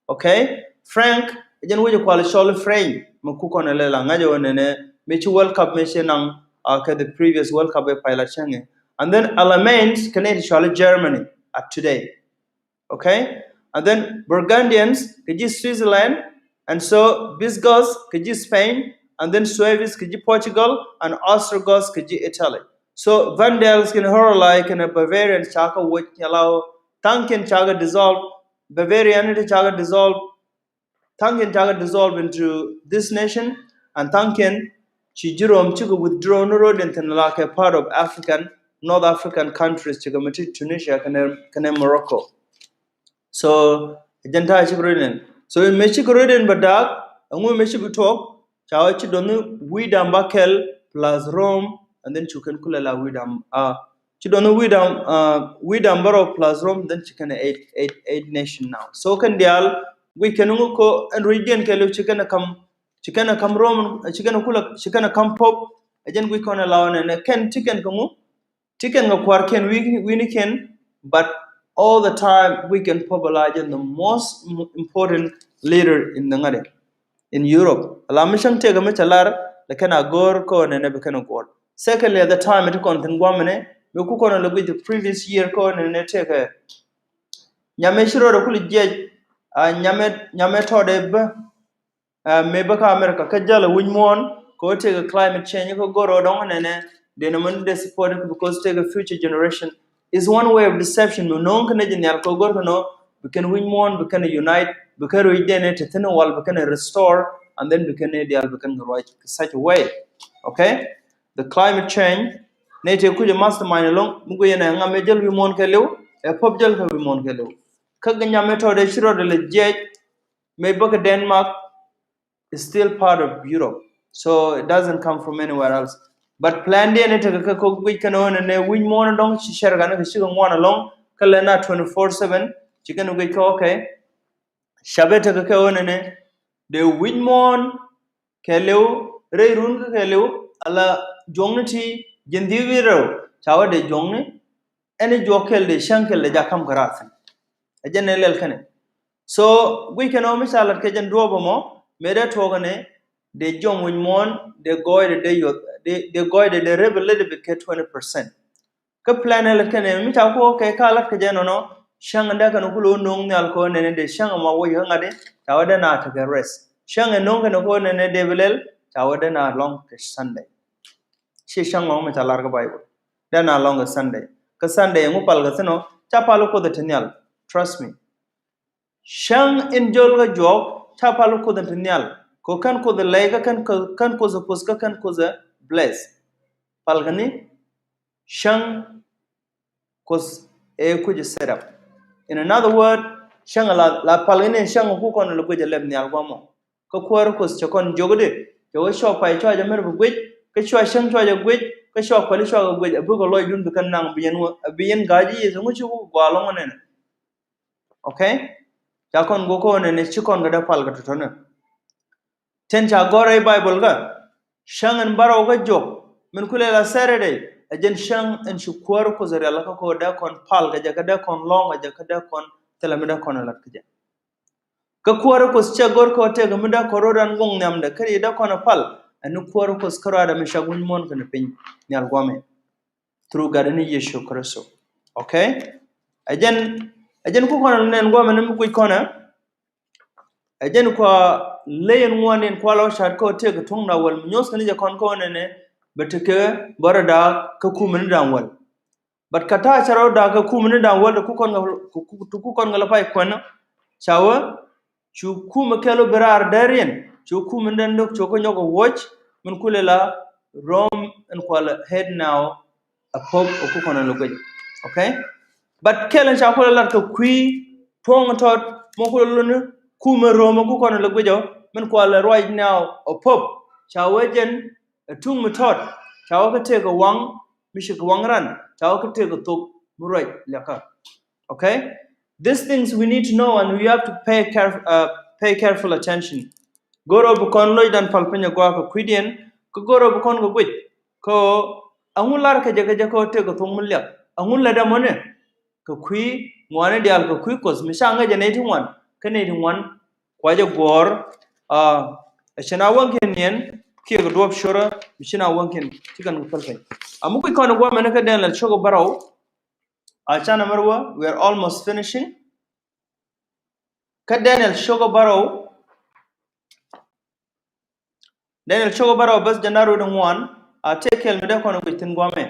Okay. Frank ɛ jɛn wec kual cɔl French, mi ku kɔn lɛ la ŋa̱c ɛ wä nɛnɛ mi ci World Cup mi ci naŋ, uh, kɛ the previous World Cup ɛ pay la cäŋɛ. And then Alamands kɛ nɛy ti cɔl Germany at today. Okay. And then Burgundians kɛ ji̱ Switzerland, and so Visigoths kɛ ji̱ Spain, and then Suevis kɛ ji̱ Portugal, and Ostrogoths kɛ ji̱ Italy. So Vandals kɛn Heruli kɛn Bavarians ca kɛ woc nyalaw, thaŋkiɛn ca kɛ dissolve, Bavarian ti ca kɛ dissolve, thaŋkiɛn ca kɛ dissolve into this nation, and thaŋkiɛn ci ji̱ Rome cikɛ withdraw ni rɔ̱diɛn thi̱n la kɛ part of African, North African countries cikɛ mi ti Tunisia kɛnɛ, kɛnɛ Morocco. So ɛ jɛn ta̱a̱ cikɛ rɔ̱diɛn. So mëë cikɛ rɔ̱diɛn bɛ da̱a̱k, ɛŋu mëë cikɛ tuɔɔk, ca wä ci dɔ̱ŋ ni wi̱i̱ da̱ŋ bäkɛl plus Rome, and then cu kɛn kulɛ la wi̱i̱ da̱ŋ, uh, ci dɔ̱ŋ ni wi̱i̱ da̱ŋ, uh, wi̱i̱ da̱ŋ bärɔw plus Rome, then ci kɛn ɛ eight, eight, eight nation now. So kɛn diaal guic kɛn ŋu ko ɛn ruecdiɛn kɛɛliw ci kɛn ɛ ka̱m, ci kɛn ɛ ka̱m Rome, ci kɛn ɛ kulɛ, ci kɛn ɛ ka̱m Pope. Ɛ jɛn guic kɔn ɛ la wä nɛnɛ kɛn ti kɛn kɛ ŋu, ti kɛn kɛ kua̱rkiɛn wi̱i̱, wi̱i̱nikiɛn, but all the time guic kɛn Pope la jɛn the most im-, important leader in the ŋa̱dɛ in Europe. Ala mi cäŋ tëëkɛ mi cɛ lar lɛ kɛn a go̱o̱r kä wä nɛnɛ bi kɛn a go̱o̱r. Secondly, at the time ti kɔn thi̱n gua̱mɛnɛ mi ku kɔn lɛ guic the previous year kä wä nɛnɛ tëëkɛ nyamɛ ci rɔɔdɛ kulɛ jiɛc, a nyamɛ, nyamɛ tɔɔdɛ bä. Uh, mëë bä kä America kä jälɛ wi̱c muɔ̱ɔ̱n kɛ wä tëëkɛ climate change kä go̱r rɔ dɔ̱ŋ nɛnɛ dee nɛ mɛn dee support because tëëkɛ future generation is one way of deception. Mi no̱o̱ŋ kɛn ji̱ nhial kɛ go̱r kɛ nɔ bi kɛn wi̱c muɔ̱ɔ̱n bi kɛn unite bi kɛn ruec dee nɛ te thi̱n wal bi kɛn restore and then bi kɛn diaal bi kɛn ruac such a way. Okay, the climate change nɛ te kucɛ mastermind ɛlɔ̱ŋ mi guic nɛ ŋa mëë jäl wi̱c muɔ̱ɔ̱n kɛ liw ɛ Pope jäl kɛ wi̱c muɔ̱ɔ̱n kɛ liw. Kä gɛ nyam mi tɔɔdɛ ci rɔɔdɛ lɛ jiɛc mëë bä kä Denmark is still part of Europe. So it doesn't come from anywhere else. But plan diɛn ni tekɛ kɛ kɔ guic kɛn ɣän ni wi̱c muɔ̱ɔ̱n dɔ̱ŋ ci cɛr gan kɛ cikɛ ŋuan alɔ̱ŋ kä lɛ na twenty four seven ci kɛn guic kɛ okay. Cabɛ tekɛ kɛ ɣän ni dee wi̱c muɔ̱ɔ̱n kɛ liw rɛy run kä kɛ liw ala juɔ̱ŋni ti ji̱n dhi̱i̱ wi̱i̱ rɛw ca wä dee juɔ̱ŋni ɛn i̱ juɔk kɛl dee cäŋ kɛl dee jakäm kɛ rath thi̱n. Ɛ jɛn ni lɛl kɛnɛ. So guic kɛn ɔ mi ca lat kɛ jɛn duɔɔp ɛmɔ mëë dee tuɔɔk ɛnɛ dee jiɔm wi̱c muɔ̱ɔ̱n dee gɔɔy dee dee yuɔth dee gɔɔy dee dee rep a little bit kɛ twenty percent. Kä plan ɛ lät kɛnɛ mi ca kuɔ kɛ ka lät kɛ jɛ nɔnɔ. Cäŋ in dee kɛn ku lo̱o̱ no̱o̱ŋ nhial kɛ ɣän nɛnɛ dee cäŋ in ma woc kä ŋa̱t in ca wä dee na tekɛ rest. Cäŋ in no̱o̱ŋ kɛnɛ kɛ ɣän nɛnɛ dee bi lɛl ca wä dee na lɔŋ kɛ Sunday. Ci cäŋ ɔ mi ca lar kä Bible dee na lɔŋ kɛ Sunday. Kä Sunday in ŋu pal kɛ thi̱n ɔ ca pal kuoth in te nhial. Trust me. Cäŋ in jol kä juɔk ca pal kuoth in te nhial. Kɛ kɛn kuoth in lɛy kä kɛn kuoth in puth kä kɛn kuoth in bless. Pal kɛ ni cäŋ kuoth ëë kui̱c set up. In another word, cäŋ la la pal kɛ ni cäŋ ku kɔn la guic a lɛp nhial guamɔ. Kä kuäär kuoth cɛ kɔn jiök di cɛ wä cua pay cua jɛ mɛr bi guic kä cua cäŋ cua jɛ guic kä cua pali cua kɛ guic a bikɛ lɔcdun bi kɛn naŋ bi yɛn wä a bi yɛn ga̱a̱c i̱ Yecu ŋu ci wä gɔaa lɔŋ nɛnɛ. Okay? Ca kɔn go̱o̱k kä nɛnɛ ci kɔn kɛ dee pal kɛ tɔ̱tɔ̱nɛ. Tin ca gɔ̱r rɛy Bible kä cäŋ in bärɔw kä jɔk min kulɛ la Saturday. Ɛ jɛn cäŋ in ci kuäär kuoth rial kä kɔ dee kɔn pal kɛ jɛ kä dee kɔn lɔŋ kɛ jɛ kä dee kɔn thilɛ mi dee kɔn lat kɛ jɛ. Kä kuäär kuoth cɛ gɔ̱r kɔ tëëk mi dee kɔn rɔ̱dan guɔ̱ŋ nhiamdɛ kä ri dee kɔn pal. Ɛn ni kuäär kuoth kä rɔ̱dan mi cak wi̱ny muɔ̱ɔ̱n kɛnɛ piny nhial guamɛ. Through Gatdɛ ni Yecu Kritho. Okay? Ɛ jɛn ɛ jɛn ku kɔn nɛn guamɛ ni mi guic kɔnɛ. Ɛ jɛn kua ley in ŋuan in kua lɔ cat kɔ tëëk kɛ tuŋ na wäl mi nyoth kɛn jɛ kɔn kɔ nɛnɛ bɛ tekɛ bärɛ da̱a̱k kä kumɛ ni da̱a̱ŋ wäl. But kɛ ta̱a̱ cɛ rɔ da̱a̱k kɛ kumɛ ni da̱ŋ wäl ti ku kɔn ŋa, ti ku kɔn ŋa la pay kuɛn. Ca wee cu kumɛ kɛl wä bi raar däriɛn, cu kumɛ ni da̱ŋ dök cu kɛ nyɔk a watch min kulɛ la Rome in kual head now a pope a ku kɔn a la guic. Okay? But kɛl in ca kulɛ lat kɛ kui̱ tuɔ̱ŋ tɔt mɔ kulɛ luni kumɛ Rome a ku kɔn a la guic ɔ min kual right now a pope. Ca wee jɛn a tuŋ mi tɔt ca wä kä tëëk a waŋ mi ci kɛ waŋ ran ca wä kä tëëk a thok mi ruac liaka. Okay? These things we need to know and we have to pay, care, uh, pay careful attention. Goro bi kɔn loc dan pal piny a gua kɛ kui̱diɛn, kɛ goro bi kɔn kɛ guic kɛ ɣöö aŋu lar kɛ jɛ kɛ jɛ kɛ ɣöö tëëk a thok mi liak aŋu lɛ dɛ mɔni kɛ kui̱ ŋuani diaal kɛ kui̱ Kuɔth mi ca ŋäc a nɛy ti ŋuan kä nɛy ti ŋuan. Kuacä guɔ̱ɔ̱r a cin a wäŋkiɛn niɛn kiɛ kɛ duɔ̱p ciörä mi cin a wäŋkiɛn ci kɛn kɛ päl piny. A mi kui̱ kɔn guamɛn kä Daniel cio̱k bärɔw. A can a mɛr wä, we are almost finishing. Kä Daniel cio̱k bärɔw, Daniel cio̱k bärɔw bäth jɛn da̱r wi̱cdɛ ŋuan. A tëë kɛl mi dee kɔn guic thi̱n guamɛ.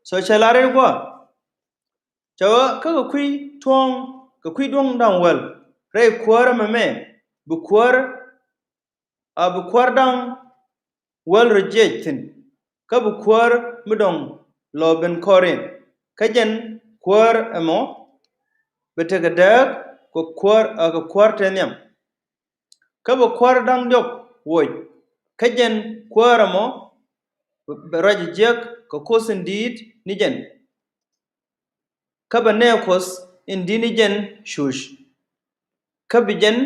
So cɛ lar i̱ gua̱ Cɛ wee kä kɛ kui̱ tuɔ̱ŋ kɛ kui̱ duɔ̱ŋ da̱ŋ wäl rɛy kuäär ɛmɛ mɛ bi kuäär a bi kuäär da̱ŋ wäl rɔ jiɛc thi̱n. Kä bi kuäär mi dɔ̱ŋ lɔ ben kɔriɛn kä jɛn kuäär ɛmɔ bi tekɛ dääk kɛ kuäär a kɛ kuäär te nhiam. Kä bi kuäär da̱ŋ diɔ̱k woc kä jɛn kuäär ɛmɔ bi ruac jiäk kɛ Kuoth in di̱i̱t ni jɛn. Kä bɛ nɛɛ Kuɔth in di̱t ni jɛn cuc. Kä bi jɛn,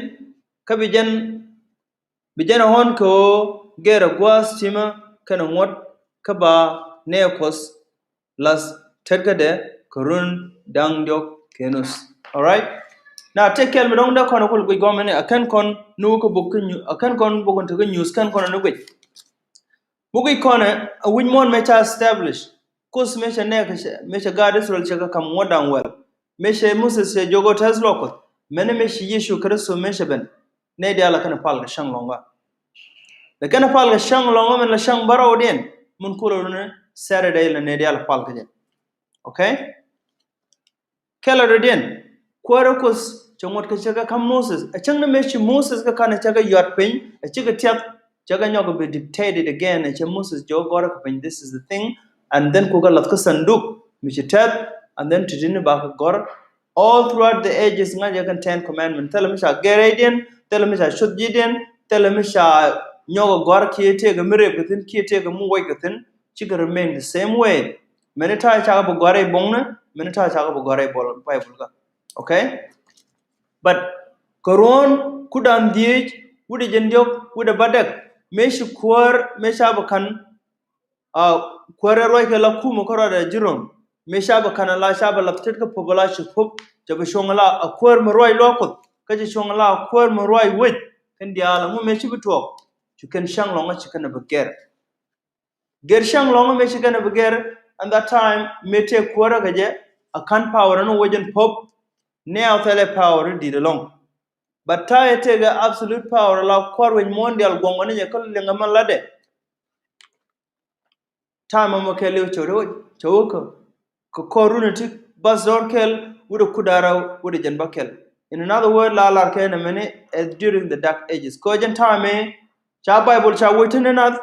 kä bi jɛn, bi jɛn a ɣɔ̱n kɛ ɣöö gɛr a gua̱a̱th ti̱mä kɛnɛ ŋuɔ̱t kä ba nɛɛ Kuɔth lath tetkädɛ kɛ run da̱ŋ diɔ̱k kɛ nuth. Alright. Na tëë kɛl mi dɔ̱ŋ dee kɔn kul guic gɔmɛ ni a kɛn kɔn ni wä kä buk kä nyu a kɛn kɔn buk in te kä nyuuth kɛn kɔn ni guic. Buk i̱ kɔnɛ a wi̱c muɔ̱ɔ̱n mëë ca establish. Kuoth mëë cɛ nɛɛk mëë cɛ gaat Israel cɛ kɛ ka̱m ŋuɔ̱t da̱ŋ wäl. Mëë cɛ Moses cɛ jiök ɣöö tɛth luɔk Kuɔth. Mɛni mëë ci Yecu Kritho mëë cɛ ben. Nɛy diaal a kɛn pal kɛ cäŋ lɔ̱ŋä. Lɛ kɛn pal kɛ cäŋ lɔ̱ŋä min la cäŋ bärɔwdiɛn. Min kulɛ runi Saturday la nɛy diaal pal kɛ jɛ. Okay? Kɛlɛ rɔ̱diɛn kuäärä Kuoth cɛ ŋuɔ̱t kɛ cɛ kɛ ka̱m Moses. Ɛ cäŋ ni mëë ci Moses kɛ ka̱n ɛ cɛ kɛ yuat piny ɛ cikɛ tiath cɛ kɛ nyɔk kɛ bi dictated again ɛ cɛ Moses jɔk gɔ̱rä kɛ piny, this is the thing. And then kukɛ lath kä sanduk mi ci tɛth. And then ti̱ti̱ ni bakɛ gɔ̱r all throughout the ages ŋa̱c ɛ kɛn ten commandment. Thilɛ mi ca gɛrɛcdiɛn, thilɛ mi ca cuth ji̱diɛn, thilɛ mi ca nyɔk kɛ gɔ̱r kiɛ tëëkɛ mi rep kɛ thi̱n kiɛ tëëkɛ mi wuɔc kɛ thi̱n. Cikɛ remain the same way. Mɛni ta̱a̱ cakɛ bi gɔ̱a̱r rɛy bo̱ŋni, mɛni ta̱a̱ cakɛ bi gɔ̱a̱r rɛy bɔl Bible kä. Okay? But kɛ ruɔ̱n kudan dhieec wi̱cdɛ jiɛn diɔ̱k wi̱cdɛ bädäk mëë ci kuäär mëë ca bi ka̱n a kuäär rɛy ruac kɛ la kumɛ kä ruacdɛ ji̱ Rom. Mëë ca bi ka̱n a la ca bi lath tet kä pop a la ci pop cɛ bi cuɔ̱ŋ a la a kuäär mi ruac luaak Kuɔth kä ci cuɔ̱ŋ a la a kuäär mi ruac wec kɛn diaal ɛŋu mëë ci bi tuɔɔk. Ci kɛn cäŋ lɔ̱ŋä ci kɛn a bi gɛr. Gɛr cäŋ lɔ̱ŋä mëë ci kɛn a bi gɛr. And that time mëë tëë kuäärä kɛ jɛ a ka̱n power ɛn wec ɛn pop. Nɛɛw thilɛ power in di̱i̱t ɛlɔ̱ŋ. But ta̱a̱ ɛ tëëkɛ absolute power la kuäär wec muɔ̱ɔ̱n diaal guɔ̱ŋ wä ni jɛ kä liŋ ɛmɛ latdɛ. Ta̱a̱ mɛmɛ kɛɛliw cɛ wä cɛ wä kä kɛ kɔr runi ti bas dɔr kɛl wi̱cdɛ kuda rɛw wi̱cdɛ jɛn bä kɛl. In another word la lar kɛ nɛ mɛni as during the dark ages kɛ jɛn ta̱a̱ mɛ ca Bible ca wä ti ni nath.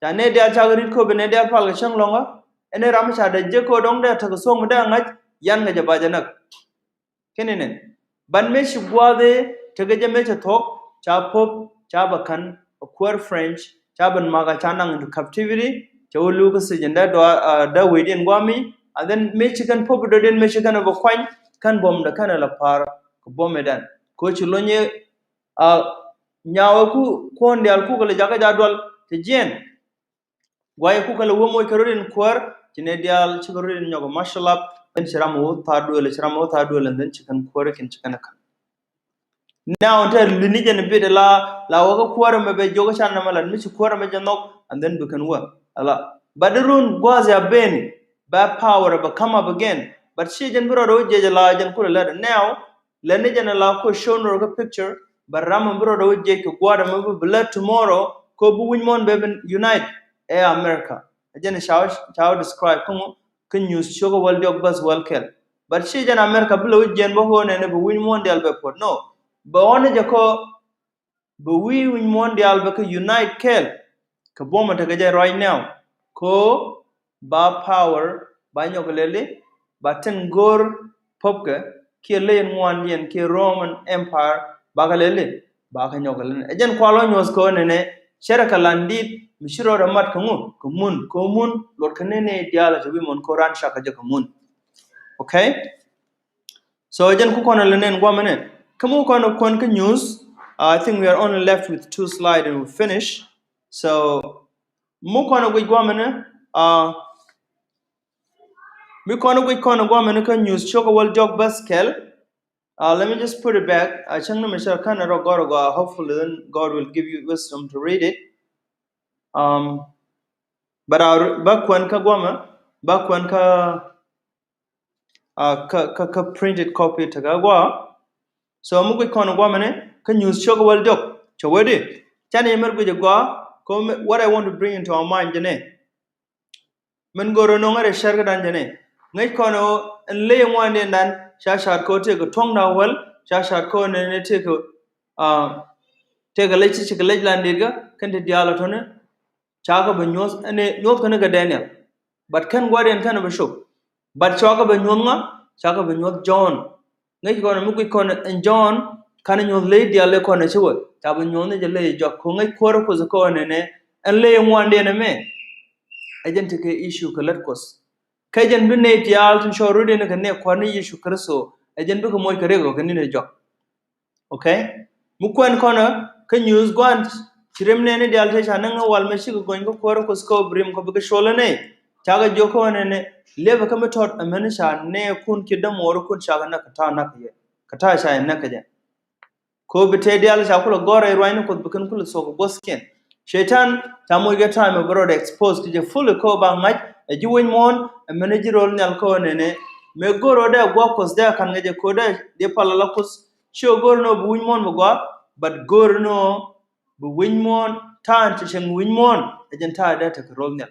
Ca nɛy diaal cakɛ ri̱t kööbɛ nɛy diaal pal kɛ cäŋ lɔ̱ŋä. Ɛn ɛ ram mi ca dee jiäk köö dɔ̱ŋ dee tekɛ thuɔ̱k mi dee ŋa̱c yan kɛ jɛ ba jɛ näk. Kɛn inɛn ban mëë ci gua̱a̱th i̱ tekɛ jɛ mëë cɛ thuɔ̱k ca pop ca bɛ ka̱n a kuäär French ca bɛ makä ca naŋ into captivity. Cɛ wä li̱w kä sijin dee dɔaar dee wecdiɛn gua̱a̱mi. And then mëë ci kɛn pop dɔ̱diɛn mëë ci kɛn bɛ kuany kɛn buɔ̱mdɛ kɛn la pa̱a̱r kɛ buɔ̱mɛ dan. Kɛ ci lo̱ny i̱ a nyawɛ ku kuɔ̱n diaal kukɛ lɛ jakä ja̱ dual ti jiɛn. Guayɛ kukɛ lɛ wä moc kɛ rot in kuäär ci nɛ diaal cikɛ rot in nyɔk martial up. Then ci ram wä tha̱a̱ duël ci ram wä tha̱a̱ duël and then ci kɛn kuäär kin ci kɛn ka̱n. Now tɛ luni jɛn bit la la wä kä kuäär mɛ bɛ jiök can nɛmɛ lat mi ci kuäär mɛ jɛ nhɔk and then bi kɛn wä. Ala but di run gua̱a̱th ya beni bɛ power bɛ come up again. But ci jɛn bi rɔɔdɛ wä jiɛc la jɛn kulɛ lɛt now. Lɛn ni jɛn la ku show nor kä picture. But ram mi bi rɔɔdɛ wä jiɛc kɛ gua̱a̱th mɛ bi bi lɛt tomorrow. Ko bi wi̱ny mɔn bɛ bi unite ɛ America. Ɛ jɛn ca wä describe kä ŋu kä nyuuth cio̱kä wäl diɔ̱k bäth wäl kɛl. But ci jɛn America bi lɛ wä jiɛn bä kɛ ɣöö nɛnɛ bi wi̱ny muɔ̱ɔ̱n diaal bɛ puɔ̱t. No. Bɛ ɣɔ̱n ni jɛ kɔ bi wi̱i̱ wi̱ny muɔ̱ɔ̱n diaal bɛ kɛ unite kɛɛl. Kɛ buɔ̱mɛ tekɛ jɛ right now. Kɛ ɣöö ba power ba nyɔk lɛli ba tin go̱o̱r pop kɛ kiɛ ley in ŋuandiɛn kiɛ Roman Empire ba kɛ lɛli ba kɛ nyɔk lɛli. Ɛ jɛn kual ɔ nyuɔth kɛ ɣöö nɛnɛ cɛrɛ kɛ lan di̱i̱t mi ci rɔɔdɛ mat kɛ ŋu kɛ mun kɛ ɣöö mun luɔt kɛ ni ni diaal ɛ te wi̱i̱ muɔ̱ɔ̱n kɛ ɣöö ran cak kɛ jɛ kɛ mun. Okay? So jɛn ku kɔn lɛ nɛn guamɛ nɛ. Kä mu kɔn kuɛn kä nyuuth, uh, I think we are only left with two slide and we finish. So mu kɔn guic guamɛ nɛ, uh, mi kɔn guic kɔn guamɛ nɛ kä nyuuth cio̱kä wäl diɔ̱k bäth kɛl. Uh, let me just put it back. I think ni mi cɛ kɛn rɔ gɔr gɔa. Hopefully then God will give you wisdom to read it. Um, but I ba kuɛn kä guamɛ, ba kuɛn kä uh, kä, kä, kä printed copy tekɛ gɔaa. So mi guic kɔn guamɛ ni kä nyuuth cio̱kä wäl diɔ̱k cɛ wee di. Canɛ yɛ mɛr guic gɔaa kɛ ɣöö what I want to bring into our mind jɛ ni. Min go̱o̱r ɛ no̱ŋ ɛ rɛ cär kä dan jɛ ni. Ŋäc kɔn ɣöö ɛn ley ŋuandiɛn dan ca ca̱a̱t kɛ ɣöö tëëkɛ tuɔ̱ŋdan wäl ca ca̱a̱t kɛ ɣöö nɛnɛ tëëkɛ, uh, tëëkɛ lec ci cikɛ lec lan di̱i̱t kä kɛn ti diaal ɛ tɔ̱ni. Cakɛ bi nyuɔ̱th ɛn nyuɔ̱th kɛn kɛ Daniel. But kɛn gua̱diɛn kɛn bi cop. But cakɛ bi nyuɔ̱th ŋa, cakɛ bi nyuɔ̱th John. Ŋäc kɔn mi guic kɔn ɛn John, kan nyuɔ̱th ley diaal ley kɔn ɛ ci wä. Ca bi nyuɔ̱th ni jɛ ley jɔak. Kɛ ŋäc kuäärä Kuoth kɔn nɛnɛ, ɛn ley ŋuandiɛn ɛmɛ. Ɛ jɛn ti kɛ issue kɛ lät Kuoth. Kɛ jɛn bi nɛy diaal tin cɔɔr rut in kɛ nɛy kuäär ni Yecu Kritho. Ɛ jɛn bikɛ moc kɛ riɛk ɔ kɛ ni̱n ɛ jɔak. Okay? Mi kuɛn kɔnä kä nyuuth gua̱n ci rim nɛɛni diaal te ca näŋ ni wal mi cikɛ gɔny kä kuäär Kuoth kä bi rim kɔ bikɛ cuɔl ni. Cakɛ jiök kä wä nɛnɛ liɛpɛ kä mi tɔt ɛmɛni ca nɛɛkun ci dämuɔɔrikun cakɛ näk kɛ ta̱a̱ näk kɛ jɛ. Kɛ ta̱a̱ ca yɛ näk kɛ jɛ. Kɛ ɣöö bi tëë diaal ca kulɛ gɔ̱r rɛy ruacni Kuoth bi kɛn kulɛ thuɔ̱k kɛ guɔ̱thkiɛn. Cɛy-tan ca moc kɛ ta̱a̱ mɛ bi rɔɔdɛ expose kɛ jɛ fully kɛ ɣöö ba ŋa̱c ɛ ji̱ wec muɔ̱ɔ̱n ɛmɛni ji̱ ro̱l nhial kɛ ɣöö nɛnɛ. Mëë go̱r rɔɔdɛ gua̱a̱k Kuoth dee ka̱n kɛ jɛ kɛ ɣöö dee, dee pal ala Kuoth. Ci ɣöö go̱r ni ɣöö bi wi̱ny muɔ̱ɔ̱n bi gɔaa, but go̱r ni ɣöö bi wi̱ny muɔ̱ɔ̱n ta̱a̱ in ci cieŋ wi̱ny muɔ̱ɔ̱n ɛ jɛn ta̱a̱ dee tekɛ ro̱l nhial.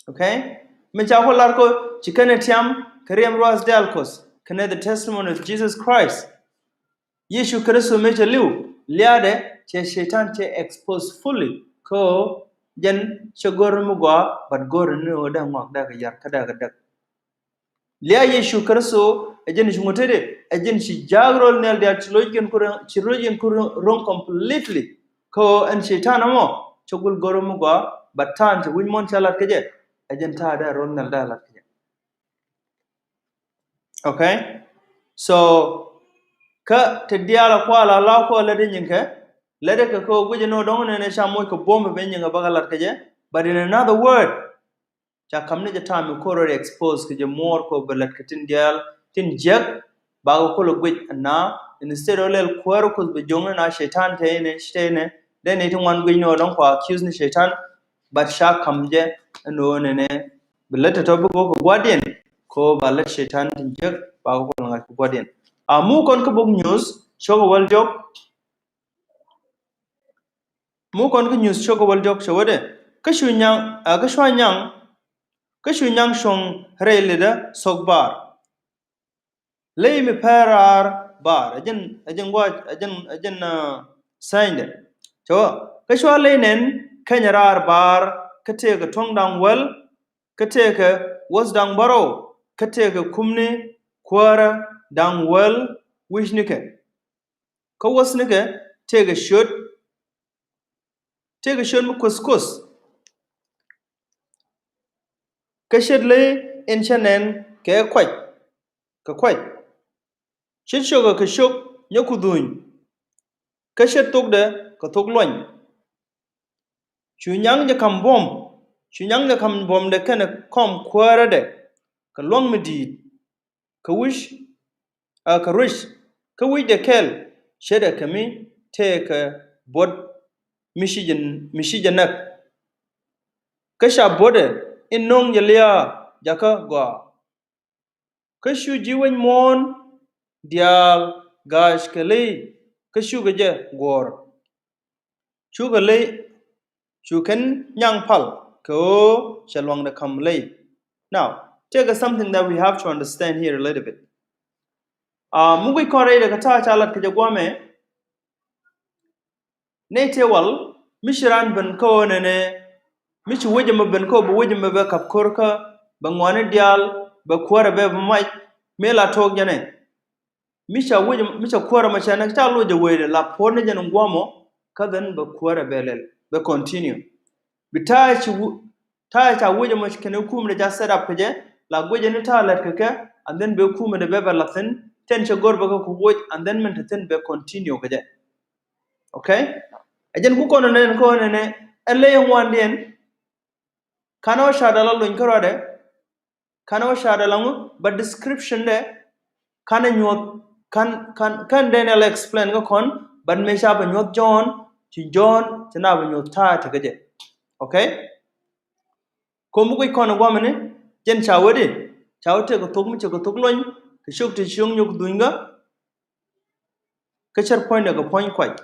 Okay? Mi ca ku lar kɔ ci kɛn ɛ tiam kɛ riɛm ruath diaal Kuɔth kɛnɛ the testimony of Jesus Christ. Yecu Kritho mëë cɛ li̱w liaadɛ cɛ Cɛy-tan cɛ expose fully kɛ ɣöö jɛn cɛ go̱r mi gɔaa, but go̱r ni ɣöö dee ŋɔak dee kɛ yar kä dee kɛ däk. Lia̱a̱ Yecu Kritho ɛ jɛn cuŋ tetdɛ ɛ jɛn ci jaak ro̱l nhial diaal ci lo̱ckiɛn ku ro̱ŋ, ci lo̱ckiɛn ku ro̱ŋ completely. Kɛ ɣöö ɛn Cɛy-tan ɛmɔ cɛ gul go̱r mi gɔaa, but ta̱a̱n cɛ wi̱ny muɔ̱ɔ̱n cɛ lat kɛ jɛ ɛ jɛn ta̱a̱ dee ro̱l nhial dee lat kɛ jɛ. Okay? So kä ti diaal a kual a la kɔ lät i̱ nyinkɛ lät ikɛ kɛ guic inɔ dɔ̱ŋ nɛnɛ ca moc kɛ buɔ̱m i̱ ben nyinkɛ bä kɛ lat kɛ jɛ. But in another word, ca ka̱m ni jɛ ta̱a̱ mi ko̱r rɔ expose kɛ jɛ muɔɔr kɔ bɛ lät kɛ tin diaal tin jiäk. Bakɛ kulɛ guic ɛn na instead ɔ lɛl kuäär Kuoth bɛ jo̱ŋ ni na Cɛy-tan tɛy ni tɛy ni. Dee ni ti ŋuan guic ni ɔ dɔ̱ŋ kɔ accuse ni Cɛy-tan. But ca ka̱m jɛ ɛn ɣöö nɛnɛ bi lät tɔ̱tɔ̱ bi go̱o̱k kɛ gua̱diɛn. Kɛ ɣöö ba lät Cɛy-tan tin jiäk ba kɛ kɔn ŋa̱c kɛ gua̱diɛn. A mu kɔn kä bok Nyuuth cio̱k ɛ wäl diɔ̱k. Mu kɔn kä Nyuuth cio̱k ɛ wäl diɔ̱k cɛ wetdɛ. Kä cu nyaŋ, a kä cua nyaŋ, kä cu nyaŋ cuɔ̱ŋ rɛy litdä thok bar. Ley mi pɛr raar bar ɛ jɛn, ɛ jɛn gua̱a̱c, ɛ jɛn, ɛ jɛn, uh, sɛnydɛ. Cɛ wä kä cua ley nɛn keny raar bar kä tëëkɛ tuɔ̱ŋ da̱ŋ wäl kä tëëkɛ wäth da̱ŋ bärɔw kä tëëkɛ kumni kuäärä da̱ŋ wäl wi̱cnikɛ. Kä wäthnikɛ tëëkɛ ciöt, tëëkɛ ciöt mi kuethkueth. Kä ce̱t ley in cä nɛn kɛ kuac, kɛ kuac. Ce̱t ciökɛ kɛ ciök nyɛ ku dhuny. Kä ce̱t thokdɛ kɛ thok luɔny. Cu nyaŋ jɛ ka̱m buɔ̱m, cu nyaŋ jɛ ka̱m buɔ̱mdɛ kɛnɛ kɔm kuäärädɛ kɛ lua̱ŋ mi di̱i̱t. Kä wi̱c, a kä ruec, kä wi̱cdɛ kɛl ce̱tdɛ kɛ mi tëëkɛ buɔ̱t mi ci jɛ, mi ci jɛ näk. Kä ca buɔ̱tdɛ in no̱o̱ŋ jɛ lia̱a̱ jakä gɔaa. Kä cu ji̱ wec muɔ̱ɔ̱n diaal ga̱a̱c kɛ ley kä cukɛ jɛ guɔ̱ɔ̱r. Cukɛ ley, cu kɛn nyaŋ pal Kɛ ɣöö cɛ luaŋdɛ ka̱m ley. Now, take a something that we have to understand here a little bit. Uh, mi guic kɔn rɛydɛ kɛ ta̱a̱ ca lat kɛ jɛ guamɛ. Nɛy tëë wal mi ci raan ben kä ɣöö nɛnɛ, mi ci wec ɛmɔ ben kä ɣöö bɛ wec ɛmɔ bɛ ka̱p ko̱r kä bɛ ŋuani diaal, bɛ kuäärɛ bɛ bɛ mac, mëë la tuɔɔk jɛnɛ. Mi ca wec, mi ca kuäärɛ mɔ cɛ nɛ ca loc jɛ wecdɛ la puɔ̱t ni jɛn guɔmɔ, kä then bɛ kuäärɛ bɛ lɛl, bɛ continue. Bi ta̱a̱ ci wu-, ta̱a̱ ca wec ɛmɔ kɛnɛ kumɛ dɛ ca set up kɛ jɛ, la guecɛ ni ta̱a̱ lɛt kɛ kɛ, and then bɛ kumɛ dɛ bɛ bɛ la thi̱n, tɛn cɛ go̱r bɛ kɛ ku woc, and then min te thi̱n bɛ continue kɛ jɛ. Okay? Ɛ jɛn ku kɔn nɛn kɔn nɛnɛ, ɛ ley ŋuandiɛn, kanɛ wä ca dala lony kärɔadɛ, kanɛ wä ca dala ŋu, but description dɛ kanɛ nyuɔth, kan, kan, kan Daniel explain kä kɔn, but mëë ca bɛ nyuɔth John, ci John ci na bɛ nyuɔth ta̱a̱ tekɛ jɛ. Okay? Ko̱m bi guic kɔn ɛ guamɛ ni, jɛn ca wä di, ca wä tekɛ thok mi cɛ kɛ thok lony, kɛ cok ti cioŋ nyok dhuny kä, kä cär puɔ̱nydɛ kɛ puɔ̱ny kuac.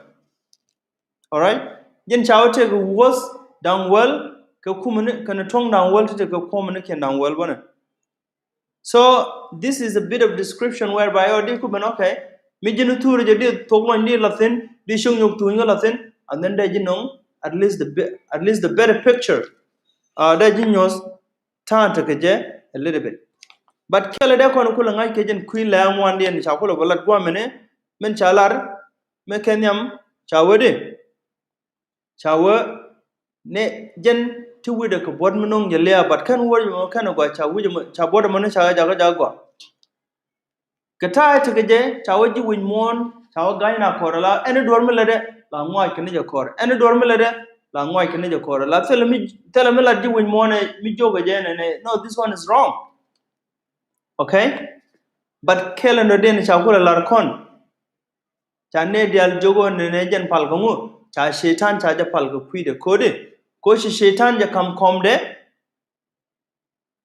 Alright? Jɛn ca wä tekɛ wuɔth da̱ŋ wäl kɛ kumɛ ni, kɛnɛ tuɔ̱ŋ da̱ŋ wäl ti tekɛ kumɛ ni kiɛn da̱ŋ wäl bänɛ. So this is a bit of description whereby, oh, di kumɛ ni, okay, mi ji̱n thurɛ jɛ di thok lɔny di la thi̱n, di cioŋ nyok thuny kä la thi̱n, and then dee ji̱ no̱ŋ at least the be-, at least the better picture. Uh, dee ji̱ nyuɔth ta̱a̱ tekɛ jɛ a little bit. But kɛlɛ dee kɔn kulɛ ŋa̱c kɛ jɛn kui̱ lɛ ŋuandiɛn ca kulɛ bä lat guamɛ ni, min ca lar, mi kɛ nhiam, ca wä di, ca wä ni jɛn ti wi̱dɛ kɛ buɔt mi no̱ŋ jɛ lia̱a̱, but kɛn wä jɛ mɔ kɛn gɔaa ca wi̱dɛ mɔ, ca buɔt mɔ ni ca jakä jakä gɔaa. Kɛ ta̱a̱ tekɛ jɛ ca wä ji̱ wi̱c muɔ̱ɔ̱n, ca wä ga̱ny na kɔrɛ la ɛn i̱ duɔ̱r mi lätdɛ la ŋuac kɛ ni jɛ kɔrɛ, ɛn i̱ duɔ̱r mi lätdɛ la ŋuac kɛ ni jɛ kɔrɛ la thilɛ mi, thilɛ mi lat ji̱ wi̱c muɔ̱ɔ̱n ɛ mi jiök kɛ jɛ nɛnɛ, no, this one is wrong. Okay? But kɛl ɛn dɔ̱diɛn ca kulɛ lar kɔn. Ca nɛy diaal jiök ɣöö nɛnɛ jɛn pal kɛ ŋu, ca Cɛytan ca jɛ pal kɛ kui̱dɛ ko̱di. Ko̱ ci Cɛytan jɛ ka̱m kɔmdɛ.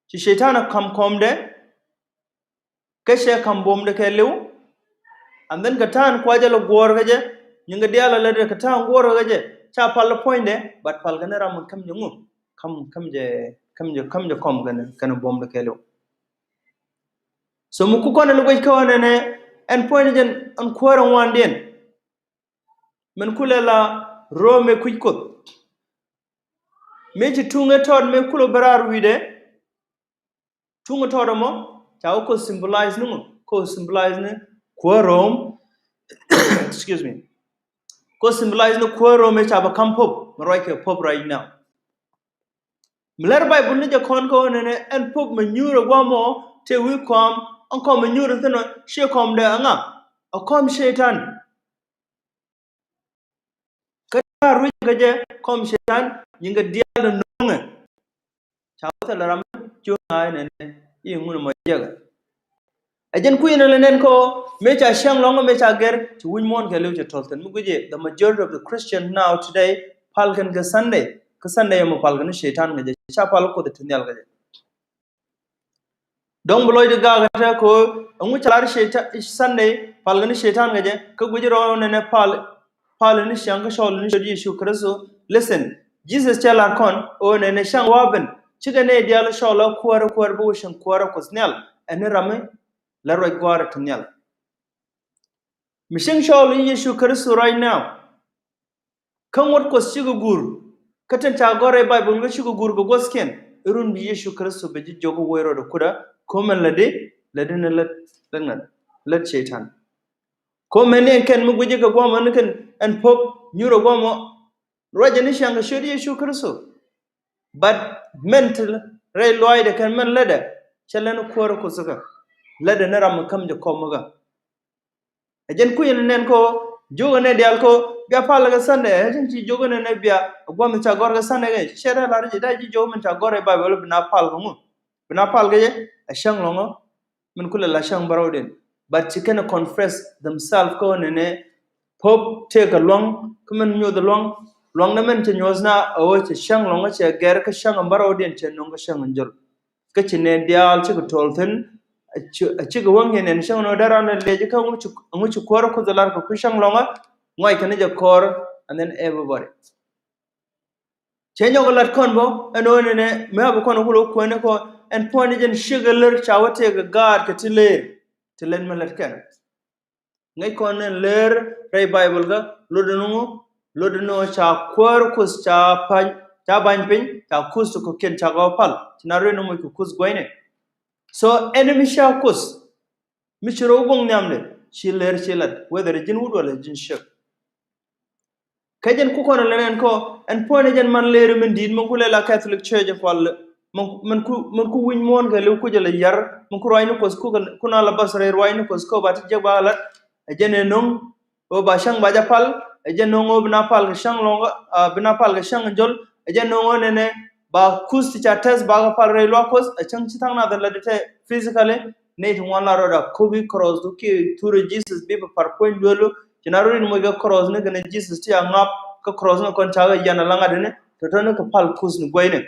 Ci Cɛytan ɛ ka̱m kɔmdɛ. Kä cɛ ka̱m buɔ̱mdɛ kɛɛliw. And then kɛ ta̱a̱n kuacä lɛ guɔ̱ɔ̱r kä jɛ, nyiŋkɛ diaal lɛ lätdɛ kɛ ta̱a̱n guɔ̱ɔ̱r kä jɛ, ca pal puɔ̱nydɛ, but pal kɛ ni ram mi käm jɛ ŋu, käm, käm jɛ, käm jɛ, käm jɛ kɔm kɛnɛ, kɛnɛ buɔ̱mdɛ kɛɛliw. So mi ku kɔn in guic kä ɣän ɛnɛ, ɛn puɔ̱ny jɛn ɛn kuäärä ŋuandiɛn. Min kulɛ la ro̱o̱ mëë kui̱c Kuoth. Mëë ci tuŋ ɛ tɔt mëë kulɛ bä raar wi̱i̱dɛ. Tuŋ ɛ tɔt ɛmɔ ca wä Kuoth symbolize ni ŋu, Kuoth symbolize ni kuäär Rome. Excuse me. Kuoth symbolize ni kuäär Rome mëë ca bä ka̱m Pope, mi ruac kɛ Pope right now. Mi lɛr Bible ni jɛ kɔn kä ɣän ɛnɛ ɛn Pope mi nyuur ɛ guamɔ tëë wi̱i̱ kɔm, ɛn kɔm mi nyuur ɛ thi̱n ɔ, ciɛ kɔmdɛ ɛŋa? Ɛ kɔm Cɛytan. Kä ta̱a̱ ruec kä jɛ kɔm Cɛytan, nyiŋkɛ diaal ni no̱o̱ŋɛ. Ca wä thilɛ ram jiök ŋa̱a̱c nɛnɛ i̱ ŋun ɛmɔ jiäkɛ. Ɛ jɛn kui̱ ɛn lɛ nɛn kä ɣöö mëë ca cäŋ lɔ̱ŋä mëë ca gɛr ci wi̱c muɔ̱ɔ̱n kɛɛliw cɛ tɔ̱l thi̱n. Mi guic i̱ the majority of the Christian now today pal kɛn kɛ Sunday. Kä Sunday ɛmɔ pal kɛn ni Cɛytan kɛ jɛ, ca pal Kuoth ti nhial kɛ jɛ. Dɔ̱ŋ bi lɔcdɛ gaak ɛ tɛ kɛ ɣöö ɛŋu ca lar Cɛytan, Sunday pal kɛn ni Cɛytan kɛ jɛ, kä guic rɔɔdɛ nɛnɛ pal, pal ni ciaŋ kä cɔl ni ciöt Yecu Kritho. Listen, Jesus cɛ lar kɔn ɣöö nɛnɛ cäŋ wa̱a̱ ben cikɛ nɛy diaal cɔl a kuäärä, kuäärä bi wä cieŋ kuäärä Kuɔth Nhial, ɛn ni ram mi la ruac gua̱a̱rä ti nhial. Mi cieŋ cɔl ni Yecu Kritho right now. Kä ŋuɔ̱t Kuɔth cikɛ guur. Kä tin ca gɔ̱r ɛ Bible kä cikɛ guur kɛ guɔ̱thkiɛn. Irun bi Yecu Kritho bɛ ji̱ jiök wee rɔɔdɛ kutdä. Ko̱mɛn lätdi, lätdi ni lät, lät ŋa̱th, lät Cɛytan. Ko̱mɛn ni ɛn kɛn mi gui̱ci kɛ guɔ̱mɛ ni kɛn ɛn Pope nyuurɛ guɔ̱mɔ. Ruacɛ ni ciaŋ kɛ ciöt Yecu Kritho. But mɛn ti rɛy luaacdɛ kɛn mɛn lätdɛ cɛ lɛn kuäärä Kuoth kä. Lätdɛ ni ram mi käm jɛ kɔm kä. Ɛ jɛn kui̱ ni nɛn kä ɣöö jiök ɛ nɛy diaal kä ɣöö bia pal kɛ Sunday, ɛ jɛn ci jiök ɛ nɛn ɛ bia gua̱th ca gɔ̱r kɛ Sunday kɛ, cɛ dee lar ji̱ dee ji̱ jiök min ca gɔ̱r ɛ Bible bi na pal kɛ ŋu, bi na pal kɛ jɛ, ɛ cäŋ lɔ̱ŋä min kulɛ la cäŋ bärɔwdiɛn. But ci kɛn ɛ confess themselves kä ɣöö nɛnɛ Pope tëëkɛ lua̱ŋ kä min nyuɔth lua̱ŋ, lua̱ŋdɛ min cɛ nyuɔth na ɛ ɣöö cɛ cäŋ lɔ̱ŋä cɛ gɛr kä cäŋ bärɔwdiɛn cɛ nöŋ kä cäŋ jɔl. Kä ci nɛy diaal cikɛ tɔl thi̱n, a ci, a cikɛ wäŋ yɛn ɛn cäŋ nɔ dee ran lɛ lɛc kä ŋu ci, ŋu ci kuäärä Kuoth ɛ lar kɛ kui̱ cäŋ lɔ̱ŋä, ŋuac kɛn jɛ kɔr, and then everybody. Te nyɔk lat kɔn bä ɛn ɣöö nɛnɛ mi a bi kɔn kulɛ kuɛn kɔ ɛn puɔ̱ny jɛn cikɛ lär ca wä tëëkɛ gaat kɛ ti lëër. Ti lät mi lät kɛn ŋäc kɔn ɛn lëër rɛy Baibol kä lotdɛ nuŋu, lotdɛ nuŋu ca kuäär Kuoth ca pa̱ny ca ba̱ny piny ca Kuoth ti kɔ̱kiɛn ca kɛ wä pal ci na ruëë ni moc kɛ Kuoth guɔ̱cnɛ. So ɛn mi ca Kuoth mi ci rɔ wä guɔ̱ŋ nhiamdɛ ci lëër ci lat whether ji̱n wut wala ji̱n ciek. Kä jɛn ku kɔn lɛ nɛn kɔ ɛn puɔ̱ny jɛn man lëër min di̱i̱t min ku lɛ la Catholic Church kual min ku min ku wi̱ny muɔ̱ɔ̱n kɛ liw ku jɛ lɛ yar min ku ruacni Kuɔth ku na la bas rɛy ruacni Kuɔth kɔ ba ti jɛ ba lat. Ɛ jɛn ɛ no̱ŋ ɣöö ba cäŋ ba jɛ pal. Ɛ jɛn no̱ŋ ɣöö bi na pal kɛ cäŋ lɔ̱ŋ a bi na pal kɛ cäŋ jɔl. Ɛ jɛn no̱ŋ ɣöö nɛnɛ ba Kuoth ti ca tɛth ba kɛ pal rɛy luaak Kuɔth ɛ cäŋ ci thaŋ nath ɛ lat tɛ physically. Nɛy ti ŋuan la rɔɔda ko̱ki cross du kiɛ thurɛ Jesus bi bɛ par puɔ̱ny duelu. Ci na rɔ rin moc kɛ cross ni kɛnɛ Jesus ti a ŋap kä cross ni kɔn cakɛ yan a laŋat ni tɔ̱tɔ̱ ni kɛ pal Kuoth ni guɔyni.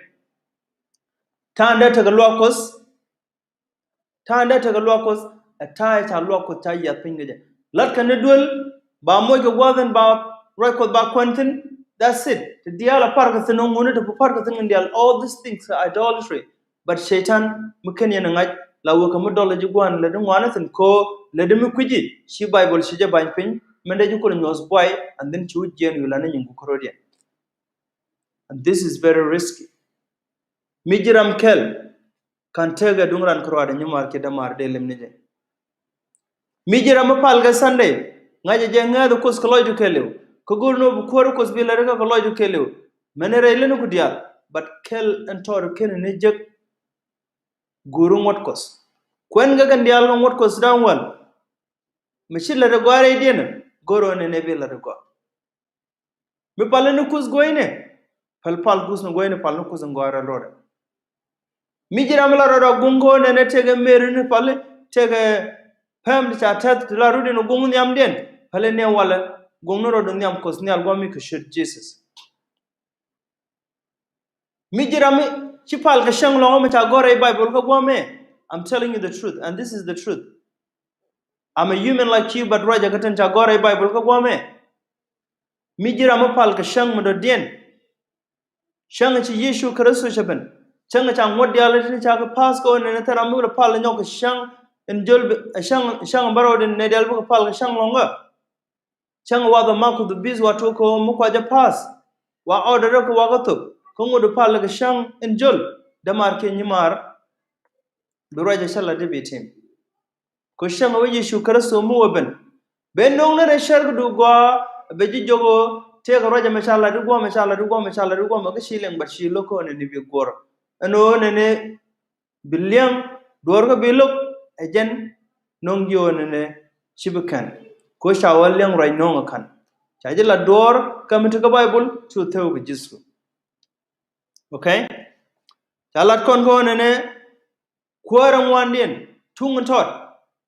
Ta̱a̱n dee tekɛ luak Kuoth. Ta̱a̱n dee tekɛ luak Kuoth ɛ ta̱a̱ ca luak Kuoth ca yiath piny kɛ jɛ. Lat kɛn ni duel ba moc kɛ gua̱th in ba ruac Kuoth ba kuɛn thi̱n. That's it. Ti diaal a par kɛ thi̱n ŋuni ti pu par kɛ thi̱n kɛ diaal all these things idolatry. But Cɛytan mi ken yɛn ŋa̱c la wekɛ mi dɔl ji̱ gua̱a̱n lät di ŋuan thi̱n ko̱ lät di mi kui̱ci ci Baibol ci jɛ ba̱ny piny. Min dee ji̱ kul nyuɔ̱th buay and then ci wä jiɛn wi̱i̱ la ni nyin ku kärɔ̱diɛn. And this is very risky. Mi ji̱ ram kɛl kan tekɛ duŋ ran kärɔaadɛ nyi mar kiɛ dämaar dee lim ni jɛ. Mi ji̱ ram mi pal kɛ Sunday ŋa̱cɛ jɛ ŋääth Kuoth kɛ lɔcdu kɛɛliw. Kä go̱o̱r ni wä bi kuäär Kuoth bi lät kä kɛ lɔcdu kɛɛliw. Mɛn rɛy leni ku diaal but kɛl ɛn tɔɔt kɛn ni jek. Go̱o̱r ŋuɔ̱t Kuɔth kuɛn kɛ kɛn diaal kɛ ŋuɔ̱t Kuɔth da̱ŋ wäl. Mi ci lät ɛ gɔaa rɛydiɛn go̱o̱r ɣän ni bi lät ɛ gɔaa. Mi pal ni Kuoth guɔyni pal pal Kuoth ni guɔyni pal ni Kuoth in gɔaa rɛl rɔɔdɛ. Mi ji̱ ram mi la rɔɔdɛ guŋ ko̱ nɛnɛ tekɛ meri ni pal tekɛ pɛm ti ca tɛth ti la rut in guŋ nhiamdiɛn pal ni walɛ guŋ ni rɔɔdɛ nhiam Kuoth nhial guam mi kɛ ciöt Jesus. Mi ji̱ ram mi ci pal kɛ cäŋ lɔŋ mi ca gɔ̱r rɛy Baibol kä guam mi. I'm telling you the truth and this is the truth. I'm a human like you but ruacɛ kä tin ca gɔ̱r rɛy Baibol kä guam mi. Mi ji̱ ram mi pal kɛ cäŋ mi dɔ̱diɛn. Cäŋ ci Yecu Kritho cɛ ben. Cäŋ ca ŋuɔ̱t diaal tin ca kɛ pass kɛ ɣöö nɛnɛ thil ram mi wä pal nyɔk kɛ cäŋ in jol cäŋ bärɔw din nɛ diaal bikɛ pal kɛ cäŋ lɔ̱ŋä. Cäŋ wath a mak kuth bis wa tok kɛ ɣöö mi kua jɛ pass. Wa order kɛ wa kä thop kä ŋut pal kɛ cäŋ in jol. Dämaar kiɛ nyimaar. Bi ruacɛ cä la di bi tim. Kɛ cäŋ wä Yecu Kritho mi wä ben. Ben no̱o̱ŋ ni rɛy cär kä du gɔaa bɛ ji̱ jok ɣöö tëëkɛ ruacɛ mɛ ca la di guɔmɛ ca la di guɔmɛ ca la di guɔmɛ kä ci liŋ bɛ ci lo̱k kä ɣöö nɛnɛ bi guɔ̱r. Ɛn ɣöö nɛnɛ bi liɛŋ duɔ̱ɔ̱r kä bi lo̱k ɛ jɛn no̱o̱ŋ ji̱ ɣöö nɛnɛ ci bi kɛn. Kɛ ɣöö ca wä liɛŋ ruac no̱o̱ŋ ɛ ka̱n. Ca ji̱ la duɔ̱ɔ̱r kä mi ti kä Baibol cu theu kɛ ji̱ thuk. Okay. Ca lat kɔn kä ɣöö nɛnɛ kuäärä ŋuandiɛn tuŋ in tɔt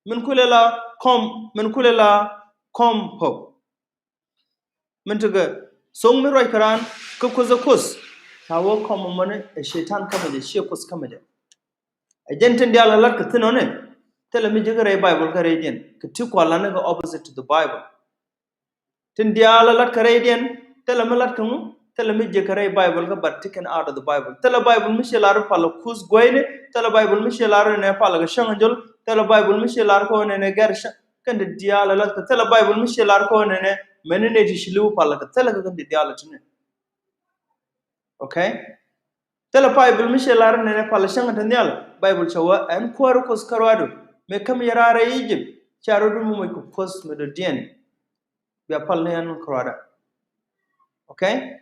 min kulɛ la kɔm min kulɛ la kɔm pok. Min tekɛ thoŋ mi ruac kɛ raan kä Kuoth ɛ Kuoth. Ca wä kɔm mɔni ɛ Cɛytan kämɛ jɛ ciɛ Kuoth kämɛ jɛ. Ɛ jɛn tin diaal ɛ lat kɛ thi̱n ɔni. Thilɛ mi ji̱ kä rɛy Baibol kä rɛydiɛn kɛ ti kualan ni kɛ opposite to the Bible. Tin diaal a lat kɛ rɛydiɛn thilɛ mi lat kɛ ŋu? Thilɛ mi jiäk kɛ rɛy Baibol kä but taken out of the Bible. Thilɛ Baibol mi ci lar pal Kuoth guɛyni. Thilɛ Baibol mi ci lar nɛ pal kɛ cäŋ jol. Thilɛ Baibol mi ci lar kɛ nɛ nɛ gɛr cäŋ. Kɛn ti diaal a lat kɛ thilɛ Baibol mi ci lar kɛ nɛ nɛ mɛni nɛ ti ci liw pal kɛ thilɛ kɛ kɛn ti diaal a tini. Okay. Thilɛ Baibol mi ci lar nɛ nɛ pal cäŋ ti nhial. Baibol cɛ wä ɛn kuäär Kuoth kärɔadu. Mëë käm yɛ raar rɛy Egypt ca rɔdu mi moc kɛ Kuoth mi dɔ̱diɛn. Bia pal ni ɛn kärɔada. Okay.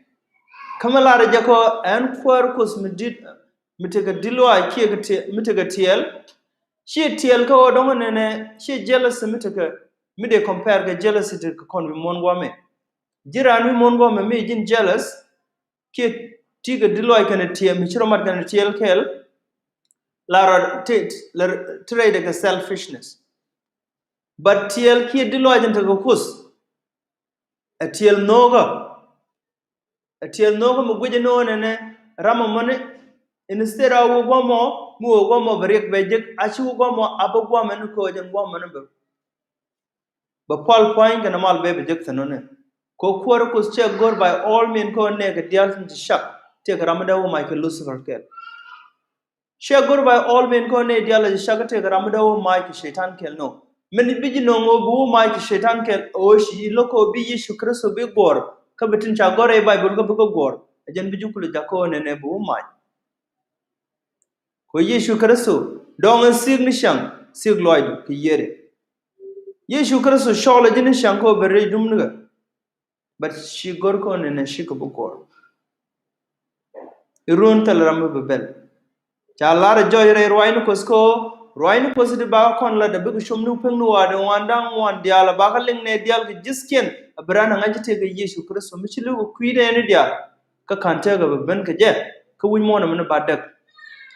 Kä mi lar jɛ kɔ ɛn kuäär Kuoth mi di̱t mi tekɛ di̱t luaac kiɛ kɛ tiɛɛl mi tekɛ tiɛɛl. Ciɛ tiɛɛl kä ɣöö dɔ̱ŋ nɛnɛ ciɛ jealousy mi tekɛ mi dee compare kɛ jealousy tekɛ kɔn wi̱i̱ muɔ̱ɔ̱n guamɛ. Ji̱ raan wi̱i̱ muɔ̱ɔ̱n guamɛ mi ji̱n jealous. Kiɛ ti kɛ di̱t luaac kɛnɛ tiɛɛl mi ci rɔ mat kɛnɛ tiɛɛl kɛɛl. La rɔ ti rɛydɛ kɛ selfishness. But tiɛɛl kiɛ di̱t luaac in tekɛ Kuoth. Ɛ tiɛɛl nhöökä. Ɛ tiɛɛl nhöökä mi guic inöö nɛnɛ ram ɛmɔni. Instead a wä guɔmɔ mi wä guɔmɔ bɛ riɛk bɛ jek a ci wä guɔmɔ a bä guɔmɛ ni kööc in guɔmɛ ni bɛ. Bɛ pual pua̱ny kɛnɛ mal bɛ bɛ jek thi̱n nɔni. Kɛ kuäär Kuoth cɛ go̱r by all means kɛ nɛɛkɛ diaal tin ci cak. Tëëkɛ ram mi dee wä mac kɛ Lucifer kɛl. Ciɛ go̱r by all means kɔn nɛy diaal a ci cak tëëkɛ ram mi dee wä mac kɛ Cɛytan kɛl, no. Min bi ji̱ nöŋ ɣöö bi wä mac kɛ Cɛytan kɛl ɣöö ci lo̱k ɣöö bi Yecu Kritho bi guɔ̱ɔ̱r kä bi tin ca gɔ̱r rɛy Baibol kä bi kä guɔ̱ɔ̱r. Ɛ jɛn bi ji̱ kulɛ jakä ɣöö nɛnɛ bi wä mac. Kɛ ɣöö Yecu Kritho dɔ̱ŋ ɛ thiek ni ciaŋ, thiek lɔaacdu kɛ yiëëdɛ. Yecu Kritho cɔɔlɛ ji̱ ni ciaŋ kä ɣöö bɛ rɛy dum ni kɛ. But ci go̱r kɔn nɛnɛ cikɛ bi guɔ̱ɔ̱r. I̱ ruɔ̱n thil ram mi bi bɛl. Ca lar ɛ jɔc rɛy ruaacni Kuɔth kä ɣöö ruaacni Kuɔth ti bakɛ kɔn lat ɛ bikɛ com ni pek ni wa̱a̱ di ŋuan da̱ŋ ŋuan diaal ɛ bakɛ liŋ nɛy diaal kɛ ji̱thkiɛn ɛ bi raan ɛ ŋa̱c tëëkɛ Yecu Kritho mi ci li̱w kɛ kui̱dɛ ni diaal. Kä ka̱n tëëkɛ bi ben kɛ jɛ kä wi̱c muɔ̱ɔ̱n ɛmɛni ba däk.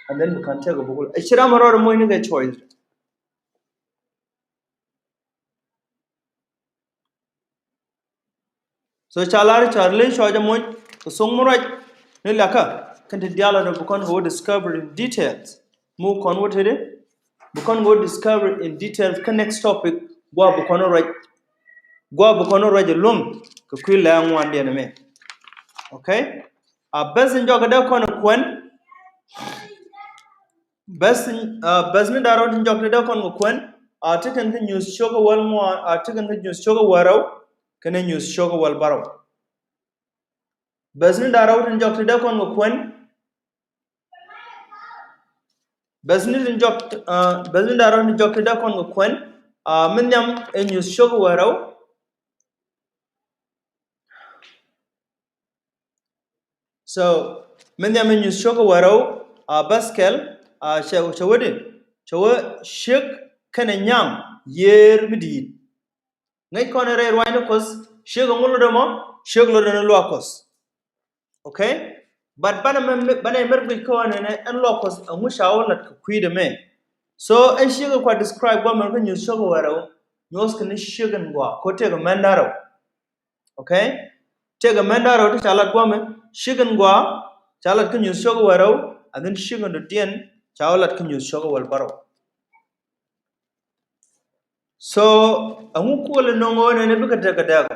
And then bi ka̱n tëëkɛ bi kul ɛ ci ram ɛ rɔɔdɛ moc ni kɛ choice. So ca lar ca ri ley cua jɛ moc kɛ thoŋ mi ruac ni lakä kɛn ti diaal rɛ bi kɔn kɛ wä discover in details. Mi wä kɔn wä tëdɛ bi kɔn kɛ wä discover in details kä next topic. Gua̱a̱ bi kɔn ruac, gua̱a̱ bi kɔn ruac ɛ luäŋ kɛ kui̱ lɛ ŋuandiɛn ɛmɛ. Okay. A beth in jɔk kɛ dee kɔn ɛ kuɛn. Beth, uh, beth ni da̱ŋ rɛw tin jɔk ti dee kɔn kɛ kuɛn a ti kɛn kä Nyuuth cio̱k kä wäl ŋuan, a ti kɛn kä Nyuuth cio̱k kä wäl rɛw kɛnɛ Nyuuth cio̱k kä wäl bärɔw. Beth ni da̱ŋ rɛw tin jɔk ti dee kɔn kɛ kuɛn. Beth ni tin jɔk, uh, beth ni da̱ŋ rɛw tin jɔk ti dee kɔn kɛ kuɛn a min nhiam ɛ Nyuuth cio̱k kä wäl rɛw. So min nhiam in Nyuuth cio̱k kä wäl rɛw a beth kɛl a cɛ, cɛ wä di, cɛ wä ciek kɛnɛ nyaŋ yiëër mi di̱i̱t. Ŋäc kɔn rɛy ruaacni Kuɔth ciek ɛŋu lotdɛ mɔ? Ciek lotdɛ ni luaak Kuɔth. Okay. But banɛ mɛ, banɛ mɛr guic kä ɣän ɛnɛ ɛn luaak Kuɔth ɛŋu ca wä lat kɛ kui̱dɛ mɛ. So ɛn ciek ɛ kua describe guamɛ kä Nyuuth cio̱k kä wäl rɛw nyuɔth kɛ ni ciek in gɔaa kɛ ɣöö tëëkɛ mɛn da̱ŋ rɛw. Okay. Tëëkɛ mɛn da̱ŋ rɛw ti ca lat guamɛ, ciek in gɔaa ca lat kä Nyuuth cio̱k kä wäl rɛw, and then ciek in dɔ̱diɛn ca wä lat kä Nyuuth cio̱k kä wäl bärɔw. So ɛŋu kuɔl in nöŋ ɣän ɛnɛ bikɛ tekɛ dɛɛkɔ?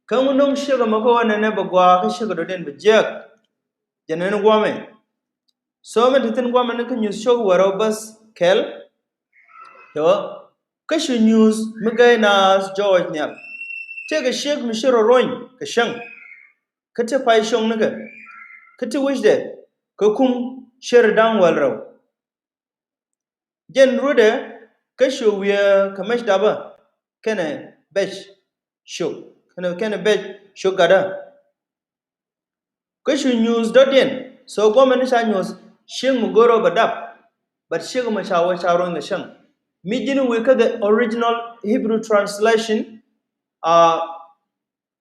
Kä ɛŋu nöŋ ciek ɛmɛ kä ɣän ɛnɛ bɛ gɔaa kä ciek in dɔ̱diɛn bɛ jiääk? Jɛn ɛn guamɛ. So min te thi̱n guamɛ ni kä Nyuuth cio̱k kä wäl rɛw beth kɛl. Cɛ wä, kä cu nyuuth mi gäy naath jɔɔc nhial. Tëëkɛ ciek mi ci rɔ rony kɛ cäŋ, kä ti pay cio̱ŋ nikɛ, kä ti wecdɛ kɛ kum cier da̱ŋ wäl rɛw. Jɛn rutdɛ kä cu wiee kɛ mec dapä kɛnɛ bɛc ciök, kɛnɛ, kɛnɛ bɛc ciök gatdä. Kä cu nyuuth dɔ̱diɛn. So guamɛ ni ca nyuuth ciek mi go̱o̱rä bɛ dap, but ciek mi ca wä ca rony kɛ cäŋ. Mi ji̱n wi̱i̱ kä the original Hebrew translation, uh,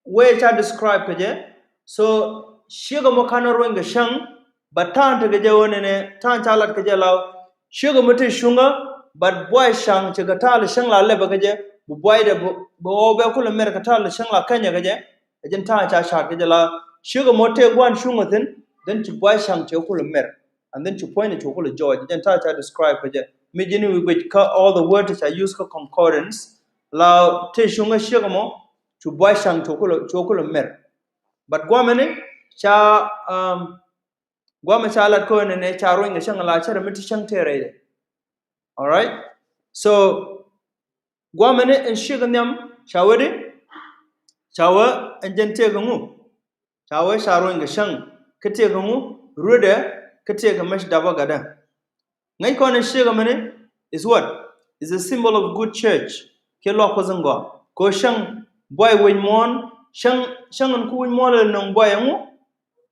wee ca describe kɛ jɛ. So ciek ɛmɔ /ka̱n rony kɛ cäŋ, but ta̱a̱ tekɛ jɛ ɣöö nɛnɛ, ta̱a̱ ca lat kɛ jɛ la ciek ɛmɔ te cuŋä, but buay ca̱ŋ cɛ kɛ ta̱a̱ lɛ cäŋ la lɛpɛ kɛ jɛ, bi buaydɛ bi, bi ɣɔw bɛ kulɛ mɛr kɛ ta̱a̱ lɛ cäŋ la känyɛ kɛ jɛ. Ɛ jɛn ta̱a̱ ca ca̱a̱t kɛ jɛ la ciek ɛmɔ tëë gua̱n cuŋä thi̱n, then ci buay ca̱ŋ cɛ kulɛ mɛr, and then ci puɔ̱nydɛ cɛ kulɛ jɔɔc. Ɛ jɛn ta̱a̱ ca describe kɛ jɛ. Mi ji̱n wi̱i̱ guic kä all the word ca use kä concordance, la tëë cuŋä ciek ɛmɔ cu buay ca̱ŋ cɛ kulɛ, cɛ kulɛ mɛr. But guamɛ ni ca, um, guamɛ ca lat kä ɣän ɛnɛ ca rony kɛ cäŋ la cärɛ mi ti cäŋ tëë rɛydɛ. All right. So guamɛ ni ɛn ciek nhiam ca wä di, ca wä ɛn jɛn tëëkɛ ŋu? Ca wä ca rony kɛ cäŋ, kä tëëkɛ ŋu? Rutdɛ, kä tëëkɛ mec dapä gatdä. Ŋäc kɔn in ciek ɛmɛni is what? Is a symbol of good church. Kiɛ luaak Kuɔth in gɔaa. Kɛ ɣöö cäŋ buay wi̱i̱ muɔ̱ɔ̱n, cäŋ, cäŋ in ku wi̱i̱ muɔ̱ɔ̱n lɛ nöŋ buay ɛŋu?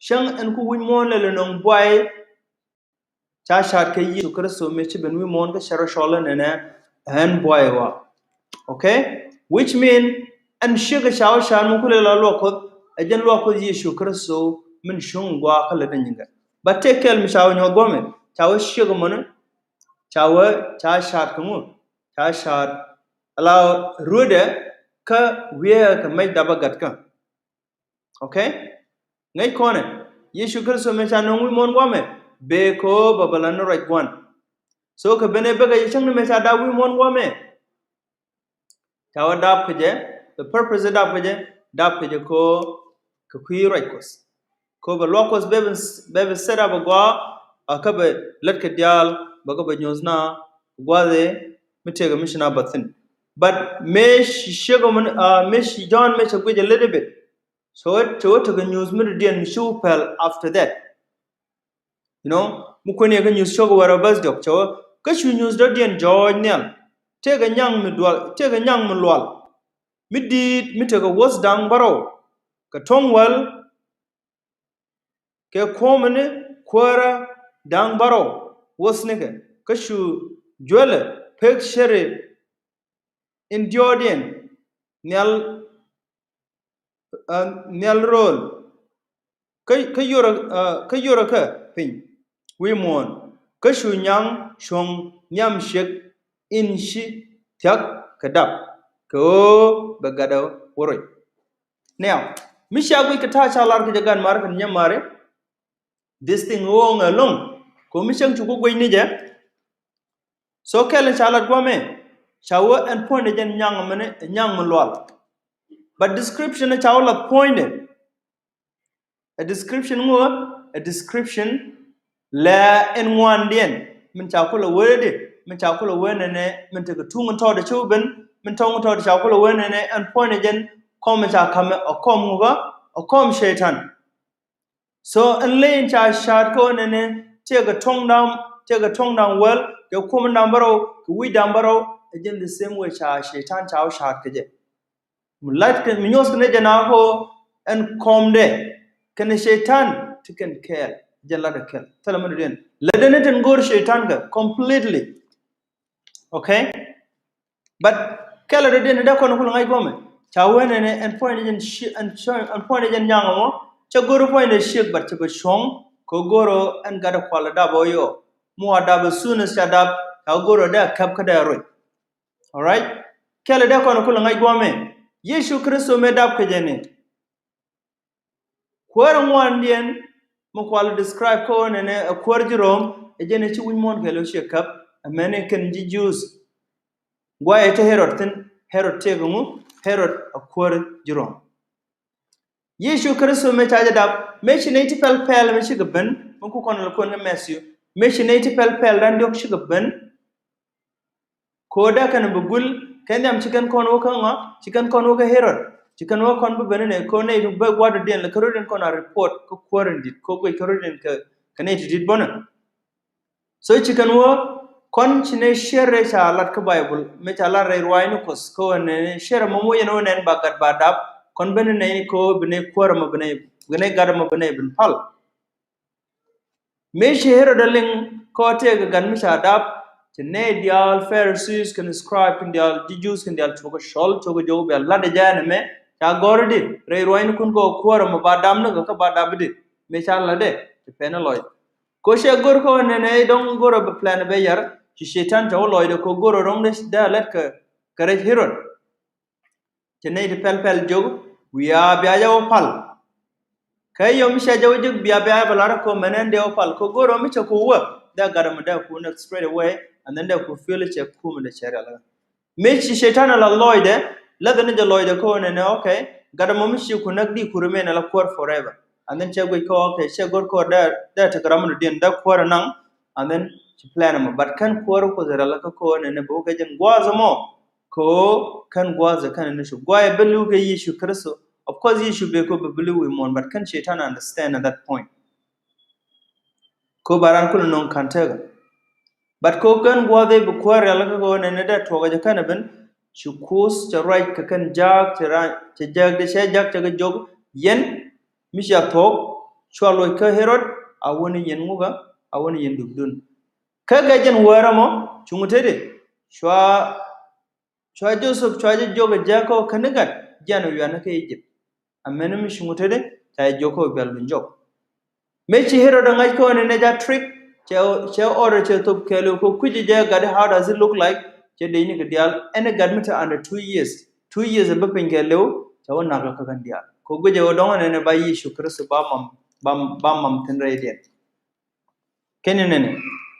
Cäŋ in ku wi̱i̱ muɔ̱ɔ̱n lɛ nöŋ buay ca ca̱a̱t kɛ Yecu Kritho mi ci ben wi̱i̱ muɔ̱ɔ̱n kä cɛ rɔ cɔl in nɛnɛ ɛn buay ɣɔaa. Okay? Which mean ɛn ciek ca wä ca̱a̱t mi kulɛ la luaak Kuɔth, ɛ jɛn luaak Kuɔth Yecu Kritho min cuŋ gɔaa kä lätdɛ nyinkɛ. But tëë kɛl mi ca wä nyuɔ̱th guɔ̱mɛ, ca wä ciek mɔni, ca wä ca ca̱a̱t kɛ ŋu? Ca ca̱a̱t ala rutdɛ kä wi̱i̱ kɛ mec dapä gatkä. Okay? Ŋäc kɔnɛ, Yecu Kritho mëë ca nöŋ wi̱i̱ muɔ̱ɔ̱n guamɛ, bee kɛ ɣöö bɛ bɛ la ni ruac gua̱n. So kɛ benɛ bekɛ jɛ cäŋ ni mëë ca dap wi̱i̱ muɔ̱ɔ̱n guamɛ. Ca wä dap kɛ jɛ, the purpose dap kɛ jɛ, dap kɛ jɛ kɛ ɣöö kɛ kui̱ ruac Kuɔth. Kɛ bɛ luak Kuɔth bɛ bi, bɛ bi set up a gɔaa, a kä bɛ lät kɛ diaal bɛ kä bɛ nyuuth na gua̱dhɛ mi tëëkɛ mi ci na bä thi̱n. But mëë ci ciek ɔ mi, mëë ci Jɔ̱ɔ̱n mëë cɛ guic a little bit. So it, so it tekɛ nyuuth mi dɔ̱diɛn mi ci wä pɛl after that. You know, mi kuën yɛ kä nyuuth cok wɛrɛ bäth diɔk cɛ wä kä cu nyuuth dɔ̱diɛn jɔɔc nhial. Tëëkɛ nyaŋ mi dual, tëëkɛ nyaŋ mi lual. Mi di̱i̱t mi tekɛ wuɔth da̱ŋ bärɔw kɛ tuɔ̱ŋ wäl kɛ kuɔ̱mɛ ni kuäärä da̱ŋ bärɔw wuɔth nikɛ kä cu juälɛ pek ceri in diɔɔdiɛn nhial, nhial ro̱o̱l kä, kä yorä, kä yorä kä piny wi̱i̱ muɔ̱ɔ̱n kä cu nyaŋ cuɔ̱ŋ nhiam ciek in ci thia̱k kɛ dap kɛ ɣöö bɛ gatdɛ wä ruec. Now, mi cia guic kɛ ta̱a̱ ca lar kɛ jɛ gan mari kɛ nyɛ mari. This thing wä ŋɛ loŋ kɛ mi cäŋ cu ku guic ni jɛ. So kɛl in ca lat guamɛ ca wä ɛn puɔ̱nydɛ jɛn nyaŋ mini nyaŋ mi lual. But description ca wä lath puɔ̱nydɛ. A description ŋuɔ, a description lɛ in ŋuandiɛn min ca kulɛ wee di, min ca kulɛ wee nɛnɛ, min tekɛ tuŋ in tɔɔdɛ ci wä ben, min tɔŋ in tɔɔdɛ ca kulɛ wee nɛnɛ ɛn puɔ̱nydɛ jɛn kɔm in ca kamɛ a kɔm ŋukä a kɔm cɛytan. So ɛn ley in ca ca̱a̱t kä wä nɛnɛ tëëkɛ tuɔ̱ŋ da̱ŋ, tëëkɛ tuɔ̱ŋ da̱ŋ wäl kɛ kuɔ̱m da̱ŋ bärɔw kɛ wi̱c da̱ŋ bärɔw. Ɛ jɛn the same way ca cɛytan ca wä ca̱a̱t kɛ jɛ. Mi lat kɛ mi nyuɔth kɛ ni jɛ na ko ɛn kɔmdɛ kɛn cɛytan ti kɛn kɛɛl. Jɛ lat ɛ kɛl thilɛ mi dɔ̱diɛn lɛ dɛn ni tin go̱o̱r cɛytan kɛ completely. Okay. But kɛl ɛ dɔ̱diɛn ni dee kɔn kul ŋa̱c guɔmɛ ca wee nɛnɛ ɛn puɔ̱nydɛ jɛn ci ɛn ci ɛn puɔ̱nydɛ jɛn nyaŋ mɔ. Cɛ go̱o̱r puɔ̱nydɛ ciek but cɛ bɛ cuɔ̱ŋ kɛ go̱o̱r ɛn gat ɛ kual ɛ dap ɔ yɔ. Mu a dap ɛ soon as ca dap ca go̱o̱r ɛ dee a käp kä dee a ruec. Alright. Kɛl ɛ dee kɔn kul ŋa̱c guɔmɛ Yecu Kritho mëë dap kɛ jɛ ni. Kuäär ŋuandiɛn mi kual describe kä wä nɛnɛ ɛ kuäär ji̱ Rom. Ɛ jɛn ɛ ci wi̱c muɔ̱ɔ̱n kɛl ɛ ciɛ käp. Ɛ mɛni kɛn ji̱ Jews. Guayɛ te Herod thi̱n. Herod tëëkɛ ŋu? Herod ɛ kuäär ji̱ Rom. Yecu Kritho mëë ca jɛ dap mëë ci nɛy ti pɛl pɛl mëë cikɛ ben. Mi ku kɔn lɛ kuɛn kä Matthew mëë ci nɛy ti pɛl pɛl dan diɔk cikɛ ben. Ko̱dɛ kɛn bi gul kɛn nhiam ci kɛn kɔn wä kä ŋɔ ci kɛn kɔn wä kä Herod. Ci kɛn wä kɔn bi ben nɛ ko̱ nɛy ti bä gua̱dɔdiɛn lɛ kä rɔ̱diɛn kɔn a report kä kuäär in di̱t ko̱ guic kä rɔ̱diɛn kɛ kɛ nɛy ti di̱t bä nɛ. So ci kɛn wä kɔn ci nɛ cier rɛy ca lat kä Baibul mëë ca lat rɛy ruaacni Kuɔth kä wä nɛ cier mɔ moc ɛn wä nɛn ba gat ba dap. Kɔn ben nɛ ni kä wä bi nɛ kuäär mɔ bi nɛ bi nɛ gat mɔ bi nɛ bin pal. Mëë ci Herod a liŋ kä wä tëëkɛ gat mi ca dap ci nɛ diaal Pharisees kɛn scribe kɛn diaal ji̱ Jews kɛn diaal cukɛ cɔl cukɛ jɔk bia lat jɛ ɛn mɛ ca gɔr di rɛy ruaacni kun kä wä kuäär mɔ ba dap ni kä kä ba dap di. Mëë ca lat dɛ ci pɛn lɔc. Ko cɛ go̱r kɔ nɛnɛ dɔŋ go̱r bɛ plan bɛ yar ci cɛytan cɛ wä lɔcdɛ ko go̱r dɔŋ dɛ dee lɛt kɛ kɛ rɛc Herod. Cɛ nɛy ti pɛl pɛl jok wiaa bia jɛ wä pal. Kɛ yɔ mi cɛ jɛ wä jok bia bia jɛ bɛ lar kɔ mɛn ɛn dee wä pal ko go̱r mi cɛ ku wä dee gat mi dee ku nɛ straight away. And then dee ku feel cɛ ku mi dee cɛ rial. Mëë ci cɛytan a la lɔcdɛ läthɛ ni jɛ lɔcdɛ kä wä nɛnɛ okay. Gat ɛmɔ mi ci ku näk di ku remain a la kuäär forever. And then cɛ guic kä okay cɛ go̱r kä wä dee tekɛ ram mi dɔ̱diɛn dee kuäär ɛ naŋ. And then ci plan ɛmɔ but kɛn kuäär ɛ Kuoth ɛ rɛl kä kä wä nɛnɛ bɛ wä kɛ jɛn gua̱a̱th ɛmɔ. Kä kɛn gua̱a̱th ɛ kɛn ni cu gua̱a̱th ɛ believe kɛ Yecu Kritho. Of course Yecu bɛ kä bɛ believe wi̱i̱ muɔ̱ɔ̱n but kɛn cɛytan understand at that point. Ko ba ran kul nɔŋ kan tekɛ. But ko kɛn gua̱a̱th i̱ bi kuäär rial kä ko nɛnɛ dee tuɔk jɛ kɛn ben. Ci Kuoth cɛ ruac kɛ kɛn jaak cɛ rac cɛ jaak dee cɛ jaak cɛ kɛ jok. Yɛn mi cia thuɔk cua loc kä Herod. A wä ni yɛn ŋukä a wä ni yɛn dukdun. Kä kɛ jɛn wäärä mɔ cuŋ teti cua Cua Joseph cua jɛ jiök ɛ jɛ kä kä ni gat jian wian ni kä Egypt. Amɛn mi cuŋ teti ca jɛ jiök kä bial bin jɔk. Mëë ci Herod ɛ ŋa̱c kä ni nɛ ja trick cɛ cɛ order cɛ thop kɛɛl kä kui̱c jɛ gat. How does it look like? Cɛ dee ni kɛ diaal ɛn gat mi te under two years. Two years ɛ bä piny kɛɛl cɛ wä nak kä kɛn diaal. Kɛ guic ɛ wä dɔŋ ɛn ɛn ɛ ba Yecu Kritho ba mam ba mam thin rɛy diɛn. Kɛn inɛnɛ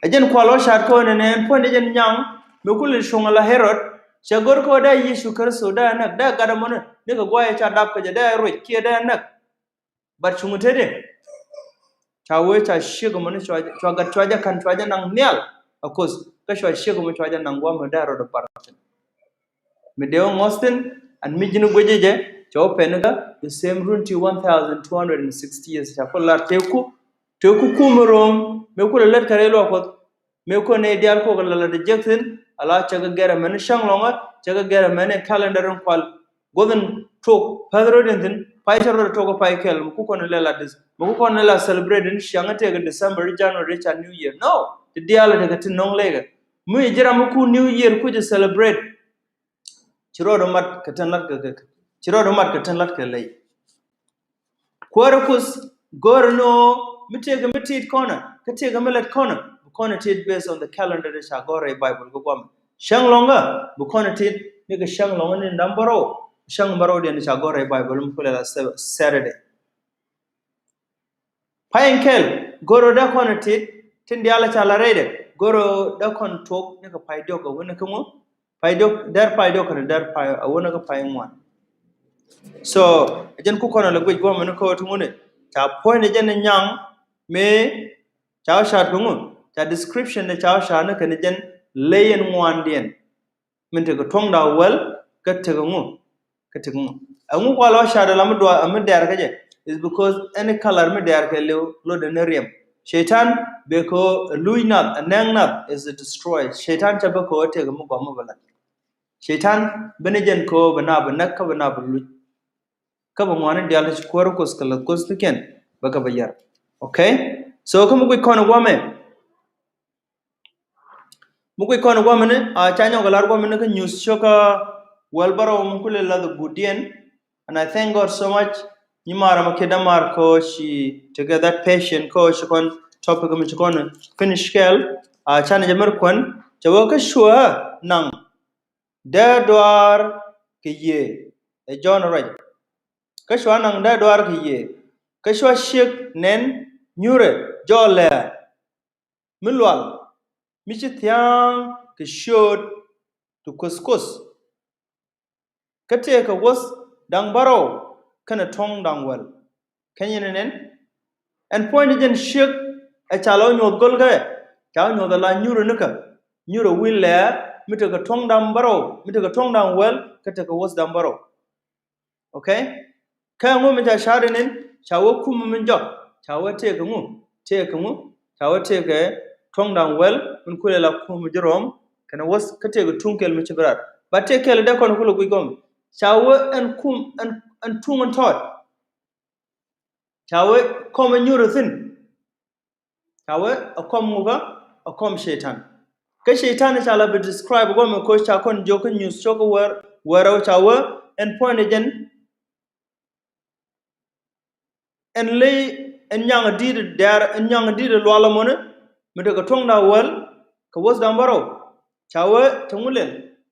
ɛ jɛn kual ɔ ca̱a̱t kä inɛnɛ ɛn puɔ̱nydɛ jɛn nyaŋ mi kul in cuŋ ala Herod. Cɛ go̱r kä dee Yecu Kritho dee näk dee gat ɛmɔni ni kɛ guayɛ ca dap kä jɛ dee ruec kiɛ dee näk. But cuŋ teti Ca wee ca ciek mɔ ni cua, cua gat cua jɛ kan cua jɛ naŋ nhial. Of course, kä cua ciek mɔ cua jɛ naŋ guam mi dee rɔ dee bar thin. Mi dee wä ŋɔs thin, and mi ji̱n guecɛ jɛ, cɛ wä pɛn kä the same run ti one thousand two hundred and sixty years. Ca ku lar teku, teku kum ro̱o̱ŋ, mi ku lɛ lät kɛ rɛy luaak Kuɔth, mi ku nɛ diaal kok lɛ lät jek thin, ala cɛ kɛ gɛr ɛmɛn cäŋ lɔŋä, cɛ kɛ gɛr ɛmɛn calendar in kual. Guɔth in tok päth rot in thin, pay cɛ rot tok pay kɛl, mi ku kɔn lɛ la dis, mi ku kɔn lɛ la celebrate in ciaŋ tëëkɛ December, January, ca New Year. No, ti diaal tëëkɛ ti nɔŋ lɛkɛ. Mi ji̱ ram mi ku New Year ku jɛ celebrate. Ci rɔɔdu mat kɛ tin lat kɛ, kɛ, ci rɔɔdu mat kɛ tin lat kɛ ley. Kuäärä Kuoth go̱o̱rä ni ɣöö mi tëëkɛ mi tit kɔnɛ, kä tëëkɛ mi lät kɔnɛ, bi kɔnɛ tit based on the calendar ca gɔ̱r rɛy Bible kä guam. Cäŋ lɔŋä, bi kɔnɛ tit ni kɛ cäŋ lɔŋä ni da̱ŋ bärɔw, cäŋ bärɔwdiɛn ca gɔ̱r rɛy Bible mi kulɛ la Sa-, Saturday. Pay in kɛl, go̱o̱rä dee kɔnɛ tit, tin diaal ca la rɛydɛ, go̱o̱rä dee kɔn tuɔk ni kɛ pay diɔk a wä ni kä ŋu, pay diɔk, dɛr pay diɔk kɛnɛ dɛr pay a wä ni kä pay ŋuan. So, ɛ jɛn ku kɔnɛ la guic guam ni kä wä ti ŋuni, ca puɔ̱ny ni jɛn ni nyaŋ, mi ca wä ca̱a̱t kä ŋu, ca description ni ca wä ca̱a̱t ni kɛn jɛn ley in ŋuandiɛn. Min tekɛ tuɔ̱ŋda wäl, kä tekɛ ŋu, kä tekɛ ŋu. Ɛŋu kua lɔ ca̱a̱t ala mi dua, mi dɛr kä jɛ. Is because any color mi dɛr kɛ liw lotdɛ ni riɛm. Cɛytan bɛ kɛ ɣöö ɛ luc nath, ɛ nɛŋ nath, is a destroy. Cɛytan ca bɛ kɛ ɣöö tekɛ mi gɔm mi bɛ lat. Cɛytan bɛ ni jɛn kɛ ɣöö bɛ na bɛ näk kä bɛ na bɛ luc. Kä bɛ ŋuani diaal ti ci Kuäärä Kuoth kɛ läth Kuoth ti kɛn bɛ kɛ bɛ yär. Okay? So kä mi guic kɔn guamɛ. Mi guic kɔn guamɛ ni, a ca nyɔk lar guamɛ ni kä nyuth cio̱kä wäl bärɔw mi kulɛ lath gudiɛn. And I thank God so much. Nyi mar ma kida mar ko ci tekɛ that patient ko ci kɔn topic mi ci kɔn finish kɛl. A ca ni jɛ mɛr kuɛn. Cɛ wä kä cua naŋ dee duaar kɛ yie. Ɛ Jɔ̱ɔ̱n rɛc. Kä cua naŋ dee duaar kɛ yie. Kä cua ciek nɛn nyurɛ jɔɔlɛ mi lual, mi ci thia̱a̱ŋ kɛ ciööt ti Kuoth Kuoth. Kä tëëkɛ wuɔ̱th da̱ŋ bärɔw kɛnɛ tuɔ̱ŋ da̱ŋ wäl. Kä nyin nɛn ɛn puɔ̱ny ti jɛn ciek ɛ ca la wä nyuɔ̱th go̱l kɛ, ca wä nyuɔ̱th ala nyurɛ nikä, nyurɛ wi̱i̱ lɛɛ mi tekɛ tuɔ̱ŋ da̱ŋ bärɔw, mi tekɛ tuɔ̱ŋ da̱ŋ wäl, kä tekɛ wuɔ̱th da̱ŋ bärɔw. Okay? Kä ŋu mi ca ca̱r i̱ ni̱n, ca wä kum mi jɔk, ca wä tëëkɛ ŋu, tëëkɛ ŋu, ca wä tëëkɛ tuɔ̱ŋ da̱ŋ wäl, min kulɛ la kum ji̱ Röm, kɛnɛ wuɔ̱th kä tëëkɛ tuŋ kɛl mi ci bi rat. Ba tëëkɛ kɛl dee kɔn kulɛ guic gɔm. Ca wä ɛn kum, ɛn, ɛn tuŋ ɛn tɔt. Ca wä kɔm ɛ nyuur ɛ thi̱n. Ca wee a kɔm ŋukä, a kɔm Cɛytan. Kä Cɛytan ca la bi describe guɔmɛ koc ca kɔn jiök kä nyuth cio̱kä wäär, wäär rɛw ca wee ɛn puɔ̱nydɛ jɛn. Ɛn ley, ɛn nyaŋ di̱i̱t dɛɛr, ɛn nyaŋ di̱i̱t lual ɛmɔni, mi tekɛ tuɔ̱ŋda wäl kɛ wuɔ̱thda bärɔw. Ca wee te ŋu lɛl,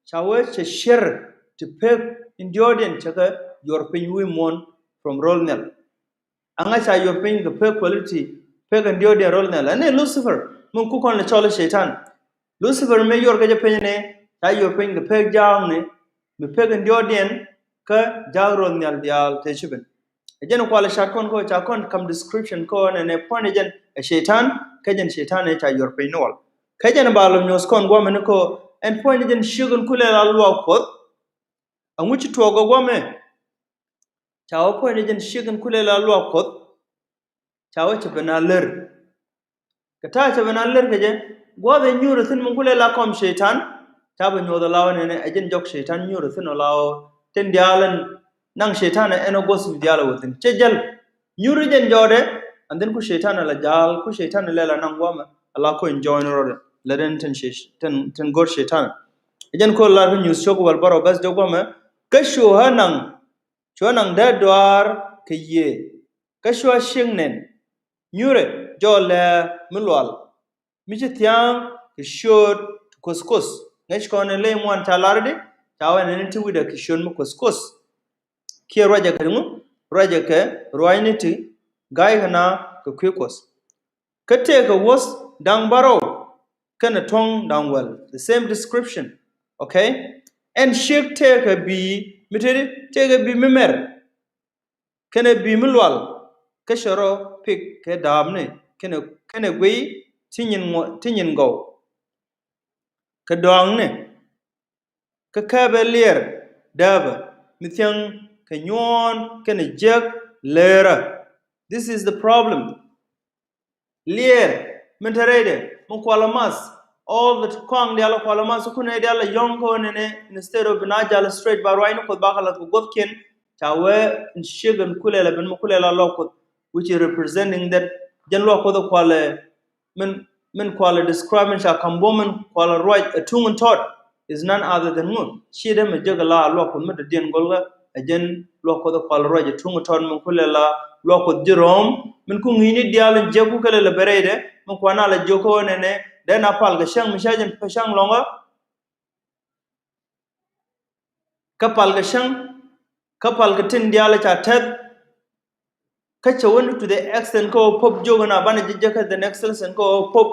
ca wee cɛ cier ti pek in diɔ̱ɔ̱kdiɛn cɛ kɛ yuɔr piny wi̱i̱ muɔ̱ɔ̱n from ro̱l nhial. Aŋa ca yuɔr piny kɛ pek quality, pek in diɔ̱ɔ̱kdiɛn ro̱l nhial. Ɛn ni Lucifer, mi ku kɔn lɛ cɔl i̱ Cɛytan. Lucifer mi yuɔr kɛ jɛ piny ni, ca yuɔr piny kɛ pek jaakni, mi pek in diɔ̱ɔ̱kdiɛn kä jaak ro̱l nhial diaal te ci ben. Ɛ jɛn kual ɛ cat kɔn kä ca kɔn kam description kä nɛnɛ puɔ̱nydɛ jɛn ɛ Cɛytan, kä jɛn Cɛytan ɛ ca yuɔr piny ni wal. Kä jɛn ba lɔ nyuɔth kɔn guɔmɛ ni kä ɛn puɔ̱nydɛ jɛn ciek in kulɛ la luaak Kuɔth. Aŋu ci tuɔɔk ɛ guɔmɛ? Ca wä puɔ̱nydɛ jɛn ciek in kulɛ la luaak Kuɔth. Ca wä cɛ ben a lär. Kɛ ta̱a̱ cɛ ben a lär kɛ jɛ, gua̱a̱th ɛ nyuur ɛ thi̱n mi kulɛ la kɔm Cɛytan. Ca ben nyuɔth ɛ la wä nɛnɛ, ɛ jɛn jɔk Cɛytan nyuur ɛ thi̱n ɛ la wä tin diaal ɛn naŋ Cɛytan ɛ ɛn ɛ guɔ̱th mi diaal ɛ wä thi̱n. Cɛ jäl. Nyuur ɛ jɛn jɔɔdɛ, and then ku Cɛytan ɛ la ja̱a̱l, ku Cɛytan ɛ lɛ la naŋ guamɛ, ɛ la kony jɔɔny rɔɔdɛ. Lɛ den tin, tin, tin go̱r Cɛytan. Ɛ jɛn ko̱r lar kä nyuth cio̱k wäl bärɔw bɛth jɔk guamɛ, kä cu ɣä naŋ, cu ɣä naŋ dee dɔaar kɛ yiëë. Kä cua ciek nɛn nyuurɛ jɔɔlɛ mi lual, mi ci thia̱a̱ŋ kɛ ciööt ti Kuoth Kuoth. Ŋäc kɔn in ley ŋuan ca lar di, ca wä nɛn in ti wi̱cdɛ kɛ ciööt mi Kuoth Kuoth. Kiɛ ruacɛ kɛ ŋu, ruacɛ kɛ ruacni ti ga̱ykɛ na kɛ kui̱ Kuɔth. Kä tëëkɛ wuɔ̱th da̱ŋ bärɔw kɛnɛ tuɔ̱ŋ da̱ŋ wäl. The same description. Okay? Ɛn ciek tëëkɛ bi̱i̱ mi tëëdi, tëëkɛ bi̱i̱ mi mɛr. Kɛnɛ bi̱i̱ mi lual, kä cɛ rɔ pik kɛ da̱a̱pni. kɛnɛ kɛnɛ guiy ti nyin ŋuɔ ti nyin gɔw. Kɛ dɔaŋni kä kɛpɛ liɛr dääpä mi thiäŋ kɛ nyuɔ̱ɔ̱n kɛnɛ jiäk leerä. This is the problem. Liɛr min te rɛydɛ mi kualä math, all the kɔaŋ diaal kualä math kunɛ diaal a yɔ̱ŋ kä ɣän ɛnɛ, instead of bi na jal straight ba ruacni Kuoth ba kɛ lath kɛ guɔthkiɛn. Ca wee in ciek in kulɛ la ben mi kulɛ la luak Kuoth, which is representing that jɛn luak Kuoth kualɛ min min kualɛ describe min ca kam buɔ min kualɛ ruac a tuŋ in tɔt is none other than ŋu. Ci dee mi jek la luak Kuoth mi dɔ̱diɛn gɔlkä a jɛn luak Kuoth kualɛ ruac a tuŋ in tɔt min kulɛ la luak Kuoth ji̱ rɔm min ku ŋi̱i̱ni diaal in jek ku kɛlɛ lɛ bɛ rɛydɛ min kualɛ la jiök kä ɣän ɛnɛ. Dee na pal kɛ cäŋ mi ca jɛn pɛ cäŋ lɔŋä. Kä pal kɛ cäŋ kä pal kɛ tin diaal ca tɛth. Kä cɛ wä ni to the extent kä ɣöö pop jiök ɛn a banɛ ji̱ jek kä the next lesson kä ɣöö pop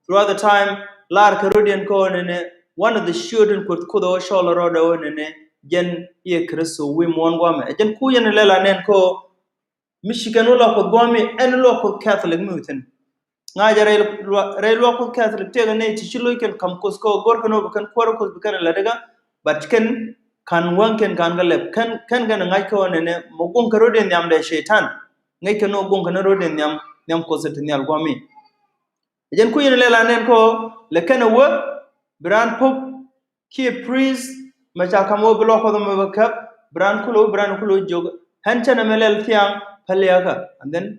throughout the time. Lar kɛ rɔ̱diɛn kä ɣöö nɛnɛ one of the ciöt in Kuoth Kuoth ɣöö cɔl rɔɔdɛ ɣöö nɛnɛ jɛn i̱ ɛ Kritho wi̱i̱ muɔ̱ɔ̱n guamɛ. Ɛ jɛn ku yɛn lɛ la nɛn kä ɣöö mi ci kɛn wä luak Kuoth guami ɛn luak Kuoth Catholic mi within. Ŋa̱cä rɛy luak Kuoth Catholic tëëkɛ nɛy ti ci loc kɛn kam Kuoth kä go̱r kɛn wä bi kɛn kuäär Kuoth bi kɛn lät ikä. But kɛn kan wäŋ kɛn kan kɛ lɛp kɛn kɛn kɛn ŋa̱c kɛ wä nɛnɛ mɔ guŋ kɛ rɔ̱diɛn nhiam dɛ cɛy-tan. Ŋäc kɛn wä guŋ kɛn rɔ̱diɛn nhiam nhiam Kuoth ti nhial guami. Ɛ jɛn kui̱ in lɛ la nɛn kɔ lɛ kɛn ɛ wä bi raan pop kiɛ priest mɛ ca kam wä bi luak Kuɔth mɛ bɛ kɛp bi raan kulɛ wä bi raan kulɛ wä jiök. Ɣän cɛn ɛmɛ lɛl thiaŋ päliakä and then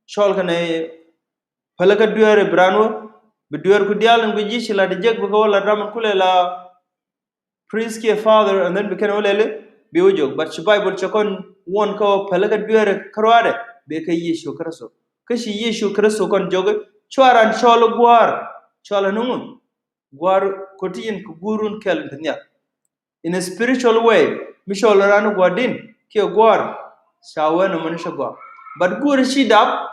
cɔl kɛn ɛ pälikä dueeri bi raan wä bi dueer ku diaal in guic ji̱ ci lat ɛ jek bi kɛ wä lat ram in kulɛ la priest kiɛ father and then bi kɛn wä lɛli bi wä jiök. But ci Bible cɛ kɔn wuɔn kä wä pälikä dueeri kä ruaadɛ bi kä Yecu Kritho. Kä ci Yecu Kritho kɔn jiök cua raan cɔl gua̱a̱r cɔl ɛ nuŋu. Gua̱a̱r koti in kɛ guurun kɛl in te nhial. In a spiritual way mi cɔl ran gua̱a̱r din kiɛ gua̱a̱r ca wee nɔmɔ ni cɛ gua̱a̱r. But guur ci dap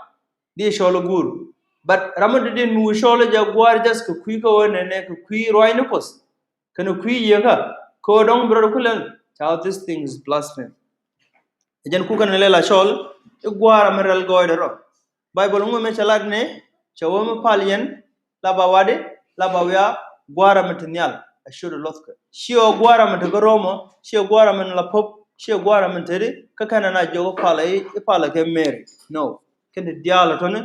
di cɔl guur. But ram mi dɔ̱diɛn mi wi cɔl jɛ gua̱a̱r just kɛ kui̱ kä wee nɛnɛ kɛ kui̱ ruacni Kuɔth kɛnɛ kui̱ yiekä kɛ wee dɔ̱ŋ bi rɔd kulɛn ca wee this thing is blasphemy. Ɛ jɛn kukɛ ni lɛl a cɔl i̱ gua̱a̱r a mi rɛl gɔɔydɛ rɔ. Bible ŋuɛ mɛ cɛ lat ni cɛ wä mi pal yɛn la ba wadi la ba wiaa gua̱a̱r a mi ti nhial. A ciöt luɔthkɛ ciɛ wä gua̱a̱r a mi ti kä Roma ciɛ gua̱a̱r a mi ni la pop ciɛ gua̱a̱r a mi ti di kä kɛn a na jiök i̱ pal i̱ pal kɛ Mary. No. Kɛn ti diaal a tɔni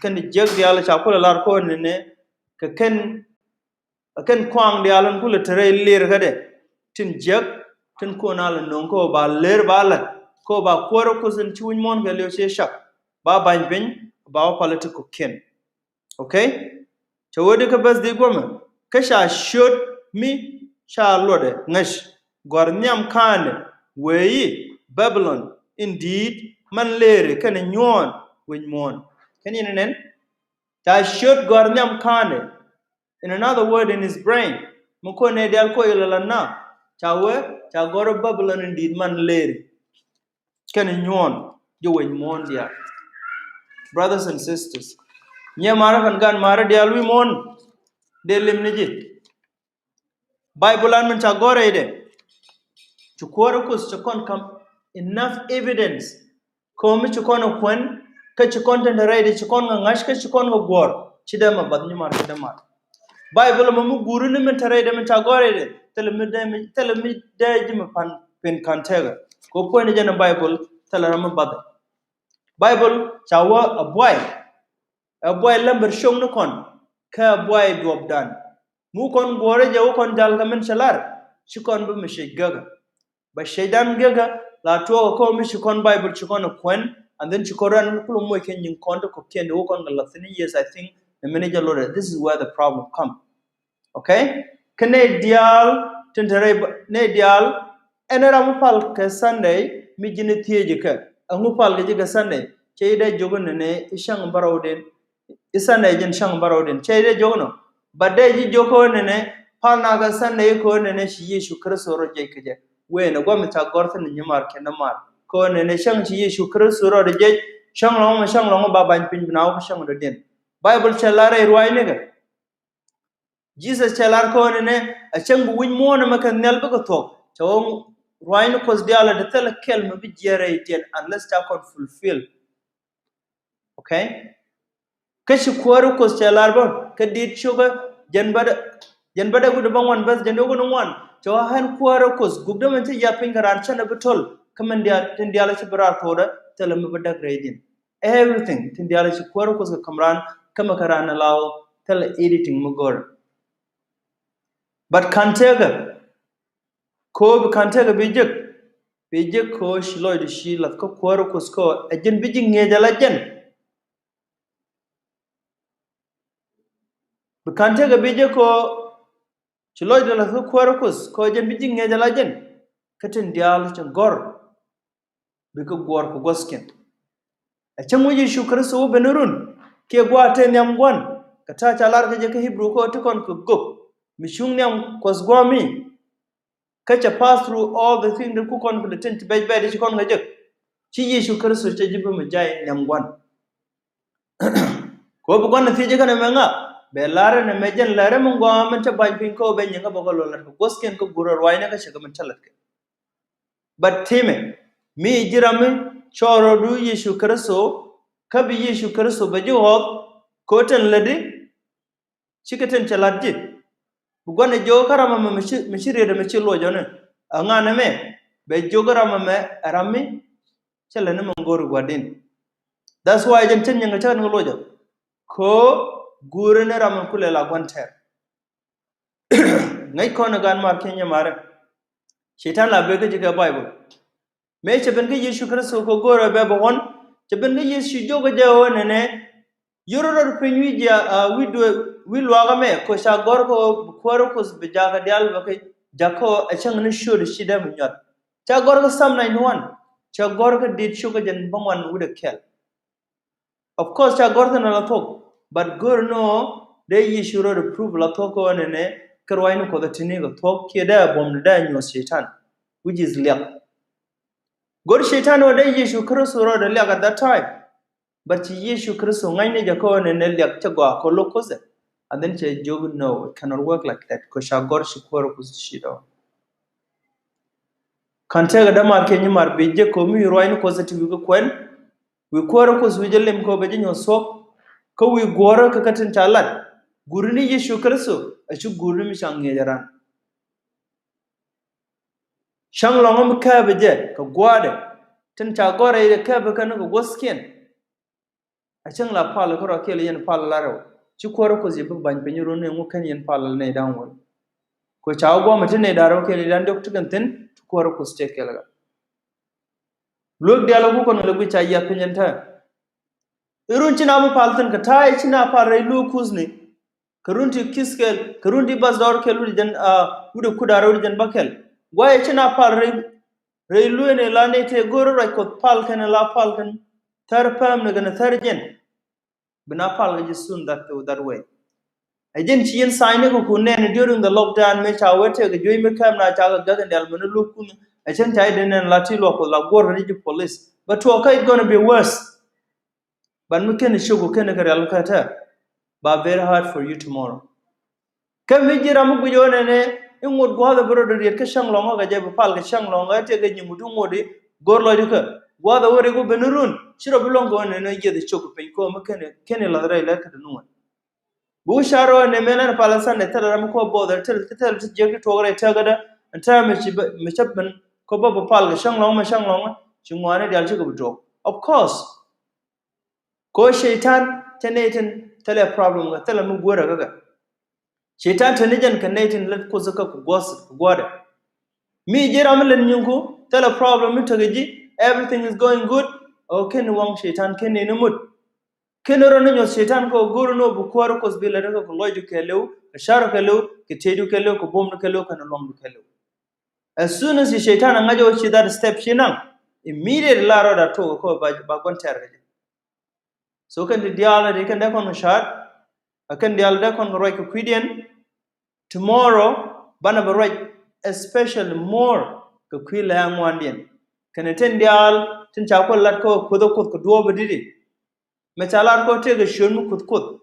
kɛn ti jiäk diaal ca kulɛ lar kɔn ni ni kɛ kɛn Ɛ kɛn kuaŋ diaal in kulɛ te rɛy lirkädɛ tin jiäk tin kun a lɛ no̱o̱ŋ kä ba ler ba lät kä ba kuäär Kuoth in ci wi̱c muɔ̱ɔ̱n kɛ liw ci cak ba ba̱ny piny ba wä pal ti kɔ̱kiɛn. Okay. Cɛ wee di kä bäth di guɔmɛ kä ca ciöt mi ca luɔtdɛ ŋäc gɔ̱a̱r nhiam ka̱a̱ndɛ wee i̱ Babilon in di̱i̱t man leeri kɛnɛ nyuɔ̱ɔ̱n wi̱c muɔ̱ɔ̱n. Kɛn in nɛn ca ciöt gɔ̱a̱r nhiam ka̱a̱ndɛ. In another word, in his brain mi kuɔn nɛ diaal kuɔc ilɛ la na ca wee ca gɔ̱r Babilon in di̱i̱t man leeri kɛnɛ nyuɔ̱ɔ̱n ji̱ wec muɔ̱ɔ̱n diaal. Brothers and sisters, nyɛ marä kɛn gan marä diaal wi̱i̱ muɔ̱ɔ̱n dee lim ni ji̱. Bible an min ca gɔ̱r rɛydɛ ci kuäär Kuoth ci kɔn kam enough evidence. Kɛ mi ci kɔn ɛ kuɛn kä ci kɔn tin te rɛydɛ ci kɔn kɛ ŋa̱c kä ci kɔn kɛ guɔ̱ɔ̱r ci dee ma bath nyi mar ci dee mar. Bible mɔ mi guuri ni min te rɛydɛ min ca gɔ̱r rɛydɛ thilɛ mi dee mi thilɛ mi dee ji̱ mi pan pin kan tɛkɛ. Kɛ puɔ̱ny ni jɛn ɛ Bible thilɛ ram mi bath. Bible ca wä ɛ buay ɛ buay lämbär cio̱ŋ ni kɔn kä ɛ buay duɔ̱pdan. Mi wä kɔn guɔ̱ɔ̱rä jɛ wä kɔn jal kɛ min cɛ lar ci kɔn bi mi cec gäkä. Bɛ cecdan gekä la tuɔɔk kä mi ci kɔn Bible ci kɔn kuɛn and then ci kɔn ran kulu moc kɛ nyin kɔn ti kɔkiɛn ti wä kɔn kɛ la thin years I think. Ni mini jɛ lorɛ, this is where the problem come. Okay. Kä nɛ diaal tin te rɛy nɛ diaal ɛn ram mi pal kɛ Sunday mi ji̱n thiec kɛ ɛŋu pal kɛ ji̱ kɛ Sunday cɛ yi dee jok ni ni i̱ cäŋ bärɔw din. I̱ Sunday ji̱n cäŋ bärɔw din cɛ dee jok nɔ. But dee ji̱ jok kä nɛnɛ pal na kä Sunday kä nɛnɛ ci Yecu Kritho rɔ jiɛc kä jɛ. Wee nɛ guam ca gɔr thin nyimar kɛ nɛmar kä nɛnɛ cäŋ ci Yecu Kritho rɔ jiɛc. Cäŋ lɔŋ mɛ cäŋ lɔŋ ba bany piny bi na wä kä cäŋ dɔ̱diɛn. Bible cɛ lar rɛy ruaacnikɛ. Jesus cɛ lar kä nɛnɛ a cäŋ bi wi̱c muɔ̱ɔ̱n ɛmɛ kɛ nhial bikɛ thuɔ̱k cɛ wä ruaacni Kuɔth diaal a di thilɛ kɛl mɛ bi jiɛɛr rɛy tiɛn unless ca kɔn fulfill. Okay. Kä ci kuäär Kuoth cɛ lar bä kä dit ciokä, jɛn bädɛ, jɛn bädɛ wi̱cdɛ bäŋuan bäth, jɛn dee wä ni ŋuan. Cɛ ɣöö ɣän kuäär Kuoth, gukdä min ci yath piny kɛ raan cä nɛ bi to̱l, kä min diaal, tin diaal ci bi raar thokdä, thilɛ mi bi däk rɛy ji̱n. Everything tin diaal ci kuäär Kuoth kɛ ka̱m raan, kä mi kɛ raan ɛ la ɣöö thilɛ editing mi go̱rɛ. But ka̱n tëëkä, kɛ ɣöö bi ka̱n tëëkä bi jek, bi jek kɛ ɣöö ci lɔcdu ci la̱th kä kuäär Kuoth kɛ ɣöö ɛ jɛn bi ji̱ ŋi̱eec ala jɛn. Bi ka̱n tëëkä bi jek kɛ ɣöö ci lɔcdu la̱th kä kuäär Kuoth kɛ ɣöö jɛn bi ji̱ ŋi̱eec ala jɛn. Kä tin diaal ci gɔ̱r bikɛ guɔ̱ɔ̱r kɛ gua̱thkiɛn. Ɛ cäŋ wi̱c Yecu Kritho wä ben run kiɛ gua̱a̱th tëë nhiam gua̱n, kɛ ta̱a̱ ca lar kä jɛ kä Hebrew kɛ ɣöö te kɔn kɛ gök mi cuŋ nhiam Kuɔth gua̱a̱mi. Kä cɛ pass through all the things ti ku kɔn kɛ, the thing ti bɛc bɛc ti ci kɔn kɛ jek. Ci Yecu Kritho cɛ ji̱ bi mi jay nhiam gua̱n. Kɛ ɣöö bi gua̱n ni thiec kɛn ɛmɛ ŋa, bɛ lar ɛn ɛmɛ jɛn lɛr ɛmɛ gua̱a̱m min te ba̱ny piny kɛ ɣöö bɛ nyiŋ kä bä kɛ lɔ lät kɛ gua̱thkiɛn kä guur ɛ ruacni kä cɛ kɛ min te lät kɛ. But timɛ mi ji̱ ram mi cɔɔr rɔɔdu Yecu Kritho, kä bi Yecu Kritho bɛ ji̱ ɣɔth kɛ ɣöö tin lätdi, cikɛ tin cɛ la̱t ji̱. Bi gua̱n ɛ jiök kä ram ɛmɛ mi ci, mi ci riet ɛmɛ ci luɔcɔni. Ɛ ŋa nɛmɛ bɛ jiök ram ɛmɛ ɛ ram mi cɛ lɛ ni mi go̱o̱ri gua̱di̱n. That's why jɛn cä nyiŋ kɛ cä ni kɛ luɔcɔ. Kɛ ɣöö guuri ni ram mi kulɛ la gua̱n tɛr. Ŋäc kɔn ɛ gan mar kiɛ nyɛ mari. Cɛytan la bek kä ji̱ kɛ Bible. Mëë cɛ ben kä Yecu Kritho kɛ go̱o̱rɛ bɛ bɛ ɣɔn, cɛ ben kä Yecu jiök kä jɛ ɣöö nɛnɛ, yoro rɔɔd piny wi̱c, a, wi̱c duee, wi̱c luaak ɛmɛ, kɛ ca gɔ̱r kɛ ɣöö bi kuäär Kuoth bi jakä diaal bɛ kɛ jakä ɛ cäŋ ni ciöt ci dee mi nyuat. Ca gɔ̱r kä Psalm ninety one, ca gɔ̱r kä dit ciokä jɛn bäŋuan wi̱cdɛ kɛl. Of course ca gɔ̱r thi̱n ala thuɔ̱k, but go̱r ni ɣöö dee Yecu rɔɔd prove ala thuɔ̱k kɛ ɣöö nɛnɛ kɛ ruacni Kuɔth ɛ ti̱ni kɛ thuɔ̱k kiɛ dee a buɔ̱m ni dee a nyuɔ̱th Cɛytan, which is liak. Go̱r Cɛytan ɣöö dee Yecu Kritho rɔɔd ɛ liak at that time. But ci Yecu Kritho ŋa̱cni jɛ kɛ ɣöö nɛnɛ liak cɛ gɔaa kɛ lo̱k Kuoth ɛ. And then cɛ jiök, no, it cannot work like that, kɛ ca gɔ̱r ci kuäär Kuoth ci dɔ̱ŋ. Ka̱n tëëkɛ dämaar kiɛ nyimaar, bi jek kɛ ɣöö mi wi̱i̱ ruacni Kuɔth ɛ ti wi̱i̱ kä kuɛn, wi̱i̱ kuäär Kuoth wi̱i̱ jɛ lim kɛ ɣöö bɛ jɛ nyuɔ̱th thuɔ̱k, kä wi̱i̱ guɔ̱ɔ̱rä kɛ kä tin ca lat. Guurni Yecu Kritho ɛ ci guurni mi ca ŋi̱eec ɛ ran. Cäŋ lɔ̱ŋä mi kääpɛ jɛ kɛ gua̱a̱dɛ, tin ca gɔ̱r rɛy kääpɛ kɛn kɛ guäthkiɛn. A cäŋ la pal kärɔa kiɛ la yɛn pal la rɛw. Ci kuäärä Kuoth yɛ bi ba̱ny piny run ni ŋu kɛn yɛn pal la nɛy da̱ŋ wä. Kɛ ca wä gua̱a̱mɛ ti nɛy da̱ŋ rɛw kiɛ nɛy da̱ŋ diɔ̱k ti kɛn thi̱n, ci kuäärä Kuoth tëë kɛl kä. Luek diaal ku kɔn kɛ lɛ guic ca yiath piny ɛn täämɛ. I̱ run ci na bi pal thi̱n kɛ ta̱a̱ i̱ ci na pal rɛy luek kuthni. Kɛ run ti ki̱th kɛl, kɛ run ti bas dɔɔr kɛl wut jɛn, a, wut kut da̱ŋ rɛw wut jɛn bäkɛl. Gua̱a̱ i̱ ci na pal rɛy, rɛy lueeni la nɛy tëë go̱o̱r ruac Kuɔth pal kɛn la pal kɛn. Thär pɛmni kɛn thär jɛn. Bi na pal kɛ ji̱ soon that, that way. Ɛ jɛn ci yɛn sign ni kɛ ku nɛn during the lockdown, mëë ca wee tëëkɛ juey mi kɛm na ca kɛ gäk in dial mɛn luk kun. Ɛ cɛn ca i̱ di nɛn la ti luak Kuɔth la guɔr kɛ ji̱ police. But tuɔɔkä it gonna be worse. But mi kɛn cuk kɛn kɛ rial kä tɛ. Ba very hard for you tomorrow. Kä mi ji̱ ram mi guic ɣöö nɛnɛ i̱ ŋot gua̱a̱th ɛ bi rɔ dɔ̱diɛt kä cäŋ lɔ̱ŋä kɛ jɛ bi pal kɛ cäŋ lɔ̱ŋä tëëkɛ nyiŋ wut i̱ ŋot i̱ go̱r lɔcdu kä gua̱a̱th ɛ wä rik wä ben run ci rɔ bi luɔ̱ŋ kɛ ɣöö nɛnɛ yieth cuk piny kɛ ɣöö mi kɛn kɛn lath rɛy lɛr kä ti nuɔ̱n. Bi wä car ɣöö nɛ mëë lɛn pal Sunday thilɛ ram mi kɔ both thilɛ thilɛ ti jiɛk ti tuɔk rɛy tɛkädä. Ɛn täämɛ ci bä mi cä ben kɔ bä bi pal kɛ cäŋ lɔ̱ŋä mi cäŋ lɔ̱ŋä ci ŋuani diaal cikɛ bi tuɔk. Of course. Kɛ ɣöö Cɛytan te nɛy tin thilɛ problem kɛ thilɛ mi guäärä kä kɛ. Cɛytan te ni jɛn kɛ nɛy tin lät Kuoth kä ku guɔth ku gua̱a̱dɛ. Mi ji̱ ram mi lät nyinku thilɛ problem mi tekɛ ji̱, everything is going good. Ɔ kɛn ni waŋ Cɛytan kɛn ni ni mut. Kɛn ni rɔ ni nyuɔth Cɛytan kɛ ɣöö go̱o̱r ni ɣöö bi kuäär Kuoth bi lät kä ku lɔcdu kɛɛliw, kɛ ca̱ru kɛɛliw, kɛ tëëdu kɛɛliw, kɛ buɔ̱mdu kɛɛliw, kɛnɛ luaŋdu kɛɛliw. As soon as ci Cɛytan a ŋa̱c ɣöö ci that step ci naŋ, immediately la rɔɔdɛ tok kɛ ɣöö ba, ba gua̱n tɛɛr kɛ jɛ. So kɛn ti diaal ɛ ti kɛn dee kɔn kɛ ca̱a̱t, ɛ kɛn diaal dee kɔn kɛ ruac kɛ kui̱diɛn. Tomorrow banɛ bɛ ruac especially more kɛ kui̱ lɛ aŋuandiɛn. Kɛn ti tin diaal tin ca kuɔl lat kɛ Kuoth ɛ Kuoth kɛ duɔɔp ɛ di̱t i̱. Mɛ ca lat kɛ tëëkɛ ciöt mi kuth kuth.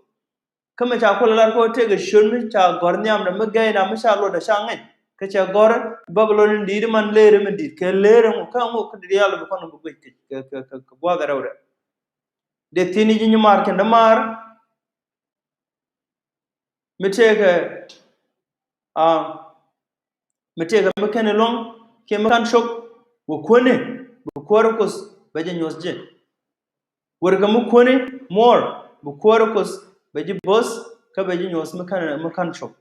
Kä mɛ ca kuɔl lat kɛ tëëkɛ ciöt mi ca gɔ̱r nhiamdɛ mi gɛy na mi ca luɔtdɛ ca ŋäc. Kä cɛ gɔ̱r Babilon in di̱i̱t man leerä mi di̱i̱t kɛ leerä ŋu kä ŋu kä diaal bi kɔn bi guic kɛ, kɛ, kɛ, kɛ gua̱a̱th rɛwdɛ. Dee thi̱n i̱ ji̱ nyimaar kɛn dämaar. mi tëëkɛ, ah, mi tëëkɛ mi kɛn iluɔ̱ŋ kiɛ mi ka̱n cop, wä kuäni, bi Kuäär Kuoth bɛ jɛ nyuɔ̱th ji̱. Wärkɛ mi kuäni muɔɔr, bi Kuäär Kuoth bɛ ji̱ bo̱th, kä bɛ ji̱ nyuɔ̱th mi ka̱n, mi ka̱n cop.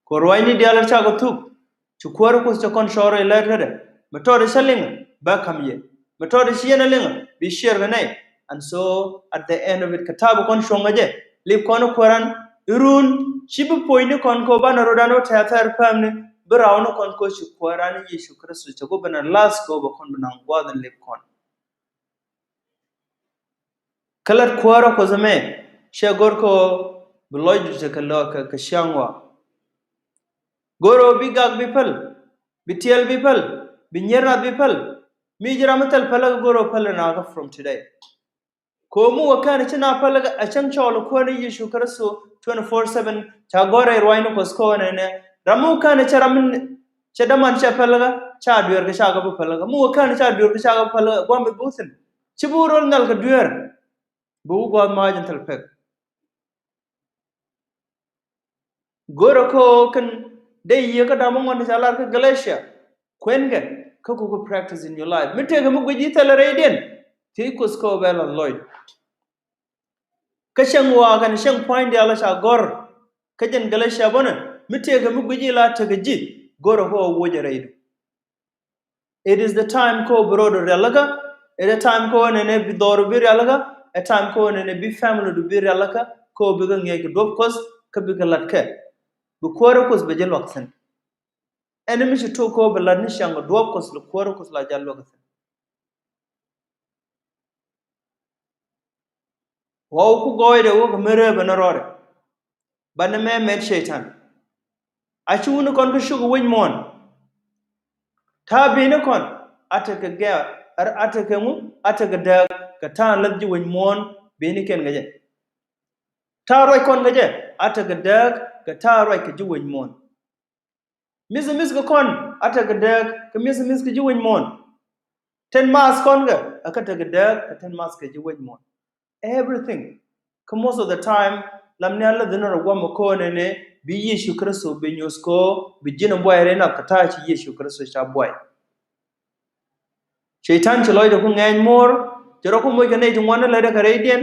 Kɛ ruacni diaal cakɔ thuk, ci Kuäär Kuoth cɛ kɔn cɔɔr ilɛr kädɛ. Mi tɔɔt cä liŋ, bä ka̱m yɛ. Mi tɔɔt ci yɛn a liŋ, bi ciɛɛr kɛ nɛy. And so, at the end of it, kɛ ta̱a̱ bi kɔn cuɔ̱ŋ kɛ jɛ, lip kɔn kuääran irun, ci bi puɔ̱nyni kɔn kɛ banɛ rot an wä tɛ̈th thɛr päämni, bi raawni kɔn kɛ ci Kuääran Yecu Kritho cɛ ku ben a lath kɛ bɛ kɔn bi naŋ gua̱a̱th in lip kɔn. Kä lat Kuäär Kuoth ɛmɛ, cɛ go̱r kɛ bi lɔcdu cɛ kɛ lɔ kɛ, kɛ ciaŋ wa. Go̱r ɔ bi gak bi päl, bi tiɛl bi päl, bi nyier nath bi päl. Mi ji̱ ram mi thil päl kɛ go̱r ɔ päl na kɛ from today. Kɛ mi wä kɛn ci na päl kɛ a cäŋ cɔɔl Kuäär ni Yecu Kritho twenty four seven, ca gɔ̱r rɛy ruacni Kuɔth kɛ ɣöö nɛnɛ. Ram mi wä kɛn cɛ ram mi cɛ däman cɛ päl kɛ, ca dueer kɛ ca kɛ bi päl kɛ. Mi wä kɛn ca dueer kɛ ca kɛ bi päl kɛ, gua̱a̱m bi buthin. Ci bi wä rol nhial kɛ dueer. Bi wä gua̱a̱th ma̱a̱c in thil pek. Go̱rɛ kɛ ɣöö kɛn dee yiëë kä da̱ŋ bäŋuan ca lar kä Galatia. Kuɛnkɛ kä kukɛ practice in your life. Mi tëëkɛ mi guic ji̱ thilɛ rɛydiɛn, thiec Kuoth kɛ ɣöö bɛ la̱th lɔcdu. Kä cäŋ wa̱a̱ kɛn cäŋ pua̱ny diaal ca gɔ̱r. Kä jɛn Galatia bänɛ, mi tëëkɛ mi guic ji̱ la tekɛ ji̱, go̱rɛ kɛ ɣöö wuɔcɛ rɛydu. It is the time kɛ ɣöö bi ro̱o̱du rialikä. It is the time kɛ ɣöö nɛnɛ bi dhɔru bi rialikä. A time kɛ ɣöö nɛnɛ bi family du bi rialikä. Kɛ ɣöö bikɛ ŋi̱eec kɛ duɔ̱p Kuɔth kä bikɛ la̱t kɛ. Bi Kuäär Kuoth bɛ ji̱ luäk thi̱n. Ɛn mi ci tok kɛ ɣöö bi la̱t ni ciaŋ kɛ duɔ̱p Kuɔth, lɛ Kuäär Kuoth la jal luäk thi̱n. Wä wä ku gɔɔydɛ wä kɛ mi rɛɛpɛ ni rɔɔdɛ. Banɛ mɛ mɛt Cɛytan. A ci wuni kɔn kä cuk wi̱c muɔ̱ɔ̱n. Ta̱a̱ bi̱i̱ni kɔn a tekɛ gɛɛr, a tekɛ ŋu, a tekɛ dääk kɛ ta̱a̱ läth ji̱ wi̱c muɔ̱ɔ̱n bi̱i̱ni kɛn kɛ jɛ. Ta̱a̱ ruac kɔn kɛ jɛ a tekɛ dääk kɛ ta̱a̱ ruac kɛ ji̱ wi̱c muɔ̱ɔ̱n. Mi̱th mi̱th kɛ kɔn a tekɛ dääk kɛ mi̱th mi̱th kɛ ji̱ wi̱c muɔ̱ɔ̱n. Tin math kɔn kɛ a kä tekɛ dääk kɛ tin math kɛ ji̱ wi̱c muɔ̱ɔ̱n. Everything. Kä most of the time lam ni a läth ni rɔ guam kɛ ɣöö nɛnɛ bi Yecu Kritho bi nyuɔ̱th kɛ ɣöö bi ji̱n buay rɛy nath kɛ ta̱a̱ ci Yecu Kritho ca buay. Cɛytan ci lɔcdɛ ku ŋɛɛny muɔ̱ɔ̱r, cɛ rɔ ku moc kɛ nɛy ti ŋuan ni lätdɛ kɛ rɛydiɛn.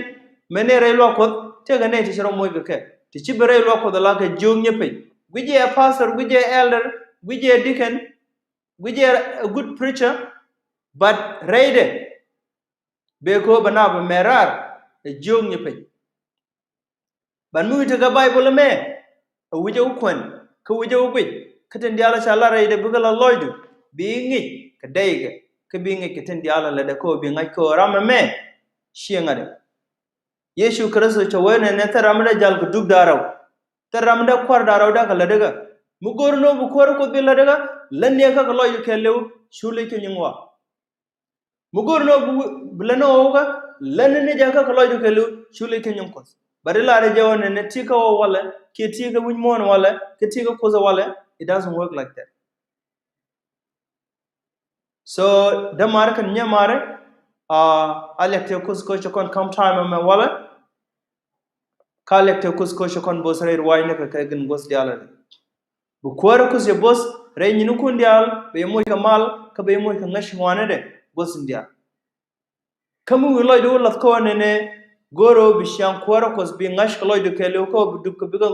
Mɛn ni rɛy luaak Kuɔth tëëkɛ nɛy ti ci rɔ moc kɛ kɛ. Ti ci bi rɛy luaak Kuɔth ala kɛ jiök nyɛ piny. Guic jɛ a pastor, guic jɛ a elder, guic jɛ a deacon, guic jɛ a good preacher, but rɛydɛ bɛ kɛ ɣöö bɛ naath bɛ mɛr raar ɛ jiök nyɛ piny. Ban mi wi̱cɛ kä Baibol ɛmɛ, ɛ wi̱cɛ wä kuɛn kä wi̱cɛ wä guic kä tin diaal ca lar rɛydɛ bikɛ la lɔcdu bi ŋic kɛ dɛykɛ kä bi ŋic kɛ tin diaal lätdɛ kɛ ɣöö bi ŋa̱c kɛ ɣöö ram ɛmɛ ciɛ ŋa̱t ɛ. Yecu Kritho cɛ wee nɛnɛ thil ram mi dee jal kɛ dup da̱ŋ rɛw, thil ram mi dee kua̱r da̱ŋ rɛw dee kɛ lätdɛ kä. Mi go̱r ni ɣöö bi Kuäär Kuoth bi lätdɛ kä, lät ni ɛ kä kɛ lɔcdu kɛɛliw cu lec kɛ nyin ɣɔaa. Mi go̱r ni ɣöö bi lät ni ɣɔw kä, lät ni ni jɛ kä kɛ lɔcdu kɛɛliw cu lec kɛ nyin Kuɔth. Bɛ di lar jɛ ɣöö nɛnɛ ti kä ɣɔw walɛ kiɛ ti kä wi̱c muɔ̱ɔ̱n walɛ kiɛ ti kä Kuoth walɛ. It doesn't work like that. So dämaari kɛn nyɛmaari, a liak tëë Kuoth kɛ ɣöö ci kɔn ka̱m time ɛmɛ walɛ. Kä liak tëë Kuoth kɛ ɣöö ci kɔn bo̱th rɛy ruaacnikɛ kɛ gin guɔth diaal ɛ. Bi Kuäär Kuoth yɛ bo̱th rɛy nyinikun diaal, bɛ yɛ moc kɛ mal kä bɛ yɛ moc kɛ ŋäc ŋuanitdɛ guɔth in diaal. Kä mi wi̱i̱ lɔcdu wä la̱th kɛ ɣöö nɛnɛ go̱o̱rɛ ɣöö bi ciaŋ Kuäär Kuɔth bi ŋa̱c kɛ lɔcdu kɛɛliw kä ɣöö bi dup kä bikɛ,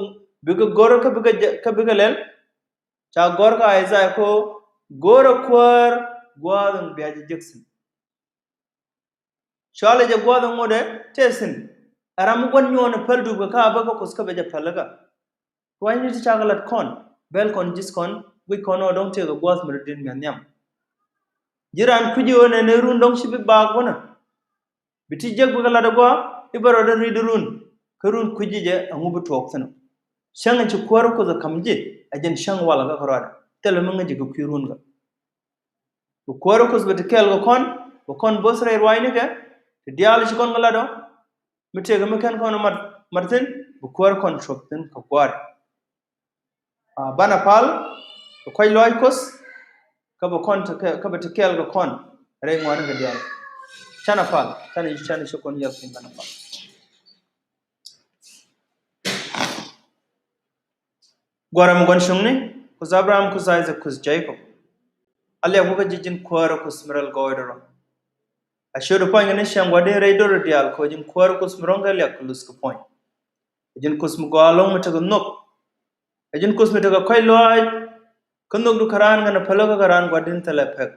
bikɛ go̱r kä bikɛ jɛ, kä bikɛ lɛl. Ca gɔ̱r kä Isaiah kɛ ɣöö go̱o̱rɛ Kuäär gua̱a̱th in bia jɛ jek thi̱n. Cualɛ jɛ gua̱a̱th in ŋotdɛ tëë thi̱n. Ɛ ram mi gua̱n nyuɔ̱ɔ̱n in päl dup kɛ kä a bä kä Kuoth kä bɛ jɛ päl kä. Ruacni ti cakɛ lat kɔn, bɛl kɔn ji̱th kɔn, guic kɔn ɣöö dɔ̱ŋ tëëkɛ gua̱a̱th mi dɔ̱diɛn mi nhiam. Ji̱ raan kui̱ci ɣöö nɛnɛ run dɔ̱ŋ ci bi baak wänä. Bi ti jek bikɛ lat ɛ gua̱a̱, i̱ bɛ rɔɔdɛ ri̱t run. Kä run kui̱ci jɛ ɛŋu bi tuɔɔk thi̱n ɔ. Cäŋ in ci Kuäär Kuoth ɛ ka̱m ji̱, ɛ jɛn cäŋ walɛ kä kärɔadɛ. Thilɛ mi ŋäc ji̱ kɛ kui̱ run kä. Bi Kuäär Kuoth bɛ ti kɛɛl kɛ kɔn, bɛ kɔn bo̱th rɛy ruacnikɛ, ti diaal ci kɔn kɛ lat ɔ, mi tëëkɛ mi kɛn kɔn mat, mat thi̱n, bi Kuäär kɔn cuɔp thi̱n kɛ gua̱a̱ri. A, banɛ pal, bɛ kuac lɔaac Kuoth, kä bɛ kɔn ti kɛ, kä bɛ ti kɛɛl kɛ kɔn, rɛy ŋuani kɛ diaal. Canɛ pal, canɛ, canɛ ci kɔn yiath piny banɛ pal. Gua̱a̱r mi gua̱n cuŋni, Kuoth Abraham, Kuoth Isaac, Kuoth Jacob. A liak wä kä ji̱ ji̱n kuäärä Kuoth mi rɛl gɔɔydɛ rɔ. A ciötdɛ puɔ̱nykɛ ni cäŋ Gua̱di̱n rɛy do̱r diaal kɛ ɣöö ji̱n kuäärä Kuoth mi ro̱ŋ kɛ liak kɛ luth kɛ puɔ̱ny. Ɛ ji̱n Kuoth mi gɔaa ɛlɔ̱ŋ, mi tekɛ nhök. Ɛ ji̱n Kuoth mi tekɛ kɔ̱a̱c lɔaac. Kä nhökdu kɛ raan kɛnɛ pälikä kɛ raan Gua̱di̱n thilɛ pek.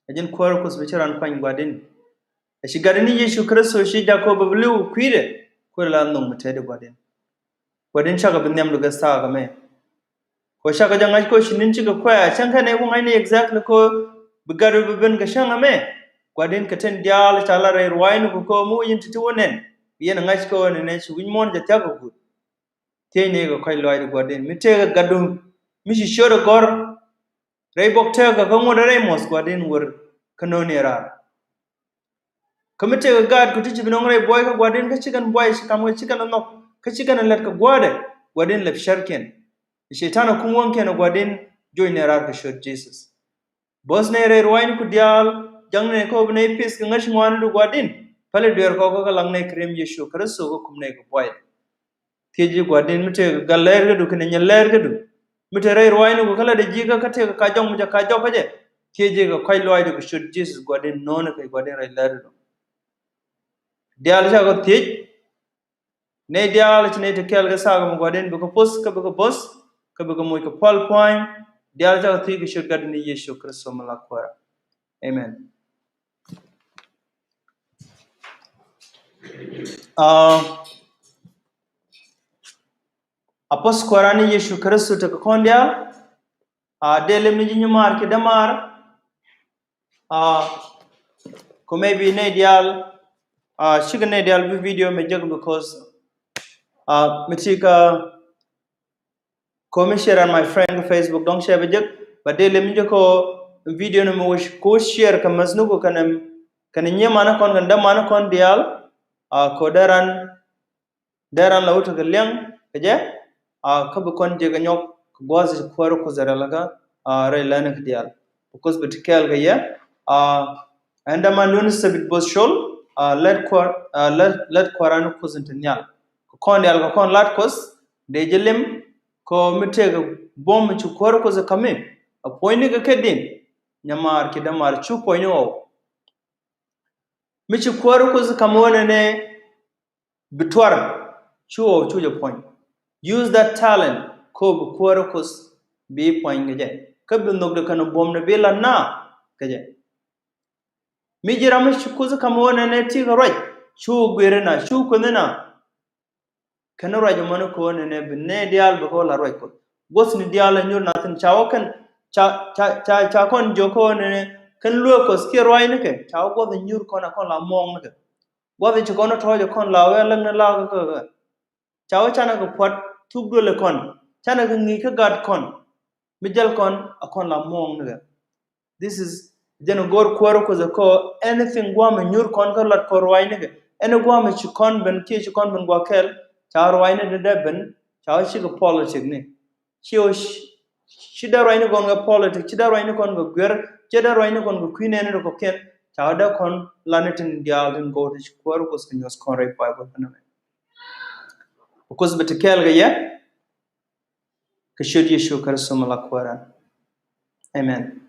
Ɛ ji̱n kuäärä Kuoth mi ci raan kuany Gua̱di̱n. Ɛ ci Gatdɛ ni Yecu Kritho ci jak kɛ ɣöö bɛ bi li̱w kui̱dɛ, kui̱dɛ la nhök mi tɛtdi Gua̱di̱n. Gua̱di̱n cakɔ bi nhiamdu kɛ thaak ɛmɛ. Kɛ ɣöö cakɔ jɛ ŋa̱c kɛ ɣöö ci ni̱n cikɛ kuɛ̈ɛ̈, cäŋ kɛn ɛ wä ŋa̱cni exactly kɛ ɣöö bi Gatdu bi ben kɛ cäŋ ɛmɛ. Gua̱di̱n kɛ tin diaal ca la rɛy ruaacni kɛ ɣöö mi wä yɛn ti̱ti̱ wä nɛn, bi yɛn ŋa̱c kɛ ɣöö nɛnɛ ci wi̱c muɔ̱ɔ̱n jɛ thia̱k kɛ guut. Thiecni kɛ kɔ̱a̱c lɔaacdɛ Gua̱di̱n mi tëëkɛ Gatdu, mi ci ciötdɛ gɔ̱r rɛy bok tëkä kä ŋotdɛ rɛy muɔ̱th Gua̱di̱n wër kä no̱o̱ŋni raar. Kä mi tëëkɛ gaat kɛ ti ci bi nöŋ rɛy buɔy kä Gua̱di̱n kä ci kɛn buɔy ci kam kä ci kɛn nhɔk kä ci kɛn lät kɛ gua̱a̱thdɛ Gua̱di̱n lɛp cärkiɛn. Cɛytan ɛ kum wäŋkiɛn ɛ Gua̱di̱n juɔcnɛ raar kɛ ciöt Jesus. Bo̱thnɛ rɛy ruaacniku diaal, jaŋnɛ kɛ ɣöö bi nɛy pith kɛ ŋäc ŋɔaanidu Gua̱di̱n. Pälɛ dueerkɔ kä kɛ laŋnɛ kɛ ri̱em Yecu Kritho kä kumnɛ kɛ buɔydɛ. Thiecɛ Gua̱di̱n mi tëëkɛ gat lɛɛrkädu kɛnɛ nyin lɛɛrkädu. Mi te rɛy ruaacniku kä lätdɛ ji̱ kä kä tëëkɛ kacɔk mi cɛ kacɔk kä jɛ. Thiecɛ kɛ kɔ̱a̱c lɔaacdu kɛ ciöt Jesus Gua̱di̱n, no̱o̱ŋnɛ kɛ Gua̱di̱n rɛy lätdɛ. Diaal cakɔ thiec. Nɛy diaal ci nɛy te kɛɛl kɛ thaak ɛmɛ Gua̱di̱n bikɛ poth kä bikɛ bo̱th kä bikɛ moc kɛ pual pua̱ny. Diaal cakɔ thiec kɛ ciöt Gatdɛ ni Yecu Kritho mi la Kuäärä. Amen. Ah, a poth Kuäärä ni Yecu Kritho tekɛ kɔn diaal. Ah, dee lɛm ni ji̱ nyimaar kiɛ dämaar. Ah, kɛ maybe nɛy diaal, ah, cikɛ nɛy diaal bi video mɛ jek because, ah, mi ti kä kɛ mi share and my friend kɛ Facebook dɔ̱ŋ cɛ bi jek. But dee lɛm ni jek kɛ video ni mi wish kɛ share kɛ mäthniku kɛnɛ, kɛnɛ nyimaar ni kɔn kɛnɛ dämaar ni kɔn diaal. Ah, kɛ dee ran dee ran la wut kɛ liɛŋ kɛ jɛ, ah, kä bi kɔn jek kɛ nyɔk kɛ gua̱a̱th ci kuäär Kuoth rɛl kä, ah, rɛy lätni kɛ diaal. Because bi ti kɛɛl kɛ yɛ, ah, ɛn däman luni thebit bo̱th col, ah, lät kuäär, ah, lät, lät kuäär an Kuoth in te nhial. Kɛ kɔn diaal kɛ kɔn lat Kuoth, dee jɛ lim, kɛ mi tëëkɛ buɔ̱m mi ci kuäär Kuoth ɛ ka̱m mi, a puɔ̱nyni kɛ kɛ din, nyimaar kiɛ dämaar cu puɔ̱nyni ɣɔw. Mi ci kuäär Kuoth kam ɣöö nɛnɛ bi tuar, cu ɣɔw cu jɛ puɔ̱ny. Use that talent kɛ ɣöö bi kuäär Kuoth bi puɔ̱ny kɛ jɛ. Kä bi nhökdɛ kɛnɛ buɔ̱mdɛ bi la naath kɛ jɛ. Mi ji̱ ram mi ci Kuoth kam ɣöö nɛnɛ ti kɛ ruac, cu guir ina, cu kueth ina. Kɛn ruac ɛmɔni kɛ ɣöö nɛnɛ bi nɛy diaal bi kɛ wä la ruac Kuɔth. Guɔthni diaal a nyuur na thi̱n ca wä kɛn ca, ca, ca, ca kɔn jiök kɛ ɣöö nɛnɛ kɛn lueek Kuɔth kiɛ ruacnikɛ ca wä guɔth a nyuur kɔn a kɔn la muɔɔŋnikɛ. Guɔth ci kɔn a tɔ̱ɔ̱c a kɔn la wee a läkni la kä kä kä. Ca wä canɛ kɛ puɔ̱t thuk duël ɛ kɔn, canɛ kɛ ŋi̱i̱c kä gat kɔn. Mi jäl kɔn a kɔn la muɔɔŋnikɛ. This is jɛn go̱o̱r kuäär Kuoth ɛ kɔ anything gua̱a̱mɛ nyuur kɔn kä lat kɔ ruacnikɛ. Ɛn gua̱a̱mɛ ci kɔn ben kiɛ ci kɔn ben gua̱a̱ kɛl, ca ruacni dee dee ben, ca wä cikɛ politic ni. Ci wä ci, ci dee ruacni kɔn kɛ politic, ci dee ruacni kɔn kɛ guer, ci dee ruacni kɔn kɛ kui̱ nɛɛni kɔ̱kiɛn, ca wä dee kɔn lani tin diaal tin go̱o̱r ti ci kuäär Kuoth kɛ nyuɔth kɔn rɛy Bible kɛn ɛmɛ. Kuoth bi ti kɛɛl kɛ yɛ. Kɛ ciöt Yecu Kritho mi la Kuäärä. Amen.